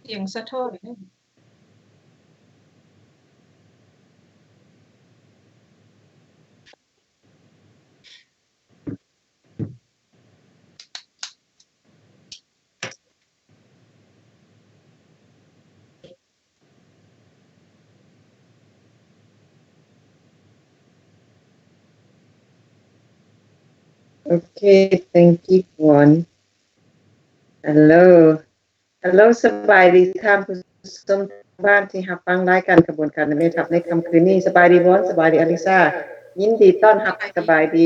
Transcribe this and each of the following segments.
ສຽງສະທ້ອນ. Okay, thank you, Won. Hello. Hello, ສະບາຍດີທ່ານຜູ້ຊົມທາງບ້ານທີ່ຮັບຟັງລາຍການຂະບວນການແມ່ທັບໃນຄ່ຳຄືນນີ້. ສະບາຍດີ Won. ສະບາຍດີ Alisa. ຍິນດີຕ້ອນຮັບ, ສະບາຍດີ.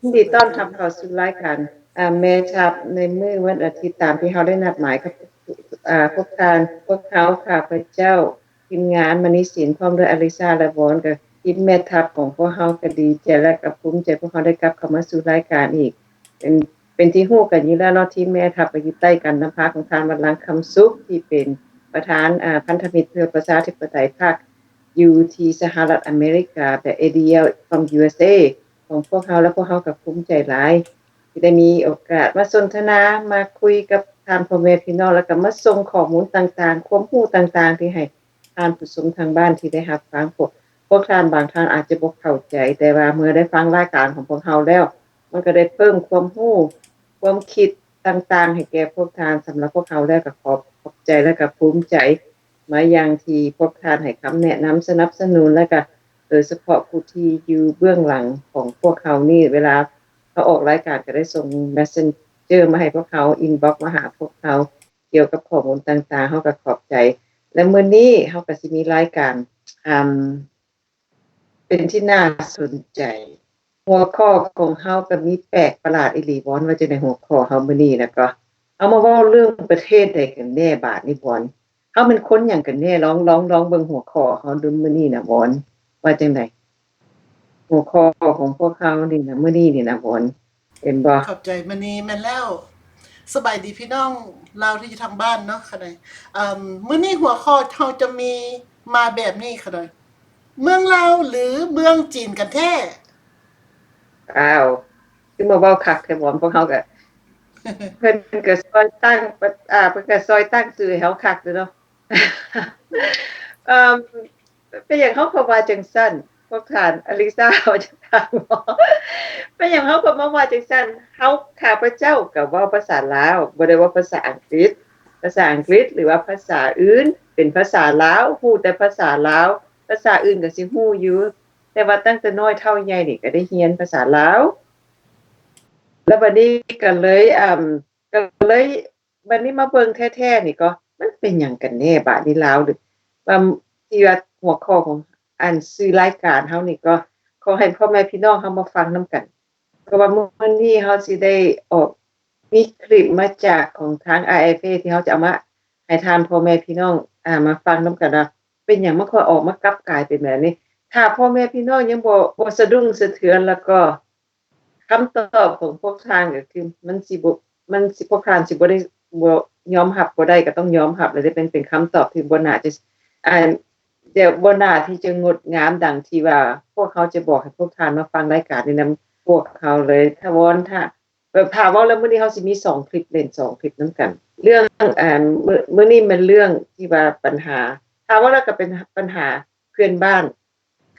ຍິນດີຕ້ອນຮັບເຂົ້າສູ່ລາຍການ ອາ ແມ່ທັບໃນມື້ວັນອາທິດ ຕາມທີ່ເຮົາໄດ້ນັດໝາຍກັບ ອາ ພວກທ່ານ. ພວກເຮົາ ຂ້າພະເຈົ້າ ທີມງານມະນີສິນ ພ້ອມດ້ວຍອາລິຊາ ແລະ ວອນ ກໍທີມແມ່ທັບຂອງພວກເຮົາກໍດີໃຈ ແລະ ກໍພູມໃຈ ພວກເຮົາໄດ້ກັບເຂົ້າມາສູ່ລາຍການອີກ. ເປັນ ເປັນທີ່ຮູ້ກັນຢູ່ແລ້ວເນາະ, ທີມແມ່ທັບກໍຢູ່ໃຕ້ການນຳພາຂອງທ່ານວັນລັງ ຄຳສຸກ ທີ່ເປັນປະທານ ອາ ພັນທະມິດເພື່ອປະຊາທິປະໄຕພາກຢູ່ທີ່ສະຫະລັດອາເມລິກາ ແບບ ເອດີແອລ from ຢູເອສເອ ຂອງພວກເຮົາ, ແລະ ພວກເຮົາກໍພູມໃຈຫຼາຍທີ່ໄດ້ມີໂອກາດມາສົນທະນາ, ມາຄຸຍກັບທ່ານພໍ່ແມ່ພີ່ນ້ອງ, ແລ້ວກໍມາສົ່ງຂໍ້ມູນຕ່າງໆ, ຄວາມຮູ້ຕ່າງໆ ທີ່ໃຫ້ ທ່ານຜູ້ຊົມທາງບ້ານທີ່ໄດ້ຮັບຟັງ, ພວກ ພວກທ່ານບາງທ່ານອາດຈະບໍ່ເຂົ້າໃຈ, ແຕ່ວ່າເມື່ອໄດ້ຟັງລາຍການຂອງພວກເຮົາແລ້ວ, ມັນກໍໄດ້ເພີ່ມຄວາມຮູ້, ຄວາມຄິດຕ່າງໆ ໃຫ້ແກ່ພວກທ່ານ. ສຳລັບພວກເຮົາແລ້ວກໍຂອບ ຂອບໃຈ ແລະກໍພູມໃຈມາຢ່າງທີ່ພວກທ່ານໃຫ້ຄຳແນະນຳສະໜັບສະໜູນ, ແລະກໍໂດຍສະເພາະຜູ້ທີ່ຢູ່ເບື້ອງຫຼັງຂອງພວກເຮົານີ້, ເວລາເຮົາອອກລາຍການກໍໄດ້ສົ່ງ Messenger ມາໃຫ້ພວກເຮົາ, inbox ມາຫາພວກເຮົາ ກ່ຽວກັບຂໍ້ມູນຕ່າງໆ, ເຮົາກໍຂອບໃຈ. ແລະ ມື້ນີ້ເຮົາກໍຊິມີລາຍການ ອາ ເປັນທີ່ໜ້າສົນໃຈ. ຫົວຂໍ້ຂອງເຮົາກໍມີແປກປະຫຼາດອີ່ຫຼີ, ວອນ ວ່າຈັ່ງໃດ? ຫົວຂໍ້ເຮົາມື້ນີ້ນະກໍ ເຮົາມາເວົ້າເລື່ອງປະເທດໃດກັນແນ່ບາດນີ້ ວອນ? ເຮົາແມ່ນຄົນຫຍັງກັນແນ່? ລອງ ລອງ ລອງເບິ່ງຫົວຂໍ້ເຮົາດູມື້ນີ້ນະ ວອນ ວ່າຈັ່ງໃດ? ຫົວຂໍ້ຂອງພວກເຮົານີ້ນະ ມື້ນີ້ນີ້ນະ ວອນ ເຫັນບໍ່? ຂອບໃຈ ມະນີ. ແມ່ນແລ້ວ. ສະບາຍດີພີ່ນ້ອງລາວທີ່ຢູ່ທາງບ້ານເນາະ ຂະໜ້ອຍ. ເອີ່ມ ມື້ນີ້ຫົວຂໍ້ເຮົາຈະມີມາແບບນີ້ ຂະໜ້ອຍ. ເມືອງລາວຫຼືເມືອງຈີນກັນແທ້? ອ້າວ ຄືມາເວົ້າຄັກແທ້ ວອນ. ພວກເຮົາກະ ເພິ່ນກະຊ່ອຍຕັ້ງ ອາ ເພິ່ນກະຊ່ອຍຕັ້ງຊື່ໃຫ້ເຮົາຄັກເດີເນາະ. ເອີ່ມ ເປັນຫຍັງເຮົາກໍວ່າຈັ່ງຊັ້ນ? ພວກທ່ານອາລິຊາ ເຮົາຈະຖາມວ່າ ເປັນຫຍັງເຮົາກໍມາວ່າຈັ່ງຊັ້ນ? ເຮົາ ຂ້າພະເຈົ້າກໍເວົ້າພາສາລາວ, ບໍ່ໄດ້ເວົ້າພາສາອັງກິດ. ພາສາອັງກິດ ຫຼືວ່າພາສາອື່ນ ເປັນພາສາລາວ, ຮູ້ແຕ່ພາສາລາວ, ພາສາອື່ນກໍຊິຮູ້ຢູ່, ແຕ່ວ່າຕັ້ງແຕ່ນ້ອຍເທົ່າໃຫຍ່ນີ້ກໍໄດ້ຮຽນພາສາລາວ. ແລ້ວບັດນີ້ກໍເລີຍ ເອີ່ມ ກໍເລີຍ ບັດນີ້ມາເບິ່ງແທ້ໆນີ້ກໍ ມັນເປັນຫຍັງກັນແນ່ບາດນີ້ລາວ ຫຼືວ່າ ທີ່ວ່າຫົວຂໍ້ຂອງອັນຊື່ລາຍການເຮົານີ້ ກໍຂໍໃຫ້ພໍ່ແມ່ພີ່ນ້ອງເຮົາມາຟັງນຳກັນ. ເພາະວ່າມື້ນີ້ເຮົາຊິໄດ້ອອກ ມີຄລິບມາຈາກຂອງທາງ ອາ ເອຟ ເອ ທີ່ເຮົາຈະເອົາມາໃຫ້ທ່ານພໍ່ແມ່ພີ່ນ້ອງ ອາ ມາຟັງນຳກັນວ່າ ເປັນຫຍັງມັນຄ່ອຍອອກມາກັບກາຍເປັນແບບນີ້. ຖ້າພໍ່ແມ່ພີ່ນ້ອງຍັງບໍ່ ບໍ່ສະດຸ້ງສະເທືອນ ແລ້ວກໍ ຄຳຕອບຂອງພວກທ່ານກໍຄື ມັນຊິບໍ່ ມັນຊິ ພວກທ່ານຊິບໍ່ໄດ້ ບໍ່ຍອມຮັບບໍ່ໄດ້ ກໍຕ້ອງຍອມຮັບແລ້ວເດ້. ເປັນ ເປັນຄຳຕອບທີ່ບໍ່ໜ້າຈະ ອາ ຈະບໍ່ໜ້າທີ່ຈະງົດງາມດັ່ງທີ່ວ່າພວກເຮົາຈະບອກໃຫ້ພວກທ່ານມາຟັງລາຍການນີ້ນຳພວກເຮົາເລີຍ. ຖ້າວອນ ຖ້າ ຖ້າເວົ້າແລ້ວ ມື້ນີ້ເຮົາຊິມີສອງຄລິບ ເຫຼັ້ນສອງຄລິບນຳກັນ. ເລື່ອງ ອາ ມື້ ມື້ນີ້ແມ່ນເລື່ອງທີ່ວ່າບັນຫາ ຖ້າເວົ້າແລ້ວກໍເປັນບັນຫາເພື່ອນບ້ານ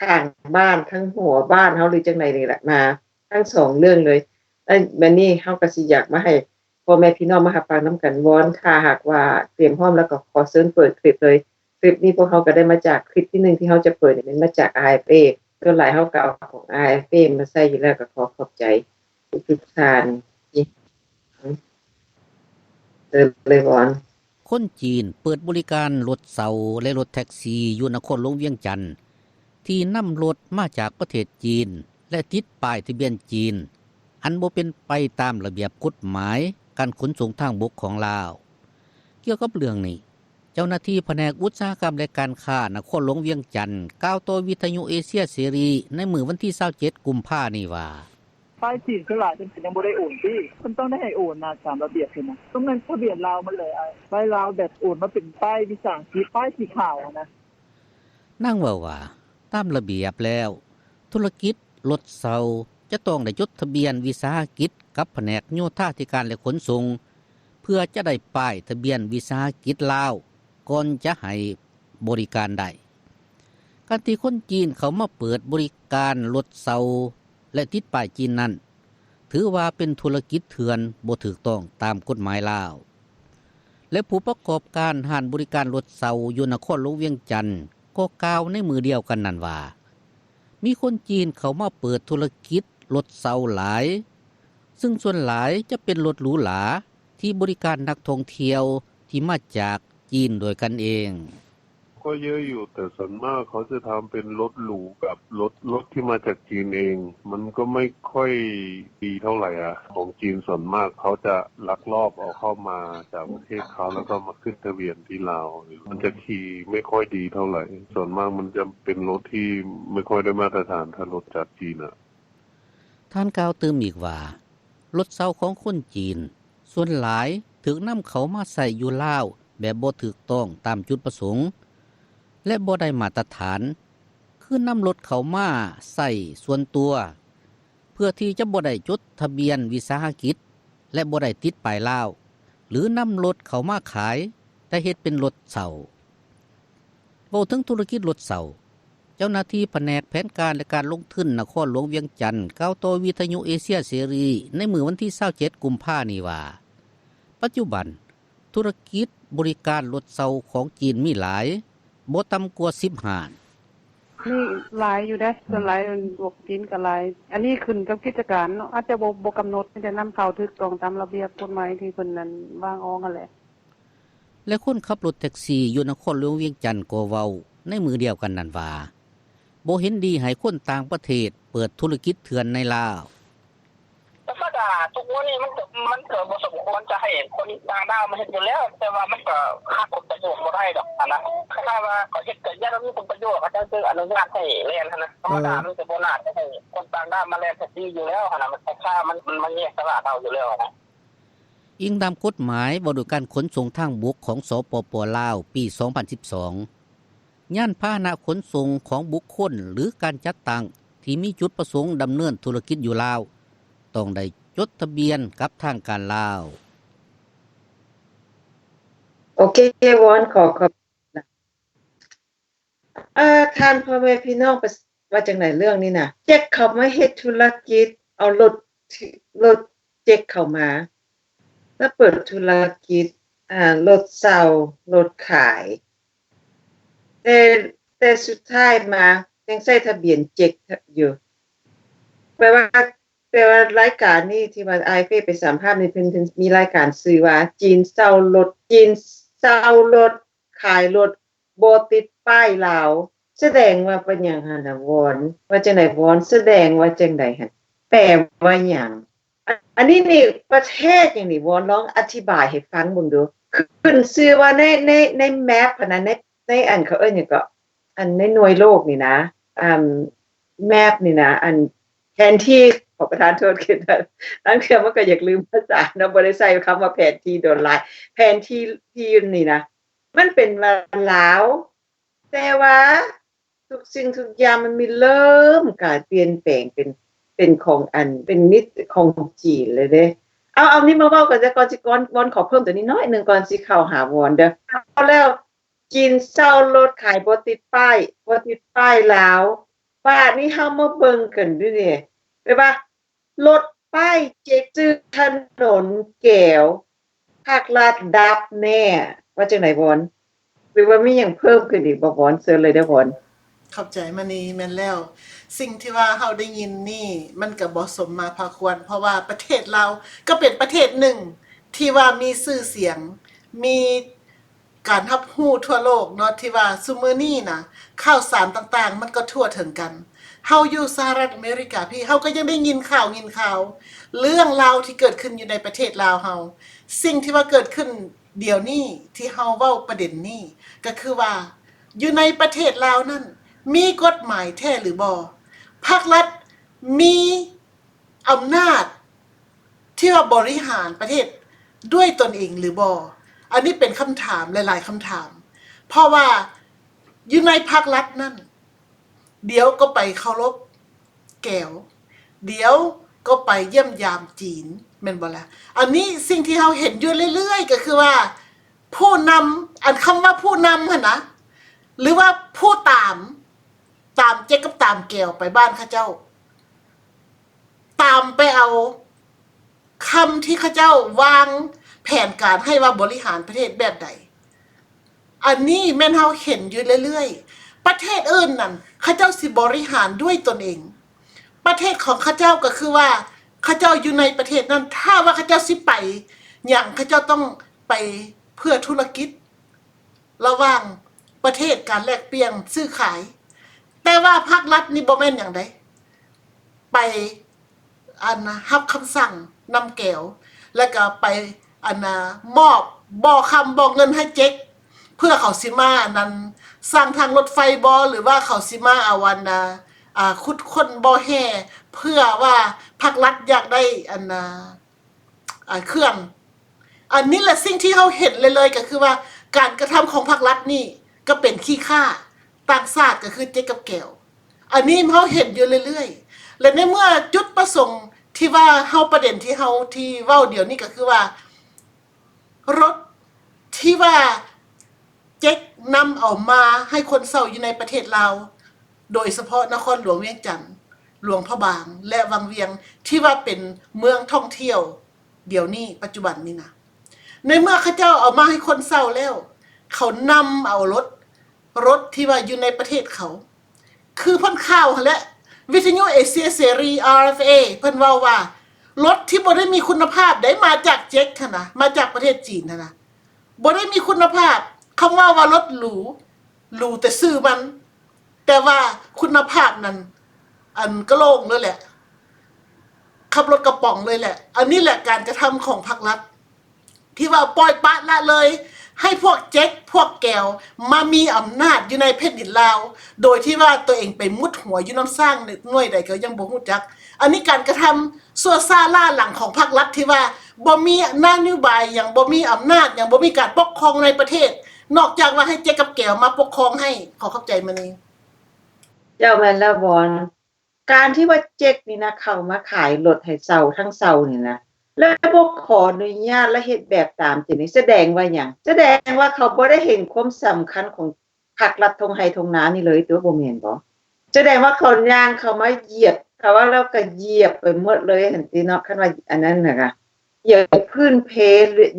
ຂ້າງບ້ານ ທັງຫົວບ້ານເຮົາ ຫຼື ຈັ່ງໃດນີ້ແຫຼະ ມາທັງສອງເລື່ອງເລີຍ. ແລ້ວບັດນີ້ເຮົາກໍຊິຢາກມາໃຫ້ພໍ່ແມ່ພີ່ນ້ອງມາຮັບຟັງນຳກັນ. ວອນ ຖ້າຫາກວ່າຕຽມພ້ອມແລ້ວ ກໍຂໍເຊີນເປີດຄລິບເລີຍ. ຄລິບນີ້ພວກເຮົາກໍໄດ້ມາຈາກ ຄລິບທີໜຶ່ງທີ່ເຮົາຈະເປີດນີ້ແມ່ນມາຈາກ ອາ ເອຟ ເອ ສ່ວນຫຼາຍເຮົາກໍເອົາຂອງ ອາ ເອຟ ເອ ມາໃຊ້ຢູ່ແລ້ວ. ກໍຂໍຂອບໃຈທຸກໆທ່ານທີ່ ເຊີນເລີຍ ວອນ. ຄົນຈີນເປີດບໍລິການລົດເຊົ່າ ແລະ ລົດແທັກຊີຢູ່ນະຄອນຫຼວງວຽງຈັນ ທີ່ນຳລົດມາຈາກປະເທດຈີນ ແລະ ຕິດປ້າຍທະບຽນຈີນ ອັນບໍ່ເປັນໄປຕາມລະບຽບກົດໝາຍການຂົນສົ່ງທາງບົກຂອງລາວ. ກ່ຽວກັບເລື່ອງນີ້, ເຈົ້າໜ້າທີ່ພະແນກອຸດສາຫະກຳ ແລະ ການຄ້ານະຄອນຫຼວງວຽງຈັນ ກ່າວຕໍ່ວິທະຍຸເອເຊຍເສລີໃນມື້ວັນທີຊາວເຈັດ ກຸມພານີ້ວ່າ ປ້າຍຈີນສ່ວນຫຼາຍເພິ່ນກໍຍັງບໍ່ໄດ້ໂອນຕິ, ເພິ່ນຕ້ອງໄດ້ໃຫ້ໂອນນະ ຕາມລະບຽບເພິ່ນນະ, ຕ້ອງແມ່ນທະບຽນລາວໝົດແຫຼະ, ປ້າຍລາວແບບໂອນມາເປັນປ້າຍວິສາຫະກິດ, ປ້າຍສີຂາວຫັ້ນນະ. ນາງເວົ້າວ່າ ຕາມລະບຽບແລ້ວ ທຸລະກິດລົດເຊົ່າຈະຕ້ອງໄດ້ຈົດທະບຽນວິສາຫະກິດກັບພະແນກໂຍທາທິການ ແລະ ຂົນສົ່ງ ເພື່ອຈະໄດ້ປ້າຍທະບຽນວິສາຫະກິດລາວ ກ່ອນຈະໃຫ້ບໍລິການໄດ້. ການທີ່ຄົນຈີນເຂົ້າມາເປີດບໍລິການລົດເຊົ່າ ແລະ ຕິດປ້າຍຈີນນັ້ນ ຖືວ່າເປັນທຸລະກິດເຖື່ອນບໍ່ຖືກຕ້ອງຕາມກົດໝາຍລາວ. ແລະ ຜູ້ປະກອບການຮ້ານບໍລິການລົດເຊົ່າຢູ່ນະຄອນຫຼວງວຽງຈັນ ກໍກ່າວໃນມື້ດຽວກັນນັ້ນວ່າ ມີຄົນຈີນເຂົ້າມາເປີດທຸລະກິດລົດເຊົ່າຫຼາຍ, ຊຶ່ງສ່ວນຫຼາຍຈະເປັນລົດຫຼູຫຼາທີ່ບໍລິການນັກທ່ອງທ່ຽວທີ່ມາຈາກຈີນດ້ວຍກັນເອງ. ก็เยอะอยู่ แต่ส่วนมากเขาจะทำเป็นรถหรูกับรถ รถที่มาจากจีนเอง มันก็ไม่ค่อยดีเท่าไหร่อะ ของจีนส่วนมากเขาจะลักลอบเอาเข้ามาจากประเทศเขา แล้วก็มาขึ้นทะเบียนที่ลาว มันจะขี่ไม่ค่อยดีเท่าไหร่ ส่วนมากมันจะเป็นรถที่ไม่ค่อยได้มาตรฐาน ถ้ารถจากจีนอะ. ທ່ານກ່າວຕື່ມອີກວ່າ ລົດເຊົ່າຂອງຄົນຈີນສ່ວນຫຼາຍຖືກນຳເຂົ້າມາໃຊ້ຢູ່ລາວແບບບໍ່ຖືກຕ້ອງຕາມຈຸດປະສົງ ແລະ ບໍ່ໄດ້ມາດຕະຖານ ຄືນຳລົດເຂົ້າມາໃຊ້ສ່ວນຕົວ ເພື່ອທີ່ຈະບໍ່ໄດ້ຈົດທະບຽນວິສາຫະກິດ ແລະ ບໍ່ໄດ້ຕິດປ້າຍລາວ ຫຼື ນຳລົດເຂົ້າມາຂາຍ ແຕ່ເຮັດເປັນລົດເຊົ່າ. ເວົ້າເຖິງທຸລະກິດລົດເຊົ່າ, ເຈົ້າໜ້າທີ່ພະແນກແຜນການ ແລະ ການລົງທຶນນະຄອນຫຼວງວຽງຈັນ ກ່າວຕໍ່ວິທະຍຸເອເຊຍເສລີໃນມື້ວັນທີຊາວເຈັດ ກຸມພານີ້ວ່າ ປັດຈຸບັນທຸລະກິດບໍລິການລົດເຊົ່າຂອງຈີນມີຫຼາຍ, ບໍ່ຕ່ຳກວ່າສິບຮ້ານ. ມີຫຼາຍຢູ່ເດ້ ສ່ວນຫຼາຍພວກຈີນກໍຫຼາຍ. ອັນນີ້ຂຶ້ນກັບກິດຈະການເນາະ, ອາດຈະບໍ່ ບໍ່ກຳນົດ ມີແຕ່ນຳເຂົ້າຖືກຕ້ອງຕາມລະບຽບກົດໝາຍທີ່ເພິ່ນນັ້ນວາງອອກຫັ້ນແຫຼະ. ແລະ ຄົນຂັບລົດແທັກຊີຢູ່ນະຄອນຫຼວງວຽງຈັນກໍເວົ້າໃນມື້ດຽວກັນນັ້ນວ່າ ບໍ່ເຫັນດີໃຫ້ຄົນຕ່າງປະເທດເປີດທຸລະກິດເຖື່ອນໃນລາວ. ທຳມະດາທຸກມື້ນີ້ມັນກໍ ມັນກໍບໍ່ສົມຄວນຈະໃຫ້ຄົນຕ່າງດ້າວມາເຮັດຢູ່ແລ້ວ, ແຕ່ວ່າມັນກໍຫາຜົນປະໂຫຍດບໍ່ໄດ້ດອກຫັ້ນນະ. ຄັນວ່າເຂົາເຮັດກໍຢ້ານວ່າມີຜົນປະໂຫຍດ ເຂົາເຈົ້າຈຶ່ງອະນຸຍາດໃຫ້ແລ່ນຫັ້ນນະ. ທຳມະດາ ເອີ ມັນກໍບໍ່ໜ້າຈະໃຫ້ຄົນຕ່າງດ້າວມາແລ່ນແທັກຊີຢູ່ແລ້ວຫັ້ນນະ, ມັນ ຖ້າມັນ ມັນ ມັນແຍກຕະຫຼາດເຮົາຢູ່ແລ້ວຫັ້ນນະ. ອີງຕາມກົດໝາຍວ່າດ້ວຍການຂົນສົ່ງທາງບົກຂອງ ສປປ ລາວ ປີສອງພັນສິບສອງ, ຍານພາຫະນະຂົນສົ່ງຂອງບຸກຄົນ ຫຼື ການຈັດຕັ້ງທີ່ມີຈຸດປະສົງດຳເນີນທຸລະກິດຢູ່ລາວ ຕ້ອງໄດ້ຈົດທະບຽນກັບທາງການລາວ. ໂອເຄ ວອນ ຂໍຂອບ ເອີ ທ່ານພໍ່ແມ່ພີ່ນ້ອງ ປະ ວ່າຈັ່ງໃດເລື່ອງນີ້ນະ? ເຈັກເຂົ້າມາເຮັດທຸລະກິດ ເອົາລົດ ລົດເຈັກເຂົ້າມາ ມາເປີດທຸລະກິດ ອ່າ ລົດເຊົ່າ ລົດຂາຍ ແຕ່ ແຕ່ສຸດທ້າຍມາຍັງໃຊ້ທະບຽນເຈັກຢູ່. ແປວ່າ ແປວ່າລາຍການນີ້ທີ່ວ່າອ້າຍເຟໄປສຳພາດນີ້ ເພິ່ນ ເພິ່ນມີລາຍການຊື່ວ່າ ຈີນເຊົ່າລົດ ຈີນເຊົ່າລົດ ຂາຍລົດ ບໍ່ຕິດປ້າຍລາວ ສະແດງວ່າເປັນຫຍັງຫັ້ນນະ ວອນ? ວ່າຈັ່ງໃດ ວອນ? ສະແດງວ່າຈັ່ງໃດຫັ້ນ? ແປວ່າຫຍັງ? ອັນ ອັນນີ້ນີ້ປະເທດຫຍັງນີ້ ວອນ? ລອງອະທິບາຍໃຫ້ຟັງເບິ່ງດູ. ຂຶ້ນຊື່ວ່າໃນ ໃນ ໃນແມັບຫັ້ນນະ ໃນ ໃນອັນເຂົາເອີ້ນຫຍັງເກາະ ອັນໃນໜ່ວຍໂລກນີ້ນະ ອັນແມັບນີ້ນະ ອັນແຜນທີ່ ຂໍປະທານໂທດ ຄືລາງເທື່ອມັນກໍຢາກລືມພາສາເນາະ ບໍ່ໄດ້ໃຊ້ຄຳວ່າແຜນທີ່ດົນຫຼາຍ ແຜນທີ່ ທີ່ຢູ່ນີ້ນະ ມັນເປັນວ່າລາວ ແຕ່ວ່າທຸກສິ່ງທຸກຢ່າງມັນມີເລີ່ມການປ່ຽນແປງເປັນ ເປັນຂອງອັນ ເປັນມິດຂອງຈີນແລ້ວເດ້. ເອົາ ເອົານີ້ມາເວົ້າກັນຊະກ່ອນ ຊິກ່ອນ ວອນຂໍເພີ່ມຕົວນີ້ໜ້ອຍໜຶ່ງກ່ອນຊິເຂົ້າຫາວອນເດີ້. ເອົາແລ້ວ ຈີນເຊົ່າລົດຂາຍບໍ່ຕິດປ້າຍ ບໍ່ຕິດປ້າຍລາວ. ບາດນີ້ເຮົາມາເບິ່ງກັນດູເດ ແບບວ່າລົດປ້າຍເຈັກ ຊື່ຖະໜົນແກວ ພາກລັດດັບແນ່ ວ່າຈັ່ງໃດວອນ? ຫຼືວ່າມີຫຍັງເພີ່ມຂຶ້ນອີກບໍ່ວອນ? ເຊີນເລີຍເດີ້ວອນ. ຂອບໃຈມະນີ. ແມ່ນແລ້ວ ສິ່ງທີ່ວ່າເຮົາໄດ້ຍິນນີ້ ມັນກໍບໍ່ສົມມາພາຄວນ ເພາະວ່າປະເທດລາວກໍເປັນປະເທດໜຶ່ງທີ່ວ່າມີຊື່ສຽງ ມີ ການຮັບຮູ້ທົ່ວໂລກເນາະ ທີ່ວ່າຊຸມື້ນີ້ນະ ຂ່າວສານຕ່າງໆ ມັນກໍທົ່ວເຖິງກັນ. ເຮົາຢູ່ສະຫະລັດອາເມລິກາພີ້ ເຮົາກໍຍັງໄດ້ຍິນຂ່າວ ຍິນຂ່າວເລື່ອງລາວທີ່ເກີດຂຶ້ນຢູ່ໃນປະເທດລາວເຮົາ. ສິ່ງທີ່ວ່າເກີດຂຶ້ນດຽວນີ້ ທີ່ເຮົາເວົ້າປະເດັນນີ້ ກໍຄືວ່າ ຢູ່ໃນປະເທດລາວນັ້ນ ມີກົດໝາຍແທ້ຫຼືບໍ່? ພາກລັດມີອຳນາດ ທີ່ວ່າບໍລິຫານປະເທດດ້ວຍຕົນເອງຫຼືບໍ່? ອັນນີ້ເປັນຄຳຖາມຫຼາຍໆຄຳຖາມ ເພາະວ່າຢູ່ໃນພາກລັດນັ້ນ ດຽວກໍໄປເຄົາລົບແກວ ດຽວກໍໄປຢ້ຽມຢາມຈີນ ແມ່ນບໍ່ລະ? ອັນນີ້ສິ່ງທີ່ເຮົາເຫັນຢູ່ເລື້ອຍໆ ກໍຄືວ່າ ຜູ້ນຳ ອັນຄຳວ່າຜູ້ນຳຫັ້ນນະ ຫຼືວ່າຜູ້ຕາມ ຕາມເຈັກກັບຕາມແກວໄປບ້ານເຂົາເຈົ້າ ຕາມໄປເອົາຄຳທີ່ເຂົາເຈົ້າວາງແຜນການໃຫ້ວ່າບໍລິຫານປະເທດແບບໃດ. ອັນນີ້ແມ່ນເຮົາເຫັນຢູ່ເລື້ອຍໆ. ປະເທດອື່ນນັ້ນ ເຂົາເຈົ້າຊິບໍລິຫານດ້ວຍຕົນເອງ. ປະເທດຂອງເຂົາເຈົ້າກໍຄືວ່າ ເຂົາເຈົ້າຢູ່ໃນປະເທດນັ້ນ ຖ້າວ່າເຂົາເຈົ້າຊິໄປຫຍັງ ເຂົາເຈົ້າຕ້ອງໄປເພື່ອທຸລະກິດ ລະຫວ່າງປະເທດ ການແລກປ່ຽນຊື້ຂາຍ. ແຕ່ວ່າພາກລັດນີ້ບໍ່ແມ່ນຫຍັງໃດ ໄປ ອັນ ຮັບຄຳສັ່ງນຳແກວ ແລ້ວກໍໄປ ອັນ ມອບບໍ່ຄຳບໍ່ເງິນໃຫ້ເຈັກ ເພື່ອເຂົາຊິມາ ອັນນັ້ນ ສ້າງທາງລົດໄຟບໍ ຫຼືວ່າເຂົາຊິມາເອົາ ອັນ ອາ ຂຸດຄົ້ນບໍ່ແຮ່ ເພື່ອວ່າພາກລັດຢາກໄດ້ ອັນ ອາ ເຄື່ອງ. ອັນນີ້ແຫຼະສິ່ງທີ່ເຮົາເຫັນເລີຍໆ ກໍຄືວ່າການກະທຳຂອງພາກລັດນີ້ກໍເປັນຂີ້ຂ້າຕ່າງຊາດ ກໍຄືເຈັກກັບແກວ. ອັນນີ້ເຮົາເຫັນຢູ່ເລື້ອຍໆ ແລະ ໃນເມື່ອຈຸດປະສົງທີ່ວ່າເຮົາ ປະເດັນທີ່ເຮົາທີ່ເວົ້າດຽວນີ້ກໍຄືວ່າ ລົດທີ່ວ່າເຈັກນຳເອົາມາໃຫ້ຄົນເຊົ່າຢູ່ໃນປະເທດລາວ ໂດຍສະເພາະນະຄອນຫຼວງວຽງຈັນ, ຫຼວງພະບາງ ແລະ ວັງວຽງ ທີ່ວ່າເປັນເມືອງທ່ອງທ່ຽວດຽວນີ້ ປັດຈຸບັນນີ້ນະ ໃນເມື່ອເຂົາເຈົ້າເອົາມາໃຫ້ຄົນເຊົ່າແລ້ວ ເຂົານຳເອົາລົດ ລົດທີ່ວ່າຢູ່ໃນປະເທດເຂົາ ຄືເພິ່ນຂ່າວຫັ້ນແຫຼະ ວິທະຍຸເອເຊຍເສລີ ອາ ເອັຟ ເອ ເພິ່ນເວົ້າວ່າ ລົດທີ່ບໍ່ໄດ້ມີຄຸນນະພາບໃດ ມາຈາກເຈັກຫັ້ນນະ ມາຈາກປະເທດຈີນຫັ້ນນະ ບໍ່ໄດ້ມີຄຸນນະພາບ. ຄຳເວົ້າວ່າລົດຫຼູ ຫຼູແຕ່ຊື່ມັນ ແຕ່ວ່າຄຸນນະພາບນັ້ນ ອັນ ກະໂຫຼງເລີຍແຫຼະ ຂັບລົດກະປ໋ອງເລີຍແຫຼະ. ອັນນີ້ແຫຼະການກະທຳຂອງພາກລັດ ທີ່ວ່າປ່ອຍປະລະເລີຍໃຫ້ພວກເຈັກພວກແກວມາມີອຳນາດຢູ່ໃນແຜ່ນດິນລາວ ໂດຍທີ່ວ່າຕົວເອງໄປມຸດຫົວຢູ່ນຳຊ້າງໜ່ວຍໃດກໍຍັງບໍ່ຮູ້ຈັກ. ອັນນີ້ການກະທຳຊົ່ວຊ້າລ້າຫຼັງຂອງພາກລັດທີ່ວ່າບໍ່ມີນະໂຍບາຍຫຍັງ ບໍ່ມີອຳນາດຫຍັງ ບໍ່ມີການປົກຄອງໃນປະເທດ ນອກຈາກວ່າໃຫ້ເຈັກກັບແກວມາປົກຄອງໃຫ້. ຂໍຂອບໃຈມະນີ. ເຈົ້າ ແມ່ນແລ້ວ ບອນ ການທີ່ວ່າເຈັກນີ້ນະ ເຂົ້າມາຂາຍລົດໃຫ້ເຊົ່າ ທັງເຊົ່ານີ້ນະ ແລ້ວບໍ່ຂໍອະນຸຍາດ ແລ້ວເຮັດແບບຕາມເຈັກນີ້ ສະແດງວ່າຫຍັງ? ສະແດງວ່າເຂົາບໍ່ໄດ້ເຫັນຄວາມສຳຄັນຂອງພາກລັດທົ່ງໄຮ່ທົ່ງນານີ້ເລີຍຕົວະ ບໍ່ແມ່ນບໍ? ສະແດງວ່າເຂົາຍ່າງເຂົ້າມາຢຽບ ເຂົາວ່າແລ້ວກໍຢຽບໄປໝົດເລີຍຫັ້ນຕິເນາະ ຄັນວ່າອັນນັ້ນນະ ຢຽບພື້ນເພ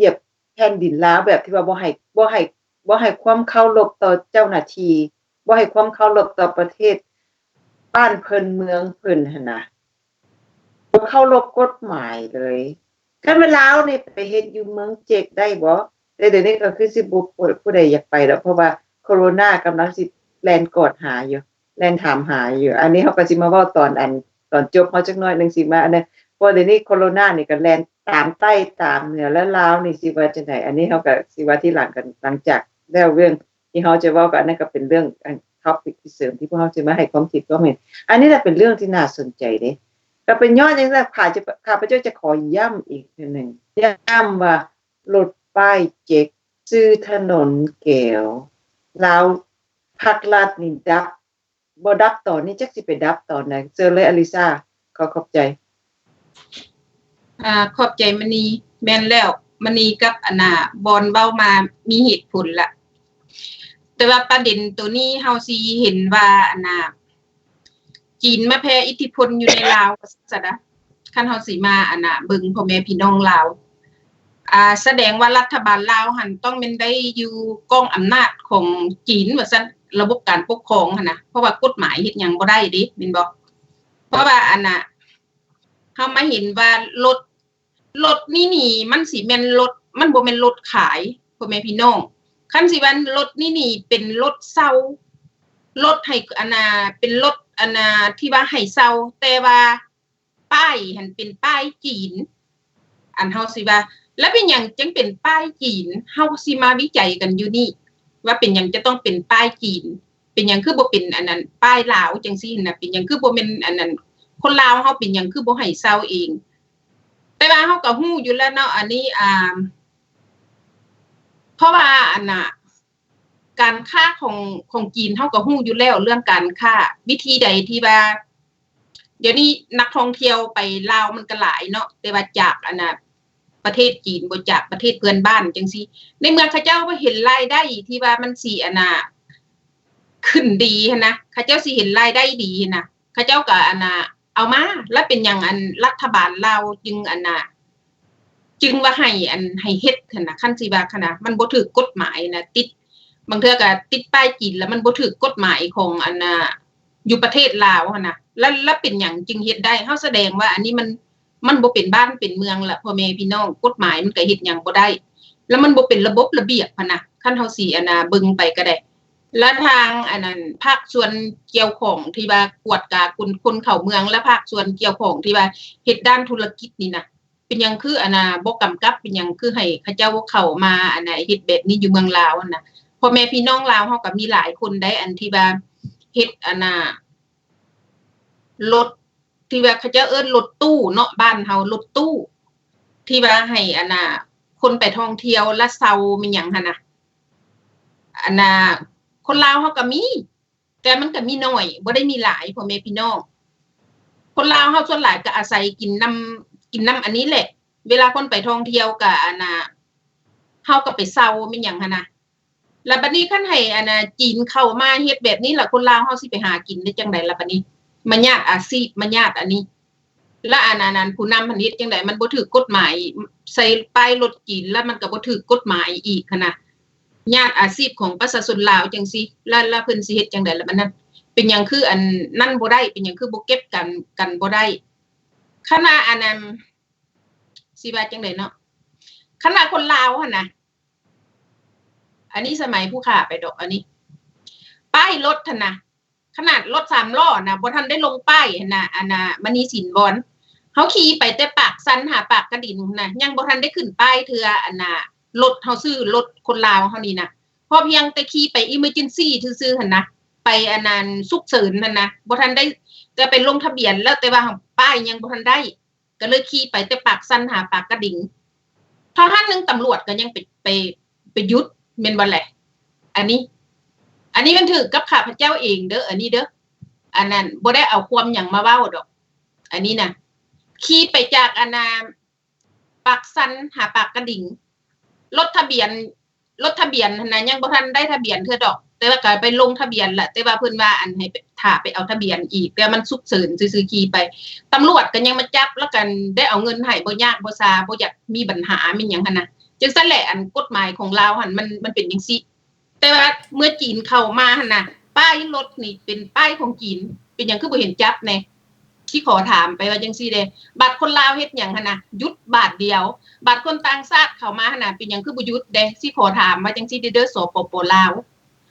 ຢຽບແຜ່ນດິນລາວ ແບບທີ່ວ່າບໍ່ໃຫ້ ບໍ່ໃຫ້ ບໍ່ໃຫ້ຄວາມເຄົາລົບຕໍ່ເຈົ້າໜ້າທີ່ ບໍ່ໃຫ້ຄວາມເຄົາລົບຕໍ່ປະເທດ ບ້ານເພິ່ນເມືອງເພິ່ນຫັ້ນນະ ບໍ່ເຄົາລົບກົດໝາຍເລີຍ. ຄັນວ່າລາວນີ້ໄປເຮັດຢູ່ເມືອງເຈັກໄດ້ບໍ່? ແຕ່ດຽວນີ້ກໍຄືຊິບໍ່ ຜູ້ໃດຢາກໄປດອກ ເພາະວ່າໂຄໂຣນາກຳລັງຊິແລ່ນກວດຫາຢູ່ ແລ່ນຖາມຫາຢູ່. ອັນນີ້ເຮົາກໍຊິມາເວົ້າຕອນ ອັນ ຕອນຈົບເຮົາຈັກໜ້ອຍໜຶ່ງ ຊິມາອັນນັ້ນ ເພາະວ່າດຽວນີ້ໂຄໂຣນານີ້ກໍແລ່ນຕາມໃຕ້ຕາມເໜືອ ແລະ ລາວນີ້ຊິວ່າຈັ່ງໃດ ອັນນີ້ເຮົາກໍຊິວ່າທີຫຼັງກັນ ຫຼັງຈາກແລ້ວເລື່ອງ ທີ່ເຮົາຈະເວົ້າກັນ ອັນນັ້ນກໍເປັນເລື່ອງ ອັນ topic ທີ່ເສີມ ທີ່ພວກເຮົາຈະມາໃຫ້ຄວາມຄິດຄວາມເຫັນ. ອັນນີ້ລະເປັນເລື່ອງທີ່ໜ້າສົນໃຈເດ້. ກໍເປັນຍ້ອນຫຍັງລະ ຂ້າພະເຈົ້າຈະຂໍຢ້ຳອີກເທື່ອໜຶ່ງ, ຢ້ຳວ່າລົດປ້າຍເຈັກ ຊື່ຖະໜົນແກວ ລາວ ພັກລັດນີ້ດັບ ບໍ່ດັບຕອນນີ້ ຈັກຊິໄປດັບຕອນໃດ. ເຊີນເລີຍ ອາລິຊາ. ຂໍຂອບໃຈ. ອາ ຂອບໃຈມະນີ. ແມ່ນແລ້ວ ມະນີກັບ ອັນນ່າ ບອນເວົ້າມາມີເຫດຜົນລະ. ແຕ່ວ່າປະເດັນໂຕນີ້ເຮົາຊິເຫັນວ່າ ອັນນ່າ ຈີນມາແຜ່ອິດທິພົນຢູ່ໃນລາວ ວ່າຊັ້ນຊະນະ. ຄັນເຮົາຊິມາ ອັນນ່າ ເບິ່ງພໍ່ແມ່ພີ່ນ້ອງລາວ ອາ ສະແດງວ່າລັດຖະບານລາວຫັ້ນຕ້ອງແມ່ນໄດ້ຢູ່ກ້ອງອຳນາດຂອງຈີນວ່າຊັ້ນ ລະບົບການປົກຄອງຫັ້ນນະ ເພາະວ່າກົດໝາຍເຮັດຫຍັງບໍ່ໄດ້ເດ້ ແມ່ນບໍ່? ເພາະວ່າ ອັນນ່າ ເຮົາມາເຫັນວ່າລົດ ລົດນີ້ນີ້ມັນຊິແມ່ນລົດ ມັນບໍ່ແມ່ນລົດຂາຍ ພໍ່ແມ່ພີ່ນ້ອງ. ຄັນຊິວ່າລົດນີ້ນີ້ເປັນລົດເຊົ່າ ລົດໃຫ້ ອັນນ່າ ເປັນລົດ ອັນນ່າ ທີ່ວ່າໃຫ້ເຊົ່າ ແຕ່ວ່າ ປ້າຍຫັ້ນເປັນປ້າຍຈີນ. ອັນເຮົາຊິວ່າ ແລ້ວເປັນຫຍັງຈຶ່ງເປັນປ້າຍຈີນ? ເຮົາຊິມາວິໄຈກັນຢູ່ນີ້ ວ່າເປັນຫຍັງຈະຕ້ອງເປັນປ້າຍຈີນ? ເປັນຫຍັງຄືບໍ່ເປັນ ອັນນັ້ນ ປ້າຍລາວຈັ່ງຊີ້ຫັ້ນນະ? ເປັນຫຍັງຄືບໍ່ແມ່ນ ອັນນັ້ນ ຄົນລາວເຮົາ ເປັນຫຍັງຄືບໍ່ໃຫ້ເຊົ່າເອງ? ແຕ່ວ່າເຮົາກໍຮູ້ຢູ່ແລ້ວເນາະ ອັນນີ້ ອ່າ ເພາະວ່າ ອັນນ່າ ການຄ້າຂອງ ຂອງຈີນ ເຮົາກໍຮູ້ຢູ່ແລ້ວເລື່ອງການຄ້າ ວິທີໃດທີ່ວ່າ ດຽວນີ້ນັກທ່ອງທ່ຽວໄປລາວມັນກໍຫຼາຍເນາະ ແຕ່ວ່າຈາກ ອັນນ່າ ປະເທດຈີນ ບໍ່ຈາກປະເທດເພື່ອນບ້ານຈັ່ງຊີ້. ໃນເມື່ອເຂົາເຈົ້າເຫັນລາຍໄດ້ທີ່ວ່າມັນຊິ ອັນນ່າ ຂຶ້ນດີຫັ້ນນະ, ເຂົາເຈົ້າຊິເຫັນລາຍໄດ້ດີຫັ້ນນະ, ເຂົາເຈົ້າກໍ ອັນນ່າ ເອົາມາ. ແລ້ວເປັນຫຍັງ ອັນ ລັດຖະບານລາວຈຶ່ງ ອັນນ່າ ຈຶ່ງວ່າໃຫ້ ອັນ ໃຫ້ເຮັດຫັ້ນນະ? ຄັນຊິວ່າ ຄັນນະ ມັນບໍ່ຖືກກົດໝາຍນະ, ຕິດ ບາງເທື່ອກໍຕິດປ້າຍຈີນ ແລ້ວມັນບໍ່ຖືກກົດໝາຍຂອງ ອັນນ່າ ຢູ່ປະເທດລາວຫັ້ນນະ. ແລ້ວ ແລ້ວເປັນຫຍັງຈຶ່ງເຮັດໄດ້? ເຮົາສະແດງວ່າອັນນີ້ມັນ ມັນບໍ່ເປັນບ້ານເປັນເມືອງລະ ພໍ່ແມ່ພີ່ນ້ອງ, ກົດໝາຍມັນກໍເຮັດຫຍັງບໍ່ໄດ້ ແລ້ວມັນບໍ່ເປັນລະບົບລະບຽບຫັ້ນນະ. ຄັນເຮົາຊິ ອັນນ່າ ເບິ່ງໄປກໍໄດ້ ແລ້ວທາງ ອັນນັ້ນ ພາກສ່ວນກ່ຽວຂ້ອງທີ່ວ່າກວດກາຄົນ ຄົນເຂົ້າເມືອງ ແລະ ພາກສ່ວນກ່ຽວຂ້ອງທີ່ວ່າເຮັດດ້ານທຸລະກິດນີ້ນະ ເປັນຫຍັງຄື ອັນນ່າ ບໍ່ກຳກັບ? ເປັນຫຍັງຄືໃຫ້ເຂົາເຈົ້າເຂົ້າມາ ອັນນ່າ ເຮັດແບບນີ້ຢູ່ເມືອງລາວຫັ້ນນະ? ພໍ່ແມ່ພີ່ນ້ອງລາວເຮົາກໍມີຫຼາຍຄົນໄດ໋ ອັນທີ່ວ່າເຮັດ ອັນນ່າ ລົດ ທີ່ວ່າເຂົາເຈົ້າເອີ້ນລົດຕູ້ເນາະ, ບ້ານເຮົາລົດຕູ້ ທີ່ວ່າໃຫ້ ອັນນ່າ ຄົນໄປທ່ອງທ່ຽວ ລະເຊົ່າແມ່ນຫຍັງຫັ້ນນະ. ອັນນ່າ ຄົນລາວເຮົາກໍມີ ແຕ່ມັນກໍມີໜ້ອຍ ບໍ່ໄດ້ມີຫຼາຍ ພໍ່ແມ່ພີ່ນ້ອງ. ຄົນລາວເຮົາສ່ວນຫຼາຍກໍອາໄສກິນນຳ ກິນນຳອັນນີ້ແຫຼະ. ເວລາຄົນໄປທ່ອງທ່ຽວກໍ ອັນນ່າ ເຮົາກໍໄປເຊົ່າແມ່ນຫຍັງຫັ້ນນະ. ແລ້ວບັດນີ້ຄັນໃຫ້ ອັນນ່າ ຈີນເຂົ້າມາເຮັດແບບນີ້ລະ ຄົນລາວເຮົາຊິໄປຫາກິນໄດ້ຈັ່ງໃດລະບັດນີ້? ມາຍາດອາຊີບ ມາຍາດອັນນີ້ ລະອັນ ອັນ ອັນ ຜູ້ນຳຫັ້ນເຮັດຈັ່ງໃດ? ມັນບໍ່ຖືກກົດໝາຍ ໃສ່ປ້າຍລົດຈີນ ລະມັນກໍບໍ່ຖືກກົດໝາຍອີກຫັ້ນນະ. ຍາດອາຊີບຂອງປະຊາຊົນລາວຈັ່ງຊີ້ ລະ ລະເພິ່ນຊິເຮັດຈັ່ງໃດລະບັດນັ້ນ? ເປັນຫຍັງຄືອັນນັ້ນບໍ່ໄດ້? ເປັນຫຍັງຄືບໍ່ເກັບກັນ ກັນບໍ່ໄດ້? ຄັນວ່າອັນນັ້ນ ຊິວ່າຈັ່ງໃດເນາະ? ຄັນວ່າຄົນລາວຫັ້ນນະ ອັນນີ້ສະໄໝຜູ້ຂ້າໄປດອກ ອັນນີ້ ປ້າຍລົດຫັ້ນນະ ຂະໜາດລົດສາມລໍ້ນະ ບໍ່ທັນໄດ້ລົງປ້າຍຫັ້ນນະ ອັນນ່າ ມະນີສິນວອນ ເຮົາຂີ່ໄປແຕ່ປາກຊັນຫາປາກກະດິງນະ ຍັງບໍ່ທັນໄດ້ຂຶ້ນປ້າຍເທື່ອ. ອັນນ່າ ລົດເຮົາ ຊື່ລົດຄົນລາວເຮົານີ້ນະ ພໍພຽງແຕ່ຂີ່ໄປ emergency ຊື່ໆ ຫັ້ນນະ ໄປອັນນັ້ນ ສຸກເສີນຫັ້ນນະ ບໍ່ທັນໄດ້ ແຕ່ໄປລົງທະບຽນແລ້ວ ແຕ່ວ່າປ້າຍຍັງບໍ່ທັນໄດ້. ກໍເລີຍຂີ່ໄປແຕ່ປາກຊັນຫາປາກກະດິງ. ທະຫານໜຶ່ງ ຕຳຫຼວດກໍຍັງໄປ ໄປ ໄປຢຸດ ແມ່ນບໍ່ແຫຼະ? ອັນນີ້ ອັນນີ້ມັນຖືກກັບຂ້າພະເຈົ້າເອງເດີ້ ອັນນີ້ເດີ້. ອັນນັ້ນບໍ່ໄດ້ເອົາຄວາມຫຍັງມາເວົ້າດອກ ອັນນີ້ນະ. ຂີ່ໄປຈາກອັນນ່າ ປາກຊັນຫາປາກກະດິງ ລົດທະບຽນ ລົດທະບຽນຫັ້ນນະ ຍັງບໍ່ທັນໄດ້ທະບຽນເທື່ອດອກ ແຕ່ວ່າກໍໄປລົງທະບຽນລະ ແຕ່ວ່າເພິ່ນວ່າອັນໃຫ້ໄປ ຖ້າໄປເອົາທະບຽນອີກ ແຕ່ມັນສຸກເສີນຊື່ໆ ຂີ່ໄປ ຕຳຫຼວດກໍຍັງມາຈັບ ແລ້ວກໍໄດ້ເອົາເງິນໃຫ້ ບໍ່ຍາກບໍ່ຊາ ບໍ່ຢາກມີບັນຫາແມ່ນຫຍັງຫັ້ນນະ. ຈັ່ງຊັ້ນແຫຼະ ອັນກົດໝາຍຂອງລາວຫັ້ນ ມັນ ມັນເປັນຈັ່ງຊີ້. ແຕ່ວ່າເມື່ອຈີນເຂົ້າມາຫັ້ນນະ ປ້າຍລົດນີ້ເປັນປ້າຍຂອງຈີນ ເປັນຫຍັງຄືບໍ່ເຫັນຈັບແດ່? ຊິຂໍຖາມໄປວ່າຈັ່ງຊີ້ເດ້. ບາດຄົນລາວເຮັດຫຍັງຫັ້ນນະ ຢຸດບາດດຽວ, ບາດຄົນຕ່າງຊາດເຂົ້າມາຫັ້ນນະ ເປັນຫຍັງຄືບໍ່ຢຸດເດ້? ຊິຂໍຖາມວ່າຈັ່ງຊີ້ເດີ ສປປ ລາວ.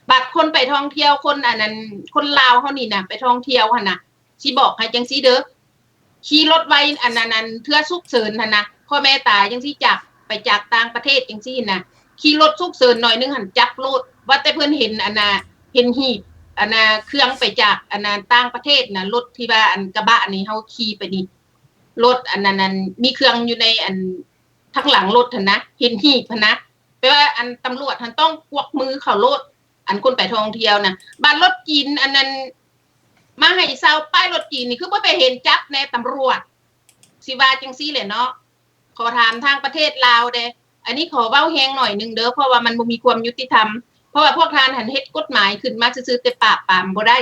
ບາດຄົນໄປທ່ອງທ່ຽວ ຄົນອັນນັ້ນ ຄົນລາວເຮົານີ້ນະ ໄປທ່ອງທ່ຽວຫັ້ນນະ ຊິບອກໃຫ້ຈັ່ງຊີ້ເດີ ຂີ່ລົດໄວ ອັນນັ້ນ ອັນເທື່ອສຸກເສີນຫັ້ນນະ ພໍ່ແມ່ຕາຍຈັ່ງຊີ້ ຈາກ ໄປຈາກຕ່າງປະເທດຈັ່ງຊີ້ນະ ຂີ່ລົດສຸກເສີນໜ້ອຍໜຶ່ງຫັ້ນ ຈັບໂລດ ວ່າແຕ່ເພິ່ນເຫັນອັນນ່າ ເຫັນຫີບອັນນ່າ ເຄື່ອງໄປຈາກອັນນ່າ ຕ່າງປະເທດນະ ລົດທີ່ວ່າອັນກະບະນີ້ ເຮົາຂີ່ໄປນີ້ ລົດອັນນັ້ນ ອັນມີເຄື່ອງຢູ່ໃນອັນທາງຫຼັງລົດຫັ້ນນະ ເຫັນຫີບຫັ້ນນະ ແປວ່າອັນຕຳຫຼວດຫັ້ນຕ້ອງກວັກມືເຂົາໂລດ ອັນຄົນໄປທ່ອງທ່ຽວນະ. ບາດລົດຈີນອັນນັ້ນ ມາໃຫ້ເຊົ່າປ້າຍລົດຈີນນີ້ ຄືບໍ່ໄປເຫັນຈັບແດ່ຕຳຫຼວດ? ຊິວ່າຈັ່ງຊີ້ແຫຼະເນາະ. ຂໍຖາມທາງປະເທດລາວແດ່ ອັນນີ້ຂໍເວົ້າແຮງໜ້ອຍໜຶ່ງເດີ ເພາະວ່າມັນບໍ່ມີຄວາມຍຸຕິທຳ ເພາະວ່າພວກທ່ານຫັ້ນເຮັດກົດໝາຍຂຶ້ນມາຊື່ໆ ແຕ່ປາບປາມບໍ່ໄດ້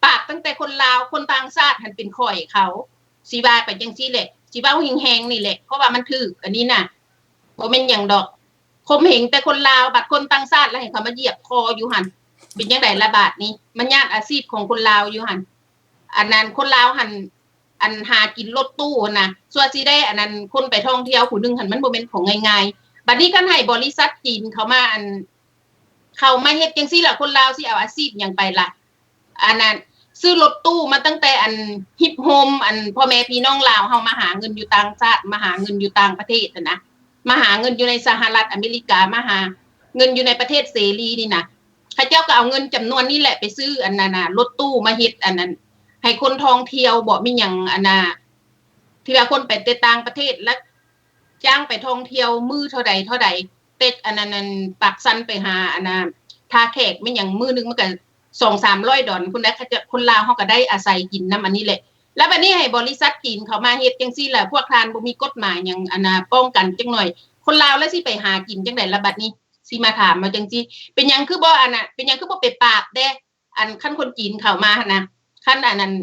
ປາບຕັ້ງແຕ່ຄົນລາວ ຄົນຕ່າງຊາດຫັ້ນເປັນຂ້ອຍເຂົາ ຊິວ່າໄປຈັ່ງຊີ້ແຫຼະ ຊິເວົ້າແຮງໆນີ້ແຫຼະ ເພາະວ່າມັນຖືກ ອັນນີ້ນະ ບໍ່ແມ່ນຫຍັງດອກ ຂົ່ມເຫັງແຕ່ຄົນລາວ ບັດຄົນຕ່າງຊາດລະໃຫ້ເຂົາມາຢຽບຄໍຢູ່ຫັ້ນ ເປັນຈັ່ງໃດລະບາດນີ້? ມັນຍາດອາຊີບຂອງຄົນລາວຢູ່ຫັ້ນ ອັນນັ້ນຄົນລາວຫັ້ນ ອັນຫາກິນລົດຕູ້ຫັ້ນນະ ຊົ່ວຊິໄດ້ອັນນັ້ນ ຄົນໄປທ່ອງທ່ຽວຜູ້ໜຶ່ງຫັ້ນ ມັນບໍ່ແມ່ນຂອງງ່າຍໆ. ບັດນີ້ຄັນໃຫ້ບໍລິສັດຈີນເຂົາມາ ອັນ ເຂົາມາເຮັດຈັ່ງຊີ້ລະ ຄົນລາວຊິເອົາອາຊີບຫຍັງໄປລະ? ອັນນັ້ນ ຊື້ລົດຕູ້ມາຕັ້ງແຕ່ອັນ ຮິບໂຮມ ອັນພໍ່ແມ່ພີ່ນ້ອງລາວເຮົາມາຫາເງິນຢູ່ຕ່າງຊາດ ມາຫາເງິນຢູ່ຕ່າງປະເທດຫັ້ນນະ ມາຫາເງິນຢູ່ໃນສະຫະລັດອາເມລິກາ ມາຫາເງິນຢູ່ໃນປະເທດເສລີນີ້ນະ ເຂົາເຈົ້າກໍເອົາເງິນຈຳນວນນີ້ແຫຼະໄປຊື້ອັນນັ້ນນະ ລົດຕູ້ມາເຮັດອັນນັ້ນ ໃຫ້ຄົນທ່ອງທ່ຽວເບາະ ມີຫຍັງອັນນ່າ ທີ່ວ່າຄົນໄປແຕ່ຕ່າງປະເທດ ແລ້ວຈ້າງໄປທ່ອງທ່ຽວມື້ເທົ່າໃດເທົ່າໃດ ແຕ່ອັນນັ້ນ ອັນປາກຊັນໄປຫາອັນນ່າ ທ່າແຂກແມ່ນຫຍັງ ມື້ໜຶ່ງມັນກໍສອງສາມຮ້ອຍດອນພຸ້ນແຫຼະ ເຂົາເຈົ້າ ຄົນລາວເຮົາກໍໄດ້ອາໄສກິນນຳອັນນີ້ແຫຼະ ແລ້ວບັດນີ້ໃຫ້ບໍລິສັດຈີນເຂົ້າມາເຮັດຈັ່ງຊີ້ລະ ພວກທ່ານບໍ່ມີກົດໝາຍຫຍັງ ອັນນ່າ ປ້ອງກັນຈັກໜ່ອຍ ຄົນລາວລະຊິໄປຫາກິນຈັ່ງໃດລະບັດນີ້? ຊິມາຖາມວ່າຈັ່ງຊີ້ ເປັນຫຍັງຄືບໍ່ ອັນນ່າ ເປັນຫຍັງຄືບໍ່ໄປປາບແດ່? ອັນ ຄັນຄົນຈີນເຂົ້າມາຫັ້ນນະ ຄັນອັນນັ້ນ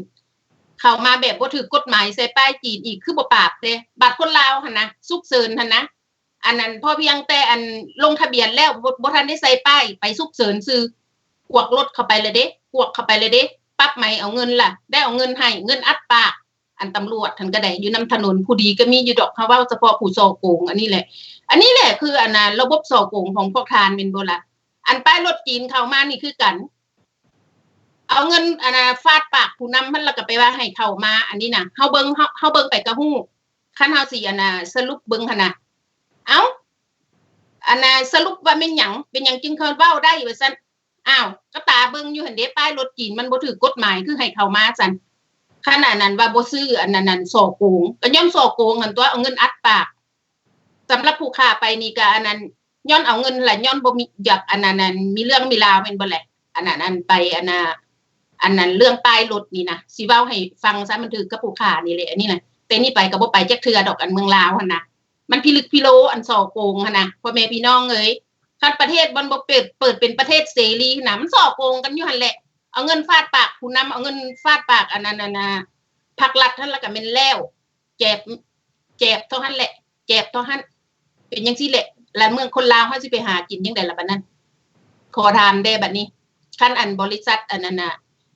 ເຂົ້າມາແບບບໍ່ຖືກກົດໝາຍ ໃສ່ປ້າຍຈີນອີກ ຄືບໍ່ປາບແດ່? ບາດຄົນລາວຫັ້ນນະ ສຸກເສີນຫັ້ນນະ ອັນນັ້ນ ພໍພຽງແຕ່ອັນລົງທະບຽນແລ້ວ ບໍ່ ບໍ່ທັນໄດ້ໃສ່ປ້າຍ ໄປສຸກເສີນຊື່ ກວກລົດເຂົ້າໄປແລ້ວເດ້ ກວກເຂົ້າໄປແລ້ວເດ້ ປັບໃໝເອົາເງິນລະ ໄດ້ເອົາເງິນໃຫ້ ເງິນອັດປາກ ອັນຕຳຫຼວດຫັ້ນກະໄດ້ ຢູ່ນຳຖະໜົນ ຜູ້ດີກະມີຢູ່ດອກ ເຮົາເວົ້າສະເພາະຜູ້ສໍ້ໂກງ ອັນນີ້ແຫຼະ ອັນນີ້ແຫຼະຄືອັນນ່າ ລະບົບສໍ້ໂກງຂອງພວກທ່ານແມ່ນບໍ່ລະ? ອັນປ້າຍລົດຈີນເຂົ້າມານີ້ຄືກັນ ເອົາເງິນອັນນ່າ ຟາດປາກຜູ້ນຳຫັ້ນ ລະກະໄປວ່າໃຫ້ເຂົ້າມາ ອັນນີ້ນະ ເຮົາເບິ່ງ ເຮົາ ເຮົາເບິ່ງໄປກະຮູ້ ຄັນເຮົາຊິອັນນ່າ ສະຫຼຸບເບິ່ງຫັ້ນນະ ເອົ້າ ອັນນ່າ ສະຫຼຸບວ່າແມ່ນຫຍັງ ເປັນຫຍັງຈຶ່ງເຄີຍເວົ້າໄດ້ວ່າຊັ້ນ? ອ້າວ ກະຕາເບິ່ງຢູ່ຫັ້ນເດ ປ້າຍລົດຈີນມັນບໍ່ຖືກກົດໝາຍ ຄືໃຫ້ເຂົ້າມາຊັ້ນ? ຄັນອັນນັ້ນວ່າບໍ່ຊື້ ອັນນັ້ນ ອັນສໍ້ໂກງ ກະຍ້ອນສໍ້ໂກງຫັ້ນຕົວະ ເອົາເງິນອັດປາກ ສຳລັບຜູ້ຄ້າໄປນີ້ກະອັນນັ້ນ ຍ້ອນເອົາເງິນລະ ຍ້ອນບໍ່ມີ ຢາກອັນນັ້ນ ອັນມີເລື່ອງມີລາວແມ່ນບໍ່ແຫຼະ? ອັນນັ້ນ ອັນໄປອັນນ່າ ອັນນັ້ນ ເລື່ອງປ້າຍລົດນີ້ນະ ຊິເວົ້າໃຫ້ຟັງຊະ ມັນຖືກກັບຜູ້ຄ້ານີ້ແຫຼະ ອັນນີ້ນະ ແຕ່ນີ້ໄປກະບໍ່ໄປຈັກເທື່ອດອກ ອັນເມືອງລາວຫັ້ນນະ ມັນພິລຶກພິໂລ ອັນສໍ້ໂກງຫັ້ນນະ ພໍ່ແມ່ພີ່ນ້ອງເອີຍ ຄັນປະເທດມັນບໍ່ເປີດ ເປີດເປັນປະເທດເສລີນະ ມັນສໍ້ໂກງກັນຢູ່ຫັ້ນແຫຼະ ເອົາເງິນຟາດປາກຜູ້ນຳ ເອົາເງິນຟາດປາກອັນນັ້ນ ອັນນ່າ ພັກລັດຫັ້ນ ລະກະແມ່ນແລ້ວ ແຈບ ແຈບເທົ່າຫັ້ນແຫຼະ ແຈບເທົ່າຫັ້ນ ເປັນຈັ່ງຊີ້ແຫຼະ ລະເມືອງຄົນລາວເຮົາຊິໄປຫາກິນຈັ່ງໃດລະບາດນັ້ນ? ຂໍຖາມແດ່ບາດນີ້ ຄັນອັນບໍລິສັດອັນນັ້ນນະ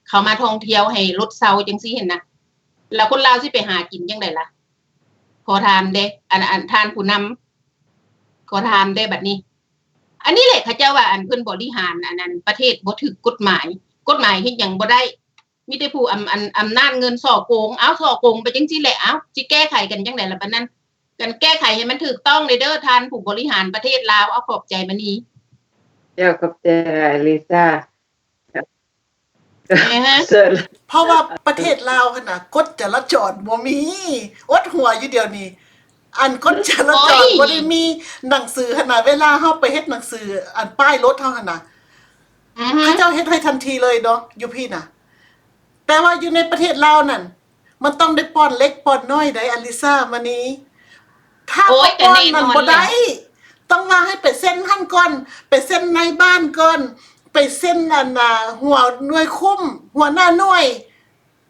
ເຂົາມາທ່ອງທ່ຽວໃຫ້ລົດເຊົາຈັ່ງຊີ້ຫັ້ນນະ ລະຄົນລາວຊິໄປຫາກິນຈັ່ງໃດລະ? ຂໍຖາມແດ່ ອັນ ອັນທ່ານຜູ້ນຳ ຂໍຖາມແດ່ບາດນີ້ ອັນນີ້ແຫຼະ ເຂົາເຈົ້າວ່າອັນເພິ່ນບໍລິຫານອັນນັ້ນ ປະເທດບໍ່ຖືກກົດໝາຍ ກົດໝາຍເຮັດຫຍັງບໍ່ໄດ້ ມີແຕ່ຜູ້ອຳ ອັນ ອຳນາດເງິນສໍ້ໂກງ ເອົ້າ ສໍ້ໂກງໄປຈັ່ງຊີ້ແຫຼະ ເອົ້າ ຊິແກ້ໄຂກັນຈັ່ງໃດລະບາດນັ້ນ? ກັນແກ້ໄຂໃຫ້ມັນຖືກຕ້ອງແດ່ເດີ ທ່ານຜູ້ບໍລິຫານປະເທດລາວ ເອົາ ຂອບໃຈ ມານີ. ເຈົ້າ ຂອບໃຈຫຼາຍ ລິຊາ. ເພາະວ່າປະເທດລາວຫັ້ນນະ ກົດຈະລາຈອນບໍ່ມີ ອົດຫົວຢູ່ດຽວນີ້ ອັນກົດຈະລາຈອນ ໂອ້ຍ ບໍ່ໄດ້ມີໜັງສືຫັ້ນນະ ເວລາເຮົາໄປເຮັດໜັງສື ອັນປ້າຍລົດເຮົາຫັ້ນນະ ເຂົາເຈົ້າເຮັດໃຫ້ທັນທີເລີຍເນາະ ຢູ່ພີ້ນະ ແຕ່ວ່າຢູ່ໃນປະເທດລາວນັ້ນ ມັນຕ້ອງໄດ້ປ້ອນເລັກປ້ອນນ້ອຍໃດ໋ ອາລິຊາ ມານີ ຖ້າບໍ່ປ້ອນນັ້ນບໍ່ໄດ້ ຕ້ອງວ່າໃຫ້ໄປເຊັນຫັ້ນກ່ອນ ໄປເຊັນນາຍບ້ານກ່ອນ ໄປເຊັນອັນນ່າ ຫົວໜ່ວຍຄຸ້ມ ຫົວໜ້າໜ່ວຍ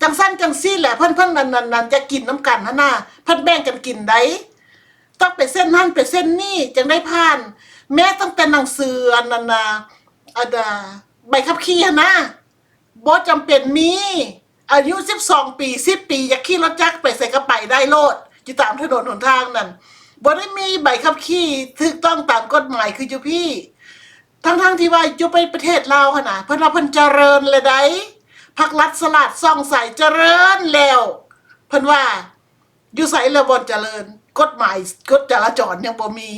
ຈັ່ງຊັ້ນຈັ່ງຊີ້ແຫຼະ ເພິ່ນ ເພິ່ນ ອັນນັ້ນ ອັນຢາກກິນນຳກັນຫັ້ນນະ ເພິ່ນແບ່ງກັນກິນໃດ໋ ຕ້ອງໄປເຊັນຫັ້ນໄປເຊັນນີ້ ຈັ່ງໄດ້ຜ່ານ ແມ້ຕັ້ງແຕ່ໜັງສືອັນນັ້ນນະ ອັນ ອາ ໃບຂັບຂີ່ຫັ້ນນະ ບໍ່ຈຳເປັນມີ ອາຍຸສິບສອງປີ ສິບປີ ຢາກຂີ່ລົດຈັກໄປໃສກະໄປໄດ້ໂລດ ຢູ່ຕາມຖະໜົນຫົນທາງນັ້ນ ບໍ່ໄດ້ມີໃບຂັບຂີ່ຖືກຕ້ອງຕາມກົດໝາຍຄືຢູ່ພີ້ ທັງໆທີ່ວ່າຢູ່ໄປປະເທດລາວຫັ້ນນະ ເພິ່ນວ່າເພິ່ນຈະເລີນແລ້ວໃດ໋ ພັກລັດສະຫຼາດສ່ອງໃສຈະເລີນແລ້ວ ເພິ່ນວ່າ ຢູ່ໃສລະບ່ອນຈະເລີນ ກົດໝາຍ ກົດຈະລາຈອນຍັງບໍ່ມີ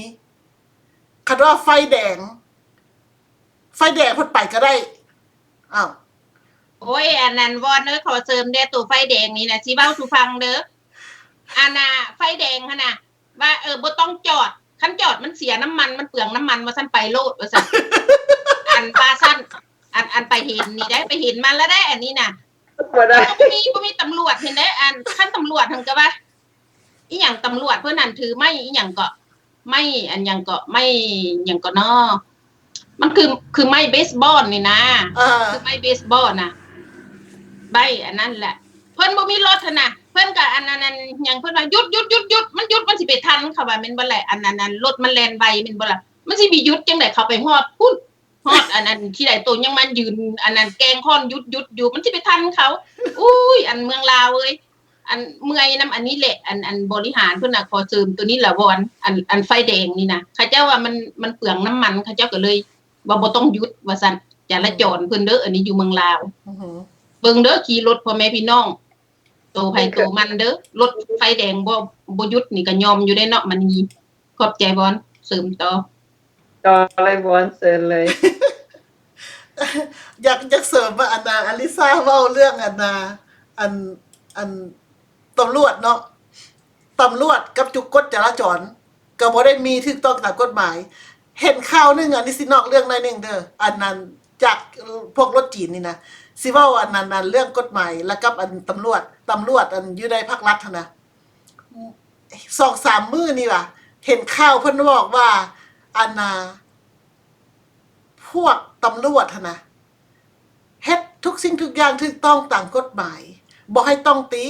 ຄັນວ່າໄຟແດງ ໄຟແດງເພິ່ນໄປກະໄດ້ ອ້າວ ໂອ້ຍ ອັນນັ້ນ ວອນເອີຍ ຂໍເສີມແດ່ ໂຕໄຟແດງນີ້ນະ ຊິເວົ້າສູ່ຟັງເດີ ອັນນ່າ ໄຟແດງຫັ້ນນະ ວ່າ ເອີ ບໍ່ຕ້ອງຈອດ ຄັນຈອດມັນເສຍນ້ຳມັນ ມັນເປືອງນ້ຳມັນ ວ່າຊັ້ນ ໄປໂລດ ວ່າຊັ້ນ ອັນວ່າຊັ້ນ ອັນ ອັນໄປເຫັນນີ້ໄດ໋ ໄປເຫັນມາແລ້ວໄດ໋ ອັນນີ້ນະ ບໍ່ໄດ້ ບໍ່ມີ ບໍ່ມີຕຳຫຼວດເຫັນເດ້ ອັນ ຄັນຕຳຫຼວດຫັ້ນກະວ່າ ອີ່ຫຍັງ ຕຳຫຼວດເພິ່ນຫັ້ນຖືໄມ້ອີ່ຫຍັງເກາະ ໄມ້ອັນຫຍັງເກາະ ໄມ້ຫຍັງເກາະນໍ ມັນຄື ຄືໄມ້ເບສບອນນີ້ນາ ເອີ ຄືໄມ້ເບສບອນນະ ໃບອັນນັ້ນແຫຼະ ເພິ່ນບໍ່ມີລົດຫັ້ນນະ ເພິ່ນກະອັນ ອັນ ອັນຫຍັງ ເພິ່ນວ່າຢຸດ ຢຸດ ຢຸດ ຢຸດ ມັນຢຸດ ມັນຊິໄປທັນເຂົາວ່າແມ່ນບໍ່ແຫຼະ ອັນ ອັນ ອັນລົດມັນແລ່ນໄວແມ່ນບໍ່ລະ ມັນຊິໄປຢຸດຈັ່ງໃດ ເຂົາໄປຮອດພຸ້ນ ຮອດອັນ ອັນທີ່ໃດໂຕຍັງມາຢືນ ອັນນັ້ນແກ່ງຄ້ອນຢຸດໆຢູ່ ມັນຊິໄປທັນເຂົາ ອຸ້ຍ ອັນເມືອງລາວເອີຍ ອັນເມື່ອຍນຳອັນນີ້ແຫຼະ ອັນ ອັນບໍລິຫານເພິ່ນນະ ຂໍເສີມໂຕນີ້ລະວອນ ອັນ ອັນໄຟແດງນີ້ນະ ເຂົາເຈົ້າວ່າມັນ ມັນເປືອງນ້ຳມັນ ເຂົາເຈົ້າກະເລີຍວ່າບໍ່ຕ້ອງຢຸດວ່າຊັ້ນ ຈະລາຈອນເພິ່ນເດີ ອັນນີ້ຢູ່ເມືອງລາວ ເບິ່ງເດີ ຂີ່ລົດພໍ່ແມ່ພີ່ນ້ອງ ໂຕໃຜໂຕມັນເດີ ລົດໄຟແດງບໍ່ ບໍ່ຢຸດນີ້ກະຍອມຢູ່ເດ້ເນາະ ມັນມີ ຂອບໃຈບອນ ເສີມຕໍ່ ຕໍ່ເລີຍບອນ ເຊີນເລີຍ ຢາກ ຢາກເສີມວ່າ ອັນນ່າ ອາລິຊາເວົ້າເລື່ອງ ອັນນ່າ ອັນ ອັນຕຳຫຼວດເນາະ ຕຳຫຼວດກັບຈຸກກົດຈະລາຈອນ ກະບໍ່ໄດ້ມີຖືກຕ້ອງຕາມກົດໝາຍ ເຫັນຂ່າວໜຶ່ງ ອັນນີ້ຊິນອກເລື່ອງໜ້ອຍໜຶ່ງເດີ ອັນນັ້ນ ຈາກພວກລົດຈີນນີ້ນະ ຊິເວົ້າອັນນັ້ນ ອັນເລື່ອງກົດໝາຍ ແລ້ວກັບອັນຕຳຫຼວດ, ຕຳຫຼວດອັນຢູ່ໃນພາກລັດຫັ້ນນະ ສອງສາມມື້ນີ້ວ່າ ເຫັນຂ່າວເພິ່ນບອກວ່າ ອັນນ່າ ພວກຕຳຫຼວດຫັ້ນນະ ເຮັດທຸກສິ່ງທຸກຢ່າງຖືກຕ້ອງຕາມກົດໝາຍ ບໍ່ໃຫ້ຕ້ອງຕິ.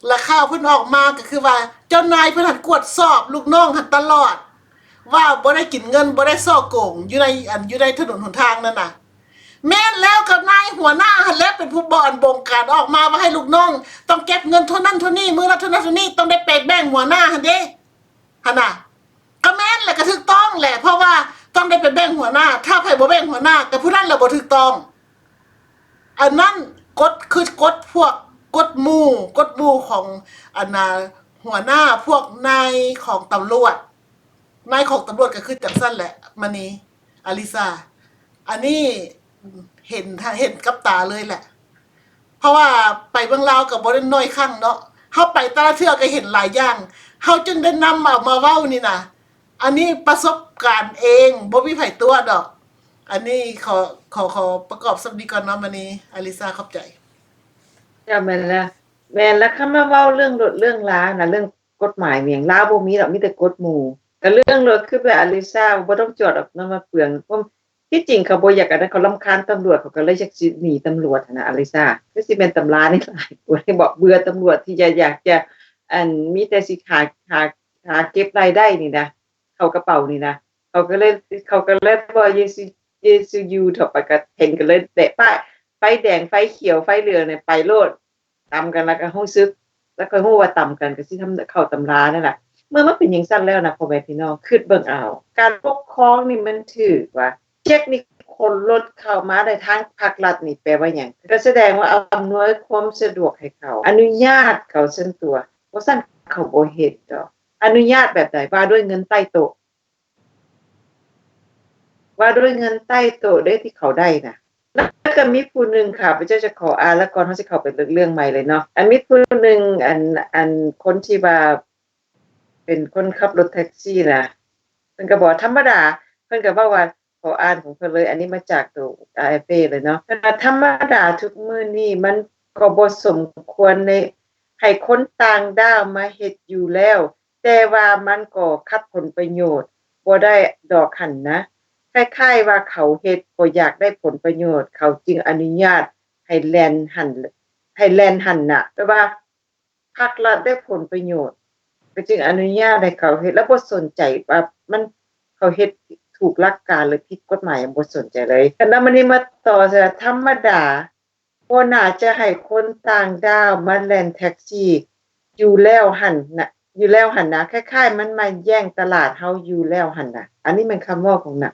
ແລ້ວຂ່າວເພິ່ນອອກມາກໍຄືວ່າ ເຈົ້ານາຍເພິ່ນຫັ້ນກວດສອບລູກນ້ອງຫັ້ນຕະຫຼອດ ວ່າບໍ່ໄດ້ກິນເງິນ ບໍ່ໄດ້ສໍ້ໂກງ ຢູ່ໃນ ອັນ ຢູ່ໃນຖະໜົນຫົນທາງນັ້ນນະ. ແມ່ນແລ້ວ ກໍນາຍຫົວໜ້າຫັ້ນແຫຼະເປັນຜູ້ບອກ ອັນ ບົງການອອກມາວ່າໃຫ້ລູກນ້ອງຕ້ອງເກັບເງິນເທົ່ານັ້ນເທົ່ານີ້ ມື້ລະເທົ່ານັ້ນເທົ່ານີ້ ຕ້ອງໄດ້ໄປແບ່ງຫົວໜ້າຫັ້ນເດ້ ຫັ້ນນະ. ກໍແມ່ນແຫຼະ ກໍຖືກຕ້ອງແຫຼະ ເພາະວ່າຕ້ອງໄດ້ໄປແບ່ງຫົວໜ້າ ຖ້າໃຜບໍ່ແບ່ງຫົວໜ້າ ກໍຜູ້ນັ້ນແຫຼະບໍ່ຖືກຕ້ອງ. ອັນນັ້ນກົດ ຄືກົດພວກ ກົດໝູ່ ກົດໝູ່ຂອງ ອັນນ່າ ຫົວໜ້າພວກນາຍຂອງຕຳຫຼວດ ນາຍຂອງຕຳຫຼວດກໍຄືຈັ່ງຊັ້ນແຫຼະ ມະນີ ອາລິຊາ ອັນນີ້ເຫັນ ເຫັນກັບຕາເລີຍແຫຼະ ເພາະວ່າໄປເມືອງລາວກໍບໍ່ໄດ້ໜ້ອຍຄັ້ງເນາະ ເຮົາໄປແຕ່ລະເທື່ອກໍເຫັນຫຼາຍຢ່າງ ເຮົາຈຶ່ງໄດ້ນຳເອົາມາເວົ້ານີ້ນະ. ອັນນີ້ປະສົບການເອງ ບໍ່ມີໃຜຕົວະດອກ. ອັນນີ້ຂໍ ຂໍ ຂໍປະກອບສ່ຳນີ້ກ່ອນເນາະ ມະນີ ອາລິຊາ ຂອບໃຈ. ເຈົ້າ ແມ່ນແລ້ວ ແມ່ນແລ້ວ ຄັນມາເວົ້າເລື່ອງລົດເລື່ອງລານະ ເລື່ອງກົດໝາຍຫຍັງ ລາວບໍ່ມີດອກ ມີແຕ່ກົດໝູ່. ກະເລື່ອງລົດ ຄືແບບອາລິຊາ ບໍ່ຕ້ອງຈອດດອກ ນ້ຳມັນເປືອງ. ທີ່ຈິງເຂົາບໍ່ຢາກ ອັນນັ້ນ ເຂົາລຳຄານຕຳຫຼວດ ເຂົາກໍເລີຍຢາກຊິໜີຕຳຫຼວດຫັ້ນນະ ອາລິຊາ. ຄືຊິແມ່ນຕຳລານີ້ຫຼາຍກວ່າ ບອກເບື່ອຕຳຫຼວດທີ່ຢາກ ຢາກຈະ ອັນ ມີແຕ່ຊິຫາ ຫາ ຫາເກັບລາຍໄດ້ນີ້ນະ ເຂົ້າກະເປົານີ້ນະ ເຂົາກໍເລີຍ ເຂົາກໍເລີຍວ່າ ເຢຊູ ເຢຊູຢູ່ເຖາະ ໄປກະເຫັນ ກໍເລີຍແບະປ້າຍ ໄຟແດງ ໄຟຂຽວ ໄຟເຫຼືອງນີ້ ໄປໂລດ ຕຳກັນ ແລ້ວກໍຮູ້ສຶກ ແລ້ວຄ່ອຍຮູ້ວ່າຕຳກັນ ກໍຊິທຳ ເຂົ້າຕຳລານັ້ນລະ. ເມື່ອມັນເປັນຈັ່ງຊັ້ນແລ້ວນະ ພໍ່ແມ່ພີ່ນ້ອງ ຄິດເບິ່ງເອົາ ການປົກຄອງນີ້ມັນຖືກວ່າ ເຈັກນີ້ຂົນລົດເຂົ້າມາໄດ້ທາງພາກລັດນີ້ ແປວ່າຫຍັງ? ກໍສະແດງວ່າອຳນວຍຄວາມສະດວກໃຫ້ເຂົາ ອະນຸຍາດເຂົາຊັ້ນຕົວະ ບໍ່ຊັ້ນເຂົາບໍ່ເຮັດດອກ. ອະນຸຍາດແບບໃດ? ວ່າດ້ວຍເງິນໃຕ້ໂຕະ ວ່າດ້ວຍເງິນໃຕ້ໂຕະເດ້ທີ່ເຂົາໄດ້ນະ. ແລ້ວກໍມີຜູ້ໜຶ່ງ ຂ້າພະເຈົ້າຈະຂໍອ່ານ ແລ້ວກ່ອນເຮົາຊິເຂົ້າໄປເລື່ອງໃໝ່ເລີຍເນາະ ອັນມີຜູ້ໜຶ່ງ ອັນ ອັນຄົນທີ່ວ່າເປັນຄົນຂັບລົດແທັກຊີນະ ເພິ່ນກໍບອກທຳມະດາ ເພິ່ນກໍເວົ້າວ່າ ຂໍອ່ານຂອງເພິ່ນເລີຍ ອັນນີ້ມາຈາກໂຕ ອາ ເອັຟ ເອ ເລີຍເນາະ ເພິ່ນວ່າ ທຳມະດາທຸກມື້ນີ້ມັນກໍບໍ່ສົມຄວນໃນ ໃຫ້ຄົນຕ່າງດ້າວມາເຮັດຢູ່ແລ້ວ ແຕ່ວ່າມັນກໍຂັດຜົນປະໂຫຍດບໍ່ໄດ້ດອກຫັ້ນນະ. ຄ້າຍໆວ່າເຂົາເຮັດກໍຢາກໄດ້ຜົນປະໂຫຍດ ເຂົາຈຶ່ງອະນຸຍາດໃຫ້ແລ່ນຫັ້ນ ໃຫ້ແລ່ນຫັ້ນນະ. ແປວ່າພັກລັດໄດ້ຜົນປະໂຫຍດ ກໍຈຶ່ງອະນຸຍາດໃຫ້ເຂົາເຮັດ ແລ້ວບໍ່ສົນໃຈວ່າມັນ ເຂົາເຮັດຖືກຫຼັກການ ຫຼື ຜິດກົດໝາຍ ຍັງບໍ່ສົນໃຈເລີຍ. ຄັນນຳອັນນີ້ມາຕໍ່ ທຳມະດາ ບໍ່ໜ້າຈະໃຫ້ຄົນຕ່າງດ້າວມາແລ່ນແທັກຊີຢູ່ແລ້ວຫັ້ນນະ ຢູ່ແລ້ວຫັ້ນນະ ຄ້າຍໆມັນມາແຍ່ງຕະຫຼາດເຮົາຢູ່ແລ້ວຫັ້ນນະ. ອັນນີ້ແມ່ນຄຳເວົ້າຂອງນະ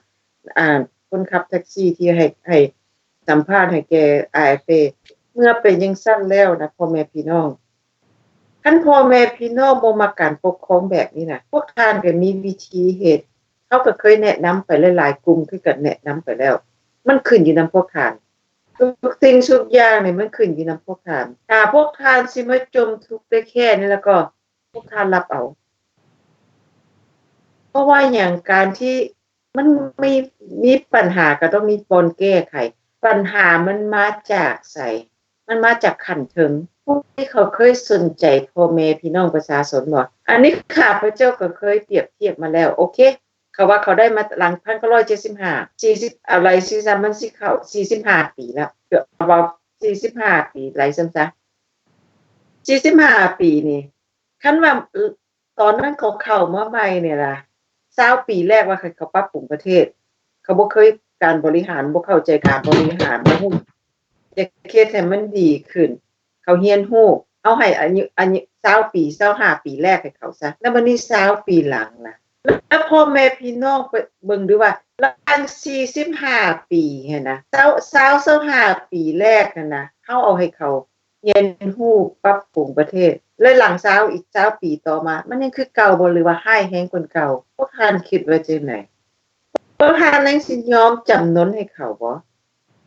ອ່າ ຄົນຂັບແທັກຊີທີ່ໃຫ້ ໃຫ້ສຳພາດໃຫ້ແກ່ ອາ ເອັຟ ເອ. ເມື່ອເປັນຈັ່ງຊັ້ນແລ້ວນະ ພໍ່ແມ່ພີ່ນ້ອງ ຄັນພໍ່ແມ່ພີ່ນ້ອງບໍ່ມັກການປົກຄອງແບບນີ້ນະ ພວກທ່ານກໍມີວິທີເຮັດ. ເຮົາກໍເຄີຍແນະນຳໄປຫຼາຍໆກຸ່ມຄືກັນ ແນະນຳໄປແລ້ວ ມັນຂຶ້ນຢູ່ນຳພວກທ່ານ. ທຸກສິ່ງທຸກຢ່າງນີ້ມັນຂຶ້ນຢູ່ນຳພວກທ່ານ. ຖ້າພວກທ່ານຊິມາຈົມທຸກໄດ້ແຄ່ນີ້ ແລ້ວກໍພວກທ່ານຮັບເອົາ. ເພາະວ່າຫຍັງ? ການທີ່ມັນມີ ມີປັນຫາກໍຕ້ອງມີບ່ອນແກ້ໄຂ. ປັນຫາມັນມາຈາກໃສ? ມັນມາຈາກຂັ້ນເທິງ. ຜູ້ທີ່ເຂົາເຄີຍສົນໃຈພໍ່ແມ່ພີ່ນ້ອງປະຊາຊົນບໍ່? ອັນນີ້ຂ້າພະເຈົ້າກໍເຄີຍປຽບທຽບມາແລ້ວ. ໂອເຄ ເຂົາວ່າເຂົາໄດ້ມາຫຼັງພັນເກົ້າຮ້ອຍເຈັດສິບຫ້າ ສີ່ສິບ ອາໄລຊີຊາ ມັນຊິເຂົ້າສີ່ສິບຫ້າປີແລ້ວ ເກືອບ ເວົ້າສີ່ສິບຫ້າປີ ໄລຊຳຊະ ສີ່ສິບຫ້າປີນີ້ ຄັນວ່າ ເອີ ຕອນນັ້ນເຂົາເຂົ້າມາໃໝ່ນີ້ນະ ຊາວປີແລກວ່າໃຫ້ເຂົາປັບປຸງປະເທດ ເຂົາບໍ່ເຄີຍການບໍລິຫານ ບໍ່ເຂົ້າໃຈການບໍລິຫານ ບໍ່ຮູ້ ຢາກເຮັດໃຫ້ມັນດີຂຶ້ນ ເຂົາຮຽນຮູ້ ເອົາໃຫ້ອາຍຸ ອາຍຸຊາວປີ ຊາວຫ້າປີແລກໃຫ້ເຂົາຊະ ແລ້ວບັດນີ້ຊາວປີຫຼັງນະ ແລ້ວພໍ່ແມ່ພີ່ນ້ອງໄປເບິ່ງດູວ່າ ລະຫວ່າງສີ່ສິບຫ້າປີຫັ້ນນະ ຊາວ ຊາວ ຊາວຫ້າປີແລກຫັ້ນນະ ເຮົາເອົາໃຫ້ເຂົາຮຽນຮູ້ປັບປຸງປະເທດ ແລະ ຫຼັງຊາວ ອີກຊາວປີຕໍ່ມາ ມັນຍັງຄືເກົ່າບໍ່ ຫຼືວ່າຮ້າຍແຮງກວ່າເກົ່າ? ພວກທ່ານຄິດວ່າຈັ່ງໃດ? ພວກທ່ານຍັງຊິຍອມຈຳນົນໃຫ້ເຂົາບໍ່?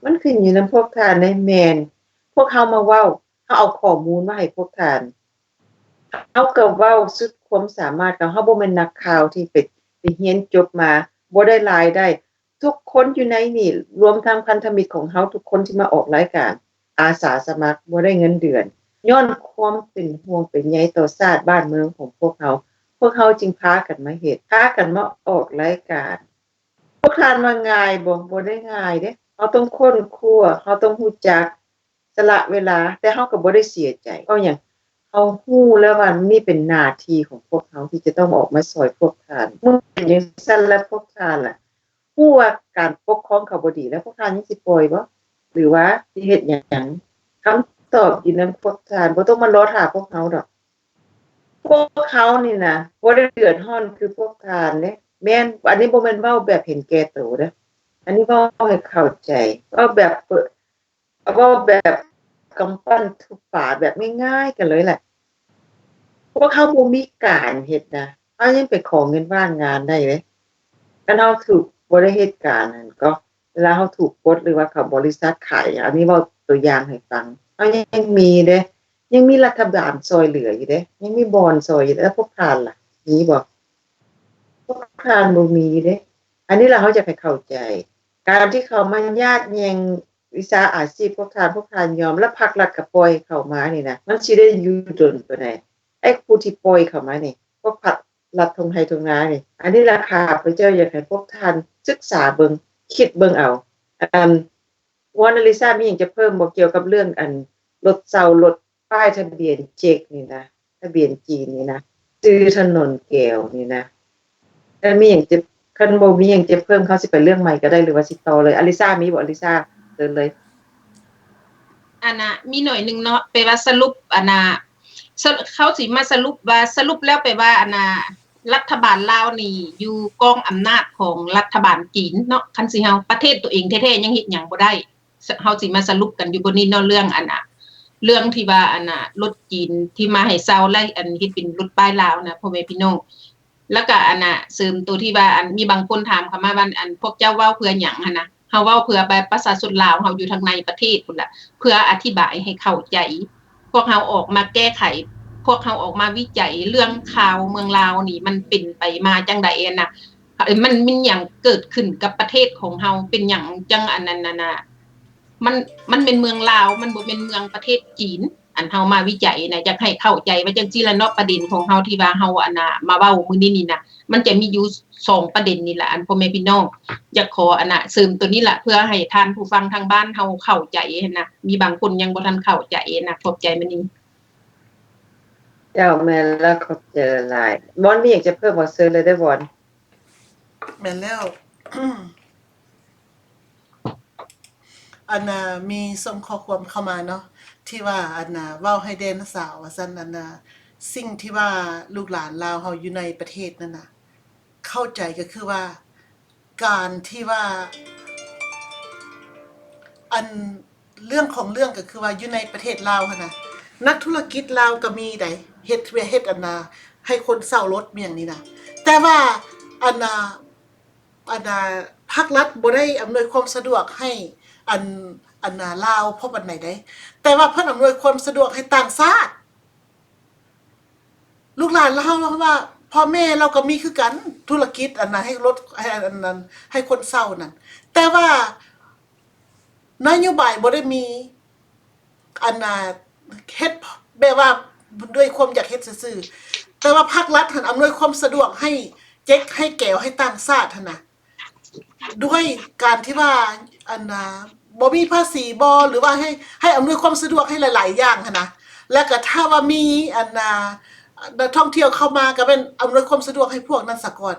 ມັນຂຶ້ນຢູ່ນຳພວກທ່ານເດ້. ແມ່ນ ພວກເຮົາມາເວົ້າ ເຮົາເອົາຂໍ້ມູນມາໃຫ້ພວກທ່ານ ເຮົາກໍເວົ້າສຸດຄວາມສາມາດຂອງເຮົາ ເຮົາບໍ່ແມ່ນນັກຂ່າວທີ່ໄປ ໄປຮຽນຈົບມາ ບໍ່ໄດ້ລາຍໄດ້ ທຸກຄົນຢູ່ໃນນີ້ ລວມທັງພັນທະມິດຂອງເຮົາທຸກຄົນທີ່ມາອອກລາຍການ ອາສາສະໝັກ ບໍ່ໄດ້ເງິນເດືອນ ຍ້ອນຄວາມເປັນຫ່ວງເປັນໃຍຕໍ່ຊາດບ້ານເມືອງຂອງພວກເຮົາ. ພວກເຮົາຈຶ່ງພາກັນມາເຮັດ ພາກັນມາອອກລາຍການ. ພວກທ່ານວ່າງ່າຍບໍ່? ບໍ່ໄດ້ງ່າຍເດ້. ເຮົາຕ້ອງຄົ້ນຄວ້າ, ເຮົາຕ້ອງຮູ້ຈັກສະຫຼະເວລາ, ແຕ່ເຮົາກໍບໍ່ໄດ້ເສຍໃຈ. ເພາະຫຍັງ? ເຮົາຮູ້ແລ້ວວ່ານີ້ເປັນໜ້າທີ່ຂອງພວກເຮົາທີ່ຈະຕ້ອງອອກມາຊ່ອຍພວກທ່ານ. ເມື່ອເປັນຈັ່ງຊັ້ນແລ້ວ ພວກທ່ານລະ ຮູ້ວ່າການປົກຄອງເຂົາບໍ່ດີແລ້ວ ພວກທ່ານຍັງຊິປ່ອຍບໍ່ ຫຼືວ່າຊິເຮັດຫຍັງ? ຄຳຕອບຢູ່ນຳພວກທ່ານ, ບໍ່ຕ້ອງມາລໍຖ້າພວກເຮົາດອກ. ພວກເຮົານີ້ນະ ບໍ່ໄດ້ເດືອດຮ້ອນຄືພວກທ່ານເດ້. ແມ່ນ, ອັນນີ້ບໍ່ແມ່ນເວົ້າແບບເຫັນແກ່ໂຕເດ້. ອັນນີ້ເວົ້າໃຫ້ເຂົ້າໃຈ, ເວົ້າແບບເປີດ ເວົ້າແບບກຳປັ້ນທຸບປາ ແບບງ່າຍໆກັນເລີຍແຫຼະ. ພວກເຮົາບໍ່ມີການເຮັດນະ, ເຮົາຍັງໄປຂໍເງິນວ່າງງານໄດ້ເດ້. ຄັນເຮົາຖືກ ບໍ່ໄດ້ເຮັດການຫັ້ນກໍ ເວລາເຮົາຖືກປົດ ຫຼືວ່າເຂົາບໍລິສັດຂາຍ, ອັນນີ້ເວົ້າຕົວຢ່າງໃຫ້ຟັງ, ເຮົາຍັງມີເດ້, ຍັງມີລັດຖະບານຊ່ອຍເຫຼືອຢູ່ເດ້, ຍັງມີບ່ອນຊ່ອຍຢູ່ເດ້. ແລ້ວພວກທ່ານລະ ມີບໍ່? ພວກທ່ານບໍ່ມີເດ້. ອັນນີ້ລະເຮົາຢາກໃຫ້ເຂົ້າໃຈ. ການທີ່ເຂົາມາຍາດແຍ່ງວິຊາອາຊີບພວກທ່ານ, ພວກທ່ານຍອມ, ແລ້ວພັກລັດກໍປ່ອຍເຂົາມານີ້ນະ, ມັນຊິໄດ້ຢູ່ດົນປານໃດ? ໄອ້ຜູ້ທີ່ປ່ອຍເຂົາມານີ້, ພວກພັກລັດທົ່ງໄຮ່ທົ່ງນານີ້, ອັນນີ້ລະຂ້າພະເຈົ້າຢາກໃຫ້ພວກທ່ານສຶກສາເບິ່ງ, ຄິດເບິ່ງເອົາ. ອັນ ວອນ ອາລິຊາມີຫຍັງຈະເພີ່ມບໍ່ ກ່ຽວກັບເລື່ອງ ອັນ ລົດເຊົ່າລົດ ປ້າຍທະບຽນເຈັກນີ້ນະ, ທະບຽນຈີນນີ້ນະ, ຊື່ຖະໜົນແກ້ວນີ້ນະ. ຄັນມີຫຍັງຈະ ຄັນບໍ່ມີຫຍັງຈະເພີ່ມ ເຮົາຊິໄປເລື່ອງໃໝ່ກໍໄດ້ ຫຼືວ່າຊິຕໍ່ເລີຍ? ອາລິຊາມີບໍ່? ອາລິຊາ ເຊີນເລີຍ. ອັນນ່າ ມີໜ້ອຍໜຶ່ງເນາະ, ແປວ່າສະຫຼຸບ ອັນນ່າ ສະ ເຮົາຊິມາສະຫຼຸບວ່າ ສະຫຼຸບແລ້ວແປວ່າ ອັນນ່າ ລັດຖະບານລາວນີ້ຢູ່ກອງອຳນາດຂອງລັດຖະບານຈີນເນາະ. ຄັນຊິເຮົາ ປະເທດຕົວເອງແທ້ໆຍັງເຮັດຫຍັງບໍ່ໄດ້. ເຮົາຊິມາສະຫຼຸບກັນຢູ່ບ່ອນນີ້ເນາະ ເລື່ອງອັນນ່າ ເລື່ອງທີ່ວ່າອັນນ່າ ລົດຈີນທີ່ມາໃຫ້ເຊົ່າ ແລະ ອັນເຮັດເປັນລົດປ້າຍລາວນະ ພໍ່ແມ່ພີ່ນ້ອງ. ແລ້ວກະອັນນ່າ ເສີມໂຕທີ່ວ່າ ອັນ ມີບາງຄົນຖາມເຂົ້າມາວ່າ ອັນ ພວກເຈົ້າເວົ້າເພື່ອຫຍັງຫັ້ນນະ? ເຮົາເວົ້າເພື່ອປະຊາຊົນລາວເຮົາຢູ່ທາງໃນປະເທດພຸ້ນລະ ເພື່ອອະທິບາຍໃຫ້ເຂົ້າໃຈ. ພວກເຮົາອອກມາແກ້ໄຂ, ພວກເຮົາອອກມາວິໄຈເລື່ອງຂ່າວເມືອງລາວນີ້ ມັນເປັນໄປມາຈັ່ງໃດຫັ້ນນະ? ມັນ ມັນຫຍັງເກີດຂຶ້ນກັບປະເທດຂອງເຮົາ? ເປັນຫຍັງຈັ່ງອັນນັ້ນນະ? ມັນ ມັນແມ່ນເມືອງລາວ, ມັນບໍ່ແມ່ນເມືອງປະເທດຈີນ. ອັນເຮົາມາວິໄຈນະ ຢາກໃຫ້ເຂົ້າໃຈວ່າຈັ່ງຊີ້ລະເນາະ, ປະເດັນຂອງເຮົາທີ່ວ່າເຮົາ ອັນນ່າ ມາເວົ້າມື້ນີ້ນີ້ນະ ມັນຈະມີຢູ່ສອງປະເດັນນີ້ລະ ອັນ ພໍ່ແມ່ພີ່ນ້ອງ. ຢາກຂໍ ອັນນ່າ ເສີມໂຕນີ້ລະ ເພື່ອໃຫ້ທ່ານຜູ້ຟັງທາງບ້ານເຮົາເຂົ້າໃຈຫັ້ນນະ, ມີບາງຄົນຍັງບໍ່ທັນເຂົ້າໃຈນະ. ຂອບໃຈມະນີ. ເຈົ້າ ແມ່ນລະ ຂອບໃຈຫຼາຍ. ວອນ ມີຫຍັງຈະເພີ່ມບໍ່? ເຊີນເລີຍເດີ ວອນ. ແມ່ນແລ້ວ. ອັນນ່າ ມີສົ່ງຂໍ້ຄວາມເຂົ້າມາເນາະ ທີ່ວ່າ ອັນນ່າ ເວົ້າໃຫ້ແດ່ນະສາວ ວ່າຊັ້ນ. ອັນນ່າ ສິ່ງທີ່ວ່າລູກຫຼານລາວເຮົາຢູ່ໃນປະເທດນັ້ນນະ ເຂົ້າໃຈກໍຄືວ່າ ການທີ່ວ່າ ອັນ ເລື່ອງຂອງເລື່ອງກໍຄືວ່າ ຢູ່ໃນປະເທດລາວຫັ້ນນະ ນັກທຸລະກິດລາວກໍມີໃດ ເຮັດ ເຮັດ ອັນນ່າ ໃຫ້ຄົນເຊົ່າລົດ ມີຫຍັງນີ້ນະ, ແຕ່ວ່າ ອັນນ່າ ອັນນ່າ ພາກລັດບໍ່ໄດ້ອຳນວຍຄວາມສະດວກໃຫ້ ອັນ ອັນນ່າ ລາວພໍປານໃດໃດ, ແຕ່ວ່າເພິ່ນອຳນວຍຄວາມສະດວກໃຫ້ຕ່າງຊາດ. ລູກຫຼານລາວ ເຮົາວ່າພໍ່ແມ່ລາວກໍມີຄືກັນ ທຸລະກິດ ອັນນັ້ນ ໃຫ້ລົດ ໃຫ້ອັນນັ້ນ ໃຫ້ຄົນເຊົ່ານັ້ນ, ແຕ່ວ່ານະໂຍບາຍບໍ່ໄດ້ມີ ອັນນ່າ ເຮັດແບບວ່າດ້ວຍຄວາມຢາກເຮັດຊື່ໆ, ແຕ່ວ່າພາກລັດຫັ້ນອຳນວຍຄວາມສະດວກໃຫ້ເຈັກໃຫ້ແກວໃຫ້ຕ່າງຊາດຫັ້ນນະ. ດ້ວຍການທີ່ວ່າ ອັນນ່າ ບໍ່ມີພາສີບໍ ຫຼືວ່າໃຫ້ ໃຫ້ອຳນວຍຄວາມສະດວກໃຫ້ຫຼາຍໆຢ່າງຫັ້ນນະ, ແລ້ວກໍຖ້າວ່າມີ ອັນນ່າ ນັກທ່ອງທ່ຽວເຂົ້າມາ ກໍແມ່ນອຳນວຍຄວາມສະດວກໃຫ້ພວກນັ້ນສາກ່ອນ.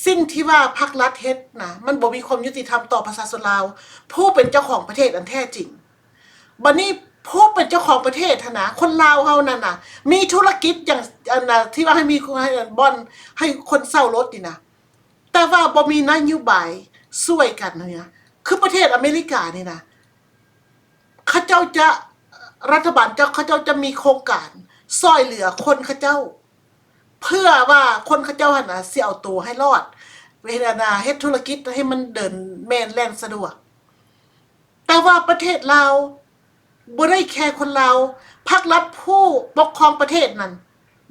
ສິ່ງທີ່ວ່າພັກລັດເຮັດນະ ມັນບໍ່ມີຄວາມຍຸຕິທຳຕໍ່ປະຊາຊົນລາວ ຜູ້ເປັນເຈົ້າຂອງປະເທດອັນແທ້ຈິງ. ບັດນີ້ຜູ້ເປັນເຈົ້າຂອງປະເທດຫັ້ນນະ ຄົນລາວເຮົານັ້ນນະ ມີທຸລະກິດຫຍັງ ອັນນະ ທີ່ວ່າໃຫ້ມີ ໃຫ້ບ່ອນ ໃຫ້ຄົນເຊົ່າລົດນີ້ນະ ແຕ່ວ່າບໍ່ມີນະໂຍບາຍຊ່ວຍກັນນະ. ຄືປະເທດອາເມລິການີ້ນະ ເຂົາເຈົ້າຈະ ລັດຖະບານເຈົ້າ ເຂົາເຈົ້າຈະມີໂຄງການຊ່ອຍເຫຼືອຄົນເຂົາເຈົ້າ ເພື່ອວ່າຄົນເຂົາເຈົ້າຫັ້ນນະຊິເອົາໂຕໃຫ້ລອດ ເຮັດ ອັນນະ ເຮັດທຸລະກິດໃຫ້ມັນເດີນແມ່ນແລ່ນສະດວກ. ແຕ່ວ່າປະເທດລາວບໍ່ໄດ້ແຄຄົນລາວ, ພັກລັດຜູ້ປົກຄອງປະເທດນັ້ນ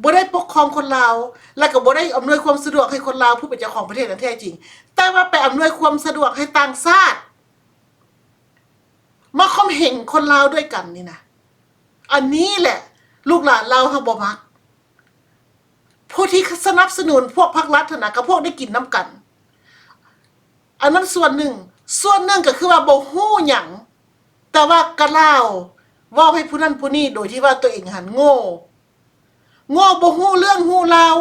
ບໍ່ໄດ້ປົກຄອງຄົນລາວ ແລະກໍບໍ່ໄດ້ອຳນວຍຄວາມສະດວກໃຫ້ຄົນລາວຜູ້ເປັນເຈົ້າຂອງປະເທດຢ່າງແທ້ຈິງ, ແຕ່ວ່າໄປອຳນວຍຄວາມສະດວກໃຫ້ຕ່າງຊາດ ມາຂົ່ມເຫັງຄົນລາວດ້ວຍກັນນີ້ນະ. ອັນນີ້ແຫຼະລູກຫຼານລາວເຮົາບໍ່ມັກ. ຜູ້ທີ່ສະໜັບສະໜູນພວກພັກລັດຫັ້ນນະ ກັບພວກໄດ້ກິນນຳກັນ. ອັນນັ້ນສ່ວນໜຶ່ງ. ສ່ວນໜຶ່ງກໍຄືວ່າບໍ່ຮູ້ຫຍັງ, ແຕ່ວ່າກະລາວເວົ້າໃຫ້ຜູ້ນັ້ນຜູ້ນີ້ ໂດຍທີ່ວ່າຕົວເອງຫັ້ນໂງ່. ໂງ່ ບໍ່ຮູ້ເລື່ອງຮູ້ລາວ,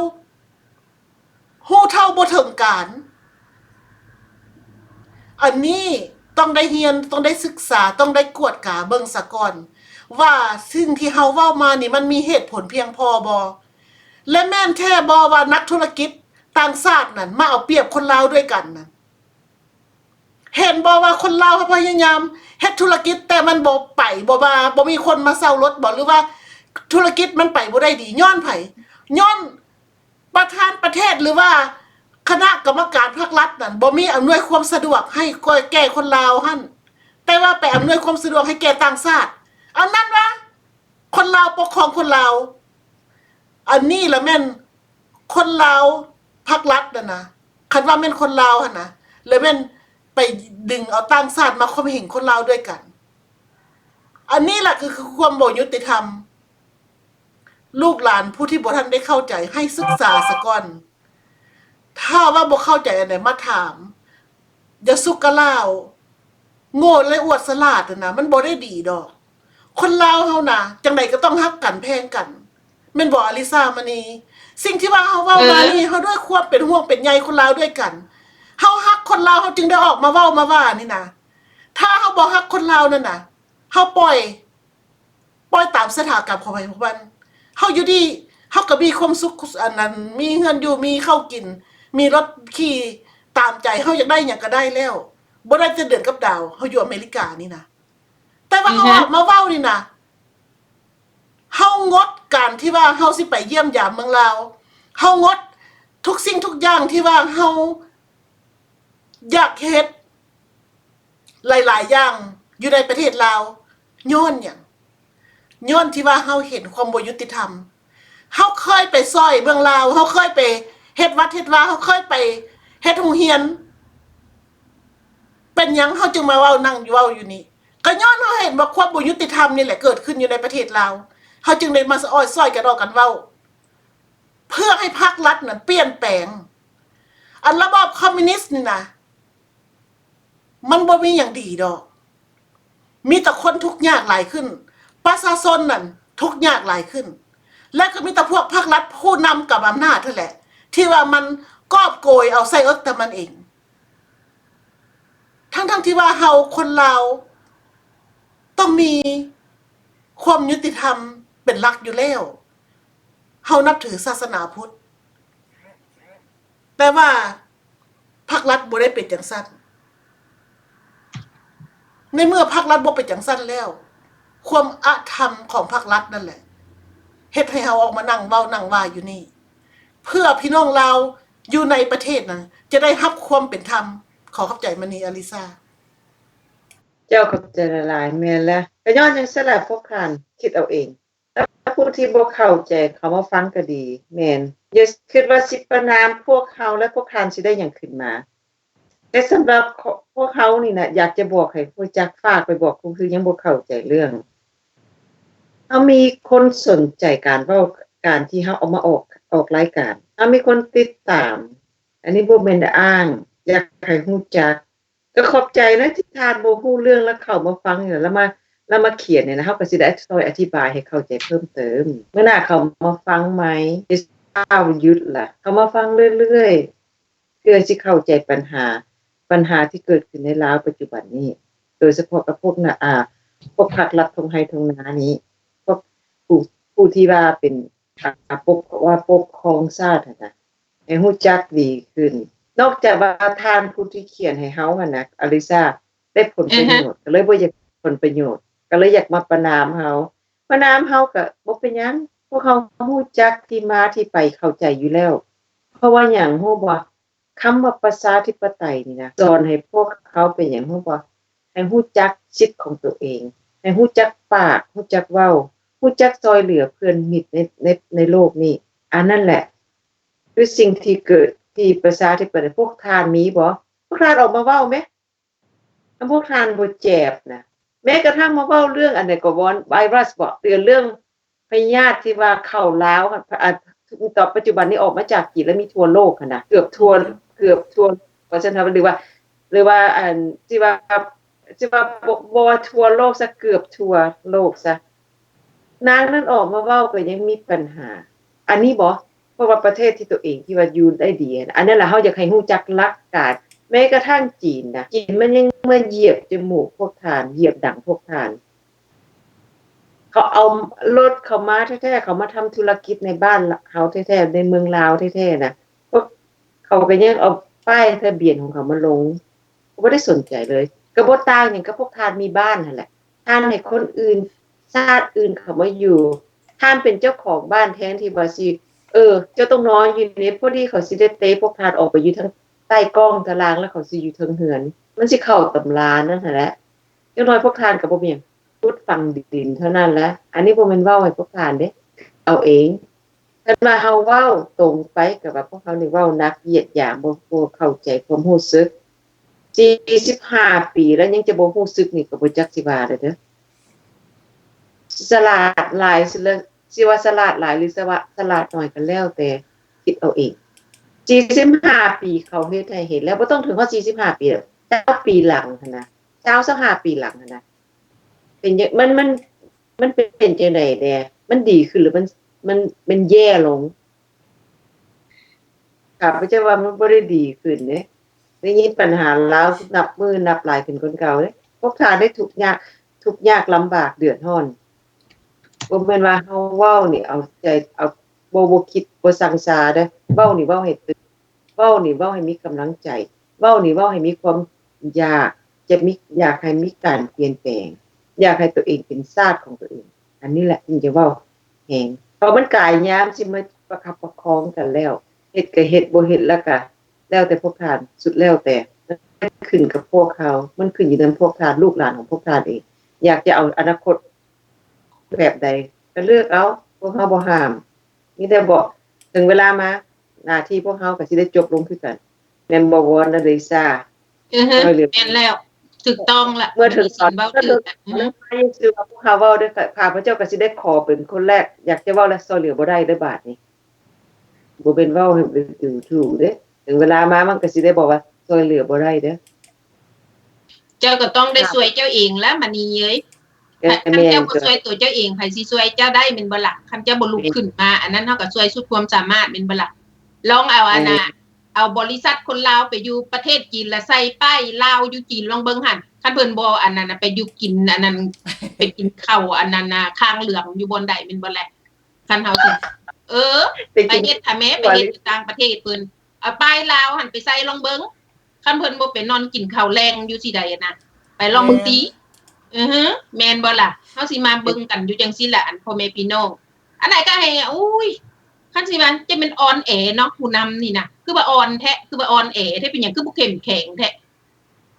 ຮູ້ເທົ່າບໍ່ເຖິງການ. ອັນນີ້ຕ້ອງໄດ້ຮຽນ, ຕ້ອງໄດ້ສຶກສາ, ຕ້ອງໄດ້ກວດກາເບິ່ງສາກ່ອນ ວ່າສິ່ງທີ່ເຮົາເວົ້າມານີ້ ມັນມີເຫດຜົນພຽງພໍບໍ່ ແລະ ແມ່ນແທ້ບໍ່ວ່ານັກທຸລະກິດຕ່າງຊາດນັ້ນມາເອົາປຽບຄົນລາວດ້ວຍກັນນັ້ນ. ເຫັນບໍ່ວ່າຄົນລາວເຮົາພະຍາຍາມເຮັດທຸລະກິດ ແຕ່ມັນບໍ່ໄປ ບໍ່ວ່າ ບໍ່ມີຄົນມາເຊົ່າລົດບໍ່ ຫຼືວ່າທຸລະກິດມັນໄປບໍ່ໄດ້ດີ ຍ້ອນໃຜ? ຍ້ອນປະທານປະເທດ ຫຼືວ່າຄະນະກຳມະການພັກລັດນັ້ນ ບໍ່ມີອຳນວຍຄວາມສະດວກໃຫ້ແກ່ຄົນລາວຫັ້ນ, ແຕ່ວ່າໄປອຳນວຍຄວາມສະດວກໃຫ້ແກ່ຕ່າງຊາດ. ອັນນັ້ນວ່າ ຄົນລາວປົກຄອງຄົນລາວ. ອັນນີ້ລະແມ່ນຄົນລາວພັກລັດນັ້ນນະ, ຄັນວ່າແມ່ນຄົນລາວຫັ້ນນະ ລະແມ່ນໄປດຶງເອົາຕ່າງຊາດມາຂົ່ມເຫັງຄົນລາວດ້ວຍກັນ. ອັນນີ້ລະຄື ຄືຄວາມບໍ່ຍຸຕິທຳ. ລູກຫຼານຜູ້ທີ່ບໍ່ທັນໄດ້ເຂົ້າໃຈ ໃຫ້ສຶກສາສາກ່ອນ. ຖ້າວ່າບໍ່ເຂົ້າໃຈອັນໃດມາຖາມ. ຢ່າສຸກກະລາວ ໂງ່ ແລະ ອວດສະຫຼາດຫັ້ນນະ ມັນບໍ່ໄດ້ດີດອກ. ຄົນລາວເຮົານະ ຈັ່ງໃດກໍຕ້ອງຮັກກັນແພງກັນ ແມ່ນບໍ່ ອາລິຊາ ມະນີ? ສິ່ງທີ່ວ່າເຮົາເວົ້າມານີ້ ເຮົາດ້ວຍຄວາມເປັນຫ່ວງເປັນໃຍຄົນລາວດ້ວຍກັນ. ເຮົາຮັກຄົນລາວ ເຮົາຈຶ່ງໄດ້ອອກມາເວົ້າມາວ່ານີ້ນະ. ຖ້າເຮົາບໍ່ຮັກຄົນລາວນັ້ນນະ ເຮົາປ່ອຍ ປ່ອຍຕາມຊະຕາກຳຂອງໃຜຂອງມັນ. ເຮົາຢູ່ດີ ເຮົາກໍມີຄວາມສຸກ ອັນນັ້ນ ມີເຮືອນຢູ່ ມີເຂົ້າກິນ ມີລົດຂີ່ຕາມໃຈ ເຮົາຢາກໄດ້ຫຍັງກໍໄດ້ແລ້ວ. ບໍ່ໄດ້ແຕ່ເດືອນກັບດາວ ເຮົາຢູ່ອາເມລິການີ້ນະ. ແຕ່ວ່າເຮົາອອກມາເວົ້ານີ້ນະ ເຮົາງົດການທີ່ວ່າເຮົາຊິໄປຢ້ຽມຢາມເມືອງລາວ, ເຮົາງົດທຸກສິ່ງທຸກຢ່າງທີ່ວ່າເຮົາຢາກເຮັດ ຫຼາຍໆຢ່າງຢູ່ໃນປະເທດລາວ. ຍ້ອນຫຍັງ? ຍ້ອນທີ່ວ່າເຮົາເຫັນຄວາມບໍ່ຍຸຕິທຳ. ເຮົາເຄີຍໄປຊ່ອຍເມືອງລາວ, ເຮົາເຄີຍໄປເຮັດວັດເຮັດວາ, ເຮົາເຄີຍໄປເຮັດໂຮງຮຽນ. ເປັນຫຍັງເຮົາຈຶ່ງມາເວົ້າ ນັ່ງເວົ້າຢູ່ນີ້? ກໍຍ້ອນເຮົາເຫັນວ່າຄວາມບໍ່ຍຸຕິທຳນີ້ແຫຼະເກີດຂຶ້ນຢູ່ໃນປະເທດລາວ. ເຮົາຈຶ່ງໄດ້ມາຊ່ອຍກັນອອກກັນເວົ້າ ເພື່ອໃຫ້ພັກລັດນັ້ນປ່ຽນແປງ. ອັນລະບອບຄອມມິວນິສນີ້ນະ ມັນບໍ່ມີຫຍັງດີດອກ. ມີແຕ່ຄົນທຸກຍາກຫຼາຍຂຶ້ນ, ປະຊາຊົນນັ້ນທຸກຍາກຫຼາຍຂຶ້ນ, ແລະ ກໍມີແຕ່ພວກພັກລັດຜູ້ນຳກຳອຳນາດຫັ້ນແຫຼະ ທີ່ວ່າມັນກອບໂກຍເອົາໃສ່ເອິກແຕ່ມັນເອງ. ທັງໆທີ່ວ່າເຮົາຄົນລາວຕ້ອງມີຄວາມຍຸຕິທຳເປັນຫຼັກຢູ່ແລ້ວ. ເຮົານັບຖືສາສະໜາພຸດ, ແຕ່ວ່າພັກລັດບໍ່ໄດ້ເປັນຈັ່ງຊັ້ນ. ໃນເມື່ອພັກລັດບໍ່ເປັນຈັ່ງຊັ້ນແລ້ວ, ຄວາມອະທຳຂອງພັກລັດນັ້ນແຫຼະ ເຮັດໃຫ້ເຮົາອອກມານັ່ງເວົ້ານັ່ງວ່າຢູ່ນີ້ ເພື່ອພີ່ນ້ອງລາວຢູ່ໃນປະເທດນັ້ນຈະໄດ້ຮັບຄວາມເປັນທຳ. ຂໍຂອບໃຈ ມະນີ ອາລິຊາ. ເຈົ້າ ຂອບໃຈຫຼາຍໆ. ແມ່ນແລ້ວ, ກໍຍ້ອນຈັ່ງຊັ້ນລະ ພວກທ່ານຄິດເອົາເອງ. ແລ້ວຜູ້ທີ່ບໍ່ເຂົ້າໃຈເຂົ້າມາຟັງກໍດີ. ແມ່ນ, ຢ່າຄິດວ່າຊິປະນາມພວກເຮົາ ແລະ ພວກທ່ານຊິໄດ້ຫຍັງຂຶ້ນມາ. ແຕ່ສຳລັບພວກເຮົານີ້ນະ ຢາກຈະບອກໃຫ້ຮູ້ຈັກ, ຝາກໄປບອກຜູ້ທີ່ຍັງບໍ່ເຂົ້າໃຈເລື່ອງ. ເຮົາມີຄົນສົນໃຈການເວົ້າ, ການທີ່ເຮົາເອົາມາອອກ, ອອກລາຍການ. ເຮົາມີຄົນຕິດຕາມ. ອັນນີ້ບໍ່ແມ່ນອ້າງ, ຢາກໃຫ້ຮູ້ຈັກ. ກໍຂອບໃຈນະທີ່ທ່ານບໍ່ຮູ້ເລື່ອງແລ້ວເຂົ້າມາຟັງນີ້ນະ, ແລ້ວມາ, ແລ້ວມາຂຽນນີ້ນະ, ເຮົາກໍຊິໄດ້ຊ່ອຍອະທິບາຍໃຫ້ເຂົ້າໃຈເພີ່ມເຕີມ. ມື້ໜ້າເຂົ້າມາຟັງໃໝ່, ຢ່າຟ້າວຢຸດລະ, ເຂົ້າມາຟັງເລື້ອຍໆ ເພື່ອຊິເຂົ້າໃຈບັນຫາ, ບັນຫາທີ່ເກີດຂຶ້ນໃນລາວປັດຈຸບັນນີ້, ໂດຍສະເພາະກັບພວກນະ, ອາ, ພວກພັກລັດທົ່ງໄຮ່ທົ່ງນານີ້, ພວກຜູ້, ຜູ້ທີ່ວ່າເປັນ ອາ, ປົກ, ວ່າປົກຄອງຊາດຫັ້ນນະ ໃຫ້ຮູ້ຈັກດີຂຶ້ນ. ນອກຈາກວ່າທ່ານຜູ້ທີ່ຂຽນໃຫ້ເຮົາຫັ້ນນະ ອາລິຊາ ໄດ້ຜົນປະໂຫຍດ, ກໍເລີຍບໍ່ຢາກຜົນປະໂຫຍດ, ກໍເລີຍຢາກມາປະນາມເຮົາ. ປະນາມເຮົາກໍບໍ່ເປັນຫຍັງ, ພວກເຮົາຮູ້ຈັກທີ່ມາທີ່ໄປເຂົ້າໃຈຢູ່ແລ້ວ. ເພາະວ່າຫຍັງຮູ້ບໍ່? ຄຳວ່າປະຊາທິປະໄຕນີ້ນະ ສອນໃຫ້ພວກເຮົາເປັນຫຍັງຮູ້ບໍ່? ໃຫ້ຮູ້ຈັກສິດຂອງຕົວເອງ, ໃຫ້ຮູ້ຈັກປາກ, ຮູ້ຈັກເວົ້າ, ຮູ້ຈັກຊ່ອຍເຫຼືອເພື່ອນມິດໃນ ໃນ ໃນໂລກນີ້. ອັນນັ້ນແຫຼະ ຄືສິ່ງທີ່ເກີດທີ່ປະຊາທິປະໄຕ. ພວກທ່ານມີບໍ່? ພວກທ່ານອອກມາເວົ້າແມ? ຄັນພວກທ່ານບໍ່ແຈບນະ ແມ້ກະທັ່ງມາເວົ້າເລື່ອງອັນໃດກໍວອນ ໄວຣັສບໍ ເຕືອນເລື່ອງພະຍາດທີ່ວ່າເຂົ້າລາວ ອາ ຕອນປັດຈຸບັນນີ້ອອກມາຈາກຈີນ ແລະ ມີທົ່ວໂລກຫັ້ນນະ ເກືອບທົ່ວ ເກືອບທົ່ວ ວ່າຊັ້ນເຖາະ ຫຼືວ່າ ຫຼືວ່າອັນ ຊິວ່າ ຊິວ່າບໍ່ ບໍ່ທົ່ວໂລກຊະ ເກືອບທົ່ວໂລກຊະ. ນາງນັ້ນອອກມາເວົ້າກໍຍັງມີບັນຫາ ອັນນີ້ບໍ? ເພາະວ່າປະເທດທີ່ຕົວເອງທີ່ວ່າຢູ່ໄດ້ດີ ອັນນັ້ນລະ ເຮົາຢາກໃຫ້ຮູ້ຈັກຫຼັກການ. ແມ້ກະທັ່ງຈີນນະ ຈີນມັນຍັງມາຢຽບຈະມູກພວກທ່ານ ຢຽບດັງພວກທ່ານ. ເຂົາເອົາລົດເຂົາມາແທ້ໆ ເຂົາມາທຳທຸລະກິດໃນບ້ານເຮົາແທ້ໆ ໃນເມືອງລາວແທ້ໆນະ ພວກເຂົາກໍຍັງເອົາປ້າຍທະບຽນຂອງເຂົາມາລົງ ບໍ່ໄດ້ສົນໃຈເລີຍ. ກໍບໍ່ຕ່າງຫຍັງກັບພວກທ່ານມີບ້ານຫັ້ນແຫຼະ. ທ່ານໃຫ້ຄົນອື່ນ ຊາດອື່ນເຂົ້າມາຢູ່. ທ່ານເປັນເຈົ້າຂອງບ້ານ ແທນທີ່ວ່າຊິ ເອີ ເຈົ້າຕ້ອງນອນຢູ່ນີ້ ພໍດີເຂົາຊິໄດ້ເຕະພວກທ່ານອອກໄປຢູ່ທາງໃຕ້ກ້ອງຕາລາງ ແລ້ວເຂົາຊິຢູ່ເທິງເຮືອນ. ມັນຊິເຂົ້າຕຳລານັ້ນຫັ້ນແຫຼະ. ຢ່າງໜ້ອຍພວກທ່ານກໍບໍ່ມີຫຍັງ ຂຸດຝັງດິນເທົ່ານັ້ນແຫຼະ. ອັນນີ້ບໍ່ແມ່ນເວົ້າໃຫ້ພວກທ່ານເດ້ ເອົາເອງ. ຄັນວ່າເຮົາເວົ້າຕົງໄປ ກໍວ່າພວກເຮົານີ້ເວົ້າໜັກ ຢຽດຫຍາມ ບໍ່ ບໍ່ເຂົ້າໃຈຄວາມຮູ້ສຶກ. ສີ່ສິບຫ້າປີແລ້ວ ຍັງຈະບໍ່ຮູ້ສຶກນີ້ ກໍບໍ່ຈັກຊິວ່າແລ້ວເດີ້. ສະຫຼາດຫຼາຍ ຊິເລີ ຊິວ່າສະຫຼາດຫຼາຍ ຫຼື ສະວະ ສະຫຼາດໜ້ອຍ ກໍແລ້ວແຕ່ຄິດເອົາເອງ. ສີ່ສິບຫ້າປີ ເຂົາເຮັດໃຫ້ເຫັນແລ້ວ ບໍ່ຕ້ອງເຖິງຮອດສີ່ສິບຫ້າປີດອກ ຊາວປີຫຼັງຫັ້ນນະ ຊາວ ຊາວຫ້າປີຫຼັງຫັ້ນນະ ເປັນຫຍັງ ມັນ ມັນ ມັນເປັນຈັ່ງໃດແດ່? ມັນດີຂຶ້ນ ຫຼື ມັນ ມັນ ມັນແຍ່ລົງ? ຂ້າພະເຈົ້າວ່າມັນບໍ່ໄດ້ດີຂຶ້ນເດ້. ໄດ້ຍິນບັນຫາລາວນັບມື້ນັບຫຼາຍຂຶ້ນກວ່າເກົ່າເດ້. ພວກທ່ານໄດ້ທຸກຍາກ ທຸກຍາກລຳບາກເດືອດຮ້ອນ. ບໍ່ແມ່ນວ່າເຮົາເວົ້ານີ້ເອົາໃຈ ເອົາ ບໍ່ ບໍ່ຄິດ ບໍ່ຊັງຊາເດ້. ເວົ້ານີ້ເວົ້າໃຫ້ຕື່ນ. ເວົ້ານີ້ເວົ້າໃຫ້ມີກຳລັງໃຈ. ເວົ້ານີ້ເວົ້າໃຫ້ມີຄວາມຢາກ ຈະມີ ຢາກໃຫ້ມີການປ່ຽນແປງ. ຢາກໃຫ້ຕົວເອງເປັນຊາດຂອງຕົວເອງ. ອັນນີ້ແຫຼະຈຶ່ງຈະເວົ້າແຮງ. ເພາະມັນກາຍຍາມຊິມາປະຄັບປະຄອງກັນແລ້ວ. ເຮັດກໍເຮັດ ບໍ່ເຮັດແລ້ວກໍແລ້ວແຕ່ພວກທ່ານ ສຸດແລ້ວແຕ່. ມັນຂຶ້ນກັບພວກເຮົາ. ມັນຂຶ້ນຢູ່ນຳພວກທ່ານ ລູກຫຼານຂອງພວກທ່ານເອງ. ຢາກຈະເອົາອະນາຄົດແບບໃດກໍເລືອກເອົາ. ພວກເຮົາບໍ່ຫ້າມ. ມີແຕ່ບອກ ເຖິງເວລາມາ ໜ້າທີ່ພວກເຮົາກໍຊິໄດ້ຈົບລົງຄືກັນ. ແມ່ນບໍ່ ວອນ ນະລິສາ? ອືຮຶ ແມ່ນແລ້ວ ຖືກຕ້ອງລະ. ເມື່ອເຖິງຕອນ ເວົ້າຖືກລະ. ອືຮຶ ພວກເຮົາເວົ້າເດີ ຂ້າພະເຈົ້າກໍຊິໄດ້ຂໍເປັນຄົນແລກ. ຢາກຈະເວົ້າແລ້ວ ຊ່ອຍເຫຼືອບໍ່ໄດ້ເດີບາດນີ້. ບໍ່ແມ່ນເວົ້າໃຫ້ໄປດູຖູເດ້. ເຖິງເວລາມາມັນກໍຊິໄດ້ບອກວ່າຊ່ອຍເຫຼືອບໍ່ໄດ້ເດີ. ເຈົ້າກໍຕ້ອງໄດ້ຊ່ວຍເຈົ້າເອງລະ ມະນີເອີຍ. ເອີ ຄັນເຈົ້າບໍ່ຊ່ວຍໂຕເຈົ້າເອງ ໃຜຊິຊ່ວຍເຈົ້າໄດ້ແມ່ນບໍ່ລະ? ຄັນເຈົ້າບໍ່ລຸກຂຶ້ນມາ ອັນນັ້ນເຮົາກໍຊ່ວຍສຸດຄວາມສາມາດແມ່ນບໍ່ລະ? ລອງເອົາອັນນ່າ ເອີ ເອົາບໍລິສັດຄົນລາວໄປຢູ່ປະເທດຈີນ ລະໃສ່ປ້າຍລາວຢູ່ຈີນລອງເບິ່ງຫັ້ນ. ຄັນເພິ່ນບໍ່ອັນນັ້ນນະ ໄປຢູ່ກິນອັນນັ້ນ ໄປກິນເຂົ້າອັນນັ້ນນະ ຄາງເຫຼືອງຢູ່ບ່ອນໃດແມ່ນບໍ່ແລະ? ຄັນເຮົາຊິ ເອີ ໄປເຮັດທະແມ້ ໄປເຮັດຢູ່ຕ່າງປະເທດເພິ່ນ ເອົາປ້າຍລາວຫັ້ນໄປໃສ່ລອງເບິ່ງ. ຄັນເພິ່ນບໍ່ໄປນອນກິນເຂົ້າແລງຢູ່ຊິໃດນະ ໄປລອງເບິ່ງຕິ. ແມ່ນ ອືຮຶ ແມ່ນບໍ່ລະ? ເຮົາຊິມາເບິ່ງກັນຢູ່ຈັ່ງຊີ້ລະ ອັນພໍ່ແມ່ພີ່ນ້ອງ. ອັນໃດກໍໃຫ້ ໂອ້ຍ ຄັນຊິວ່າຈະແມ່ນອ່ອນແອເນາະ ຜູ້ນຳນີ້ນະ ຄືວ່າອ່ອນແທ້ ຄືວ່າອ່ອນແອແທ້. ເປັນຫຍັງຄືບໍ່ເຂັ້ມແຂງແທ້?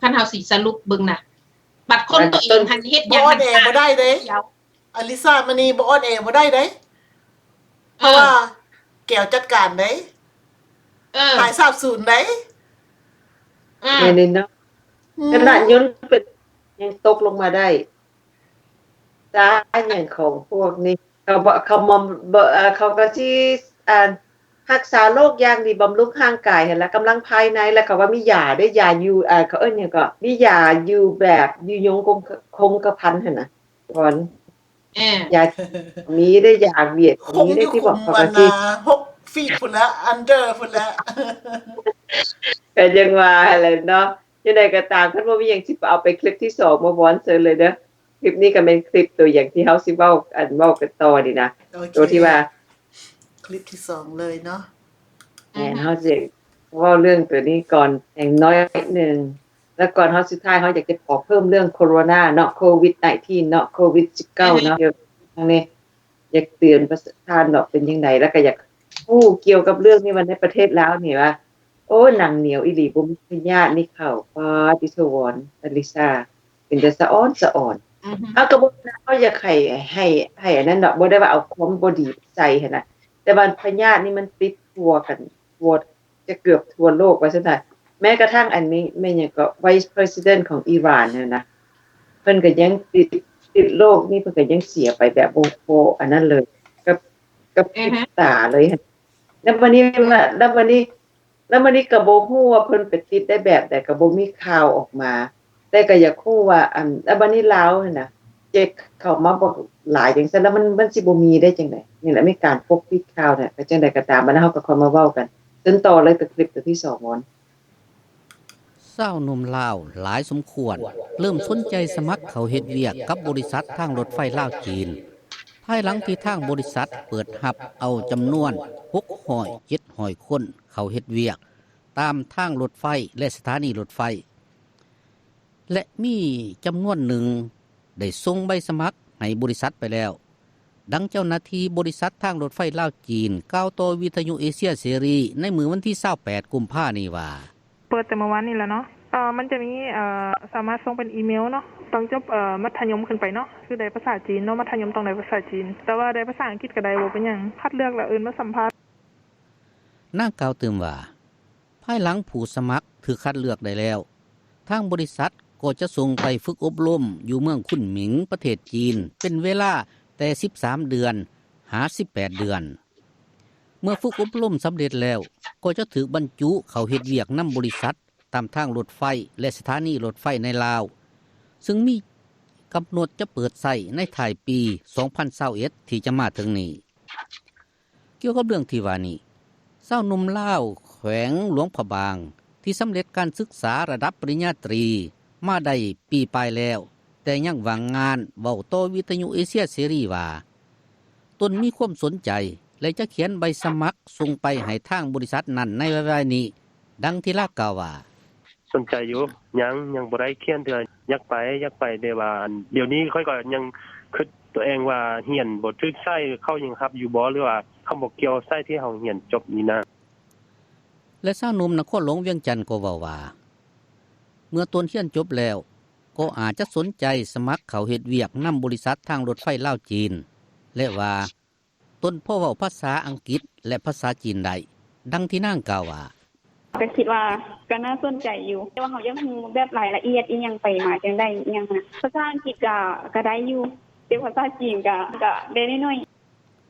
ຄັນເຮົາຊິສະຫຼຸບເບິ່ງນະ ບັດຄົນຕົວເອງຫັ້ນເຮັດຫຍັງ ບໍ່ອ່ອນແອບໍ່ໄດ້ເດ້. ອາລິຊາມະນີ ບໍ່ອ່ອນແອບໍ່ໄດ້ເດ້ ເພາະວ່າ ເອີ ແກວຈັດການເດ້. ເອີ ຫາຍສາບສູນເດ້. ອືມ ແມ່ນເນາະ. ອືມ ຂະໜາດຍົນເປັນ ຍັງຕົກລົງມາໄດ້. ຕາຍຫຍັງຂອງພວກນີ້. ເຂົາບໍ່ ເຂົາມອມ ບໍ່ ເອີ ເຂົາກໍຊິ ອ່າ ຮັກສາໂລກຢ່າງດີ ບຳລຸງຮ່າງກາຍຫັ້ນລະ ກຳລັງພາຍໃນ. ແລ້ວເຂົາວ່າມີຢາເດ້ ຢາຢູ່ ເອີ ເຂົາເອີ້ນຫຍັງເກາະ ມີຢາຢູ່ແບບຢູ່ຍົງຄົງ ຄົງກະພັນຫັ້ນນະ ກ່ອນ. ເອີ ຢາ ມີໄດ້ຢາຫວຽດ ຄົງຢູ່ ມີໄດ້ທີ່ບອກ ຄຸມ ເຂົາ ອັນ ກໍຊິ ນະ ຫົກຟີດພຸ້ນລະ under ພຸ້ນລະ. ກໍຍັງວ່າຫັ້ນແຫຼະເນາະ. ຈັ່ງໃດກໍຕາມ ຄັນບໍ່ມີຫຍັງ ຊິເອົາໄປຄລິບທີສອງມາວອນເຊີນເລີຍເດີ. ຄລິບນີ້ກໍແມ່ນຄລິບຕົວຢ່າງທີ່ເຮົາຊິເວົ້າ ອັນ ເວົ້າກັນຕໍ່ນີ້ນະ. ໂອເຄ ຕົວທີ່ວ່າ ຄລິບທີສອງເລີຍເນາະ. ແມ່ນ ເຮົາຊິເວົ້າເລື່ອງຕົວນີ້ກ່ອນຢ່າງໜ້ອຍໜຶ່ງ ແລ້ວກ່ອນເຮົາສຸດທ້າຍ ເຮົາຢາກຈະຂໍເພີ່ມເລື່ອງໂຄໂຣນາເນາະ ໂຄວິດ nineteen ເນາະ ໂຄວິດ สิบเก้า ເນາະ. ເອີ ເລື່ອງນີ້ ຢາກເຕືອນປະຊາຊົນເນາະ ເປັນຈັ່ງໃດ ແລ້ວກໍຢາກຮູ້ກ່ຽວກັບເລື່ອງນີ້ວ່າໃນປະເທດລາວນີ້ວ່າ ໂອ້ ໜັງໜຽວອີ່ຫຼີ ບໍ່ມີພະຍາດມີເຂົ້າ. ປາຕິໂທ ວອນ ອາລິຊາ ເປັນຕາສະອອນສະອອນ. ເຮົາກໍບໍ່ ເຮົາຢາກໃຫ້ ໃຫ້ ໃຫ້ອັນນັ້ນເນາະ ບໍ່ໄດ້ວ່າເອົາຄວາມບໍ່ດີໃສ່ຫັ້ນນະ ແຕ່ວ່າພະຍາດນີ້ມັນຕິດທົ່ວກັນ ທົ່ວ ຈະເກືອບທົ່ວໂລກວ່າຊັ້ນຊະ. ແມ້ກະທັ້ງອັນນີ້ແມ່ນຫຍັງເກາະ Vice President ຂອງອີຣານຫັ້ນນະ ເພິ່ນກໍຍັງຕິດ ຕິດໂລກນີ້ ເພິ່ນກໍຍັງເສຍໄປແບບບໍ່ ບໍ່ອັນນັ້ນເລີຍ ກັບ ກັບ ອືຮຶ ຕິດຕາເລີຍ. ແລ້ວບັດນີ້ວ່າ ແລ້ວບັດນີ້ ແລ້ວບັດນີ້ກໍບໍ່ຮູ້ວ່າເພິ່ນໄປຕິດໄດ້ແບບໃດ ກໍບໍ່ມີຂ່າວອອກມາ ແຕ່ກໍຢາກຮູ້ວ່າ ອັນ ແລ້ວບັດນີ້ລາວຫັ້ນນະ ເຈັກເຂົ້າມາບັກຫຼາຍຈັ່ງຊັ້ນ ແລ້ວມັນ ມັນຊິບໍ່ມີໄດ້ຈັ່ງໃດ? ນີ້ແຫຼະ ມີການປົກປິດຂ່າວນະ ກໍຈັ່ງໃດກໍຕາມ ບັດນັ້ນເຮົາກໍຄ່ອຍມາເວົ້າກັນ. ເຊີນຕໍ່ເລີຍ ຕົວຄລິບຕົວທີສອງ ວອນ. ຊາວໜຸ່ມລາວຫຼາຍສົມຄວນ ເລີ່ມສົນໃຈສະໝັກເຂົ້າເຮັດວຽກກັບບໍລິສັດທາງລົດໄຟລາວ-ຈີນ ພາຍຫຼັງທີ່ທາງບໍລິສັດເປີດຮັບເອົາຈຳນວນຫົກຮ້ອຍ ເຈັດຮ້ອຍຄົນເຂົ້າເຮັດວຽກຕາມທາງລົດໄຟ ແລະ ສະຖານີລົດໄຟ ແລະ ມີຈຳນວນໜຶ່ງໄດ້ສົ່ງໃບສະໝັກໃຫ້ບໍລິສັດໄປແລ້ວ. ດັ່ງເຈົ້າໜ້າທີ່ບໍລິສັດທາງລົດໄຟລາວ-ຈີນ ກ່າວຕໍ່ວິທະຍຸເອເຊຍເສລີໃນມື້ວັນທີຊາວແປດ ກຸມພານີ້ວ່າ: ເປີດແຕ່ເມື່ອວານນີ້ແຫຼະເນາະ. ເອີ ມັນຈະມີ ເອີ ສາມາດສົ່ງເປັນອີເມວເນາະ ຕ້ອງຈົບ ເອີ ມັດທະຍົມຂຶ້ນໄປເນາະ ຄືໄດ້ພາສາຈີນເນາະ ມັດທະຍົມຕ້ອງໄດ້ພາສາຈີນ ແຕ່ວ່າໄດ້ພາສາອັງກິດກໍໄດ້ ບໍ່ເປັນຫຍັງ ຄັດເລືອກແລ້ວເອີ້ນມາສຳພາດ. ນາງກ່າວຕື່ມວ່າ ພາຍຫຼັງຜູ້ສະໝັກຖືກຄັດເລືອກໄດ້ແລ້ວ ທາງບໍລິສັດກໍຈະສົ່ງໄປຝຶກອົບຮົມຢູ່ເມືອງຄຸນໝິງ ປະເທດຈີນ ເປັນເວລາແຕ່ສິບສາມເດືອນຫາສິບແປດເດືອນ. ເມື່ອຝຶກອົບຮົມສຳເລັດແລ້ວ ກໍຈະຖືກບັນຈຸເຂົ້າເຮັດວຽກນຳບໍລິສັດຕາມທາງລົດໄຟ ແລະ ສະຖານີລົດໄຟໃນລາວ ຊຶ່ງມີກຳນົດຈະເປີດໃຊ້ໃນທ້າຍປີສອງພັນຊາວເອັດ ທີ່ຈະມາເຖິງນີ້. ກ່ຽວກັບເລື່ອງທີ່ວ່ານີ້ ຊາວໜຸ່ມລາວແຂວງຫຼວງພະບາງ ທີ່ສຳເລັດການສຶກສາລະດັບປະລິນຍາຕີມາໄດ້ປີປາຍແລ້ວ ແຕ່ຍັງວ່າງງານ ເວົ້າຕໍ່ວິທະຍຸເອເຊຍເສລີວ່າ ຕົນມີຄວາມສົນໃຈ ແລະ ຈະຂຽນໃບສະໝັກສົ່ງໄປໃຫ້ທາງບໍລິສັດນັ້ນໃນໄວໆນີ້. ດັ່ງທີ່ລາວກ່າວວ່າ: ສົນໃຈຢູ່ ຍັງ ຍັງບໍ່ໄດ້ຂຽນເທື່ອ. ຢາກໄປ ຢາກໄປ ແຕ່ວ່າ ອັນ ດຽວນີ້ຂ້ອຍກໍຍັງຄິດຕົວເອງວ່າ ຮຽນບໍ່ຖືກສາຍ ເຂົາຍັງຮັບຢູ່ບໍ່ ຫຼືວ່າເຂົາບໍ່ກ່ຽວສາຍທີ່ເຮົາຮຽນຈົບນີ້ນະ. ແລະ ຊາວໜຸ່ມນະຄອນຫຼວງວຽງຈັນກໍເວົ້າວ່າ ເມື່ອຕົນຮຽນຈົບແລ້ວ ກໍອາດຈະສົນໃຈສະໝັກເຂົ້າເຮັດວຽກນຳບໍລິສັດທາງລົດໄຟລາວ-ຈີນ ແລະ ວ່າ ຕົນພໍເວົ້າພາສາອັງກິດ ແລະ ພາສາຈີນໄດ້. ດັ່ງທີ່ນາງກ່າວວ່າ: ກໍຄິດວ່າກໍໜ້າສົນໃຈຢູ່ ແຕ່ວ່າເຮົາຢາກຮູ້ແບບລາຍລະອຽດ ອີ່ຫຍັງໄປມາຈັ່ງໃດ ອີ່ຫຍັງຫັ້ນນະ. ພາສາອັງກິດກໍ ກໍໄດ້ຢູ່ ແຕ່ພາສາຈີນກໍ ກໍໄດ້ໜ້ອຍ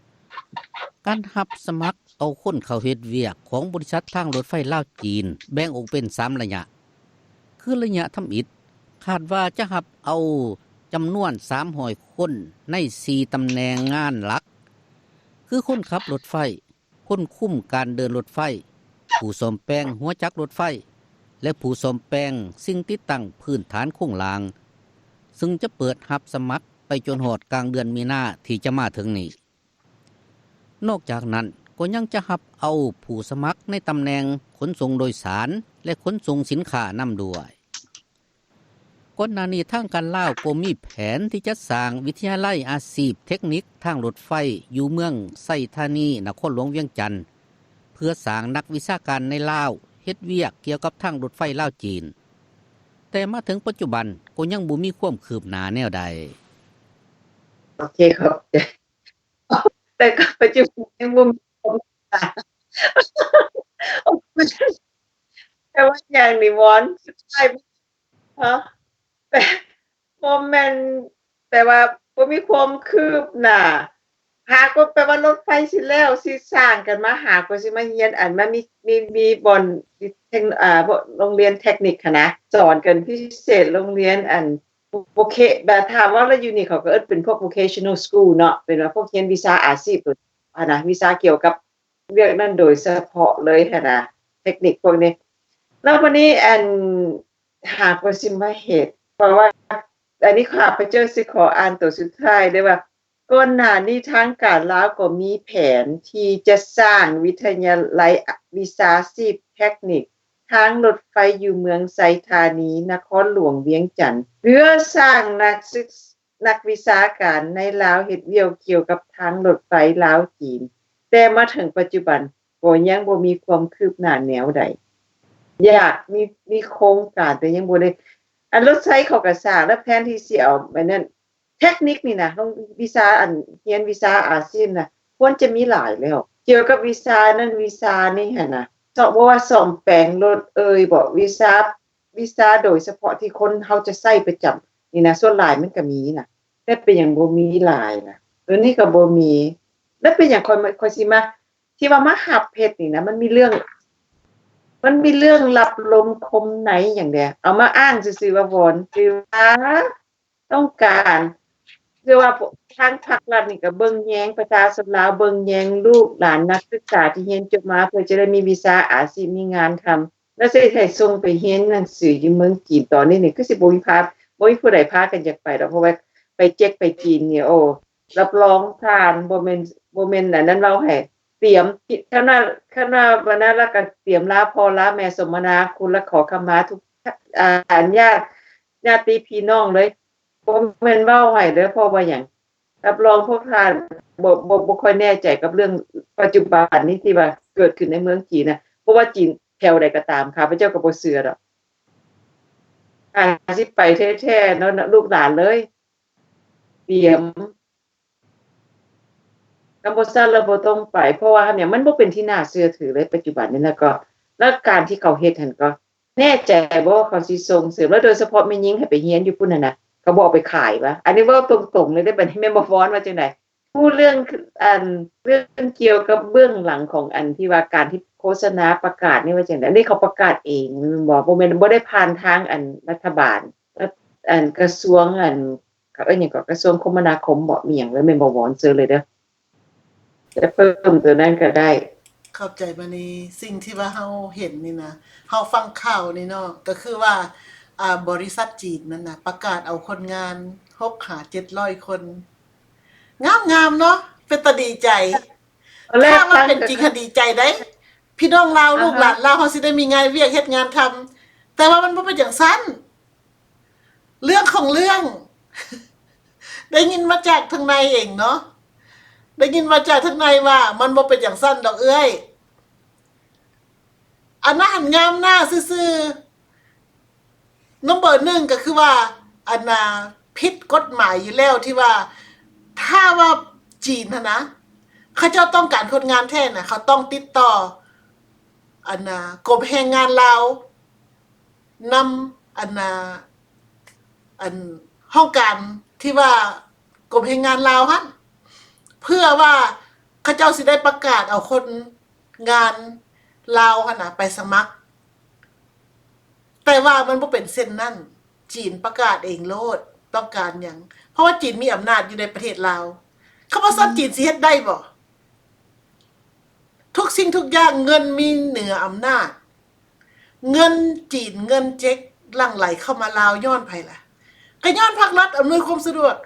ໆ. ການຮັບສະໝັກເອົາຄົນເຂົ້າເຮັດວຽກຂອງບໍລິສັດທາງລົດໄຟລາວ-ຈີນ ແບ່ງອອກເປັນສາມໄລຍະ ຄືໄລຍະທຳອິດ ຄາດວ່າຈະຮັບເອົາຈຳນວນສາມຮ້ອຍຄົນໃນສີ່ຕຳແໜ່ງງານຫຼັກ ຄືຄົນຂັບລົດໄຟ, ຄົນຄຸມການເດີນລົດໄຟ, ຜູ້ສ້ອມແປງຫົວຈັກລົດໄຟ ແລະ ຜູ້ສ້ອມແປງສິ່ງຕິດຕັ້ງພື້ນຖານໂຄງລ່າງ, ຊຶ່ງຈະເປີດຮັບສະໝັກໄປຈົນຮອດກາງເດືອນມີນາທີ່ຈະມາເຖິງນີ້. ນອກຈາກນັ້ນ ກໍຍັງຈະຮັບເອົາຜູ້ສະໝັກໃນຕຳແໜ່ງຂົນສົ່ງໂດຍສານ ແລະ ຂົນສົ່ງສິນຄ້ານຳດ້ວຍ. ກ່ອນໜ້ານີ້ທາງການລາວກໍມີແຜນທີ່ຈະສ້າງວິທະຍາໄລອາຊີບເທັກນິກທາງລົດໄຟຢູ່ເມືອງໄຊທານີ ນະຄອນຫຼວງວຽງຈັນ ເພື່ອສ້າງນັກວິຊາການໃນລາວເຮັດວຽກກ່ຽວກັບທາງລົດໄຟລາວ-ຈີນ, ແຕ່ມາເຖິງປັດຈຸບັນກໍຍັງບໍ່ມີຄວາມຄືບໜ້າແນວໃດ. ໂອເຄ ຂອບໃຈ. ແຕ່ກໍປັດຈຸບັນຍັງບໍ່ມີຄວາມ ແປວ່າຫຍັງນີ້ ວອນ ສຸດທ້າຍ ຮະ ແປ ບໍ່ແມ່ນ ແປວ່າບໍ່ມີຄວາມຄືບໜ້າ ຫາກໍແປວ່າລົດໄຟຊິແລ້ວ ຊິສ້າງກັນມາ ຫາກໍຊິມາຮຽນ ອັນ ມັນມີ ມີ ມີບ່ອນ ເທັກ ອ່າ ໂຮງຮຽນເທັກນິກຫັ້ນນະ ສອນກັນພິເສດ ໂຮງຮຽນ ອັນ ໂອເຄ ແບບຖ້າເວົ້າແລ້ວຢູ່ນີ້ ເຂົາກໍເອີ້ນເປັນພວກ vocational school ເນາະ ເປັນວ່າພວກຮຽນວິຊາອາຊີບ ຫັ້ນນະ ວິຊາກ່ຽວກັບວຽກນັ້ນໂດຍສະເພາະເລີຍຫັ້ນນະ ເທັກນິກພວກນີ້. ແລ້ວບັດນີ້ ອັນ ຫາກໍຊິມາເຮັດ ເພາະວ່າ ອັນນີ້ຂ້າພະເຈົ້າຊິຂໍອ່ານໂຕສຸດທ້າຍເດີ້ວ່າ ກ່ອນໜ້ານີ້ທາງການລາວກໍມີແຜນທີ່ຈະສ້າງວິທະຍາໄລວິຊາຊີບເທັກນິກທາງລົດໄຟຢູ່ເມືອງໄຊທານີ ນະຄອນຫຼວງວຽງຈັນ ເພື່ອສ້າງນັກສຶກ ນັກວິຊາການໃນລາວເຮັດວຽກກ່ຽວກັບທາງລົດໄຟລາວ-ຈີນ, ແຕ່ມາເຖິງປັດຈຸບັນກໍຍັງບໍ່ມີຄວາມຄືບໜ້າແນວໃດ. ຢາກມີ ມີໂຄງການ ແຕ່ຍັງບໍ່ໄດ້ ອັນລົດໄຟເຂົາກໍສ້າງແລ້ວ ແຜນທີ່ຊິເອົາອັນນັ້ນ ເທັກນິກນີ້ນະ ໂຮງ ວິຊາ ອັນ ຮຽນວິຊາອາຊີບນະ ຄວນຈະມີຫຼາຍແລ້ວ ກ່ຽວກັບວິຊານັ້ນວິຊານີ້ຫັ້ນນະ ເພາະວ່າສ້ອມແປງລົດເອີຍບໍ ວິຊາ ວິຊາໂດຍສະເພາະທີ່ຄົນເຮົາຈະໃຊ້ປະຈຳນີ້ນະ ສ່ວນຫຼາຍມັນກະມີນະ ແຕ່ເປັນຫຍັງບໍ່ມີຫຼາຍນະ ດຽວນີ້ກະບໍ່ມີ ແລ້ວເປັນຫຍັງຂ້ອຍ ຂ້ອຍຊິມາ ທີ່ວ່າມາຮັບເຮັດນີ້ນະ ມັນມີເລື່ອງ ມັນມີເລື່ອງລັບລົມຄົມໃນຫຍັງແດ່ ເອົາມາອ້າງຊື່ໆວ່າວອນ ຄືວ່າ ຕ້ອງການ ຄືວ່າທາງພາກລັດນີ້ກະເບິ່ງແຍງປະຊາຊົນລາວ ເບິ່ງແຍງລູກຫຼານນັກສຶກສາທີ່ຮຽນຈົບມາ ເພື່ອຈະໄດ້ມີວິຊາອາຊີບ ມີງານທຳ ແລ້ວຊິໃຫ້ສົ່ງໄປຮຽນໜັງສືຢູ່ເມືອງຈີນ ຕອນນີ້ນີ້ຄືຊິບໍ່ມີພາ ບໍ່ມີຜູ້ໃດພາກັນຢາກໄປດອກ ເພາະວ່າໄປເຈັກໄປຈີນນີ້ ໂອ້ ຮັບຮອງທ່ານ ບໍ່ແມ່ນ ບໍ່ແມ່ນອັນນັ້ນເວົ້າໃຫ້ ຕຽມ ຄັນວ່າ ຄັນວ່າບັນດາລະກະຕຽມລາພໍ່ລາແມ່ ສົມມະນາຄຸນ ລະຂໍຂະມາທຸກ ອາ ຍາດ ຍາດຕິພີ່ນ້ອງເລີຍ ບໍ່ແມ່ນເວົ້າໃຫ້ເດີ ເພາະວ່າຫຍັງ ຮັບຮອງພວກທ່ານ ບໍ່ ບໍ່ ບໍ່ຄ່ອຍແນ່ໃຈກັບເລື່ອງປັດຈຸບັນນີ້ທີ່ວ່າເກີດຂຶ້ນໃນເມືອງຈີນນະ ບໍ່ວ່າຈີນແຖວໃດກໍຕາມ ຂ້າພະເຈົ້າກໍບໍ່ເຊື່ອດອກ ອາ ຊິໄປແທ້ໆເນາະ ລູກຫຼານເລີຍ ຕຽມ ຄັນບໍ່ຊັ້ນລະບໍ່ຕ້ອງໄປ ເພາະວ່າຫຍັງ ມັນບໍ່ເປັນທີ່ໜ້າເຊື່ອຖືເລີຍປັດຈຸບັນນີ້ ແລ້ວກໍ ແລ້ວການທີ່ເຂົາເຮັດຫັ້ນກໍ ແນ່ໃຈບໍ່ວ່າເຂົາຊິສົ່ງເສີມ ແລ້ວໂດຍສະເພາະແມ່ຍິງໃຫ້ໄປຮຽນຢູ່ພຸ້ນຫັ້ນນະ ເຂົາບໍ່ເອົາໄປຂາຍວະ ອັນນີ້ເວົ້າຕົງໆເລີຍເດ້ ບັດນີ້ແມ່ນບໍ່ຟ້ອນວ່າຈັ່ງໃດ? ຮູ້ເລື່ອງ ອັນ ເລື່ອງກ່ຽວກັບເບື້ອງຫຼັງຂອງ ອັນ ທີ່ວ່າການທີ່ໂຄສະນາປະກາດນີ້ວ່າຈັ່ງໃດ? ອັນນີ້ເຂົາປະກາດເອງແມ່ນບໍ່? ບໍ່ແມ່ນ ບໍ່ໄດ້ຜ່ານທາງ ອັນ ລັດຖະບານ ອັນ ກະຊວງ ອັນ ເຂົາເອີ້ນຫຍັງເກາະ ກະຊວງຄົມມະນາຄົມບໍ ມີຫຍັງເລີຍ ແມ່ນບໍ່ວອນເຊີນເລີຍເດີ ຈະເພີ່ມໂຕນັ້ນກະໄດ້. ເຂົ້າໃຈມານີ ສິ່ງທີ່ວ່າເຮົາເຫັນນີ້ນະ ເຮົາຟັງຂ່າວນີ້ເນາະ ກະຄືວ່າ ອາ ບໍລິສັດຈີນນັ້ນນະ ປະກາດເອົາຄົນງານຫົກຫາເຈັດຮ້ອຍຄົນ ງາມໆເນາະ ເປັນຕາດີໃຈ ຖ້າວ່າເປັນຈິງຫັ້ນດີໃຈໃດ໋ ພີ່ນ້ອງລາວ ອາຮະ ລູກຫຼານລາວ ເຮົາຊິໄດ້ມີງານວຽກເຮັດງານທຳ ແຕ່ວ່າມັນບໍ່ເປັນຈັ່ງຊັ້ນ ເລື່ອງຂອງເລື່ອງ ໄດ້ຍິນມາຈາກທາງໃນເອງເນາະ ໄດ້ຍິນມາຈາກທາງໃນວ່າມັນບໍ່ເປັນຈັ່ງຊັ້ນດອກເອື້ອຍ ອັນນັ້ນຫັ້ນງາມໜ້າຊື່ໆ ນຳເບີໜຶ່ງກໍຄືວ່າ ອັນນ່າ ຜິດກົດໝາຍຢູ່ແລ້ວທີ່ວ່າ ຖ້າວ່າຈີນຫັ້ນນະ ເຂົາເຈົ້າຕ້ອງການຄົນງານແທ້ນະ ເຂົາຕ້ອງຕິດຕໍ່ ອັນນ່າ ກົມແຮງງານລາວ ນຳ ອັນນ່າ ອັນ ຫ້ອງການທີ່ວ່າກົມແຮງງານລາວຫັ້ນ ເພື່ອວ່າເຂົາເຈົ້າຊິໄດ້ປະກາດເອົາຄົນງານລາວຫັ້ນນະໄປສະໝັກ ແຕ່ວ່າມັນບໍ່ເປັນເຊັ່ນນັ້ນ ຈີນປະກາດເອງໂລດ ຕ້ອງການຫຍັງ ເພາະວ່າຈີນມີອຳນາດຢູ່ໃນປະເທດລາວ ຄຳວ່າຊັ້ນ ອືມ ຈີນຊິເຮັດໄດ້ບໍ່? ທຸກສິ່ງທຸກຢ່າງ ເງິນມີເໜືອອຳນາດ ເງິນຈີນ ເງິນເຈັກຫຼັ່ງໄຫຼເຂົ້າມາລາວຍ້ອນໃຜລະ? ກໍຍ້ອນພາກລັດອຳນວຍຄວາມສະດວກ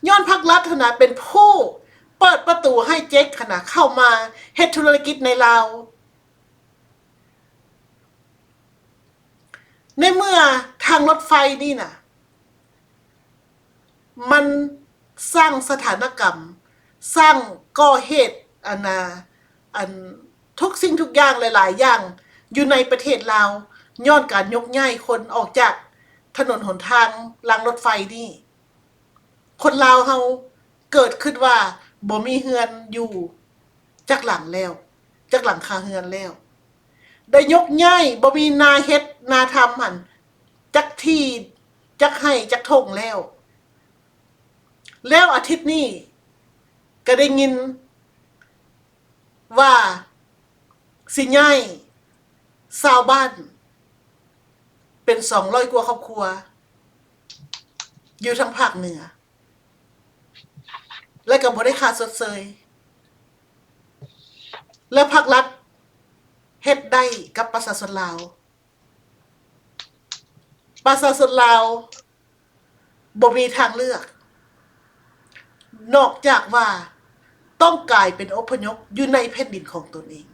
ຍ້ອນພາກລັດຫັ້ນນະເປັນຜູ້ເປີດປະຕູໃຫ້ເຈັກຫັ້ນນະເຂົ້າມາເຮັດທຸລະກິດໃນລາວ ໃນເມື່ອທາງລົດໄຟນີ້ນະ ມັນສ້າງສະຖານະກຳ ສ້າງກໍ່ເຫດ ອັນນ່າ ອັນ ທຸກສິ່ງທຸກຢ່າງຫຼາຍໆຢ່າງຢູ່ໃນປະເທດລາວ ຍ້ອນການຍົກຍ້າຍຄົນອອກຈາກຖະໜົນຫົນທາງລາງລົດໄຟນີ້ ຄົນລາວເຮົາເກີດຄິດວ່າບໍ່ມີເຮືອນຢູ່ຈັກຫຼັງແລ້ວ ຈັກຫຼັງຄາເຮືອນແລ້ວ ໄດ້ຍົກຍ້າຍ ບໍ່ມີນາເຮັດນາທຳຫັ້ນ ຈັກທີ່ ຈັກໄຮ່ຈັກທົ່ງແລ້ວ ແລ້ວອາທິດນີ້ກະໄດ້ຍິນວ່າຊິຍ້າຍຊາວບ້ານເປັນສອງຮ້ອຍກວ່າຄອບຄົວ ຢູ່ທາງພາກເໜືອ ແລະກໍບໍ່ໄດ້ຄ່າຊົດເຊີຍ ແລະພາກລັດເຮັດໄດ້ກັບປະຊາຊົນລາວ ປະຊາຊົນລາວບໍ່ມີທາງເລືອກ ນອກຈາກວ່າຕ້ອງກາຍເປັນອົບພະຍົບຢູ່ໃນແຜ່ນດິນຂອງຕົນເອງ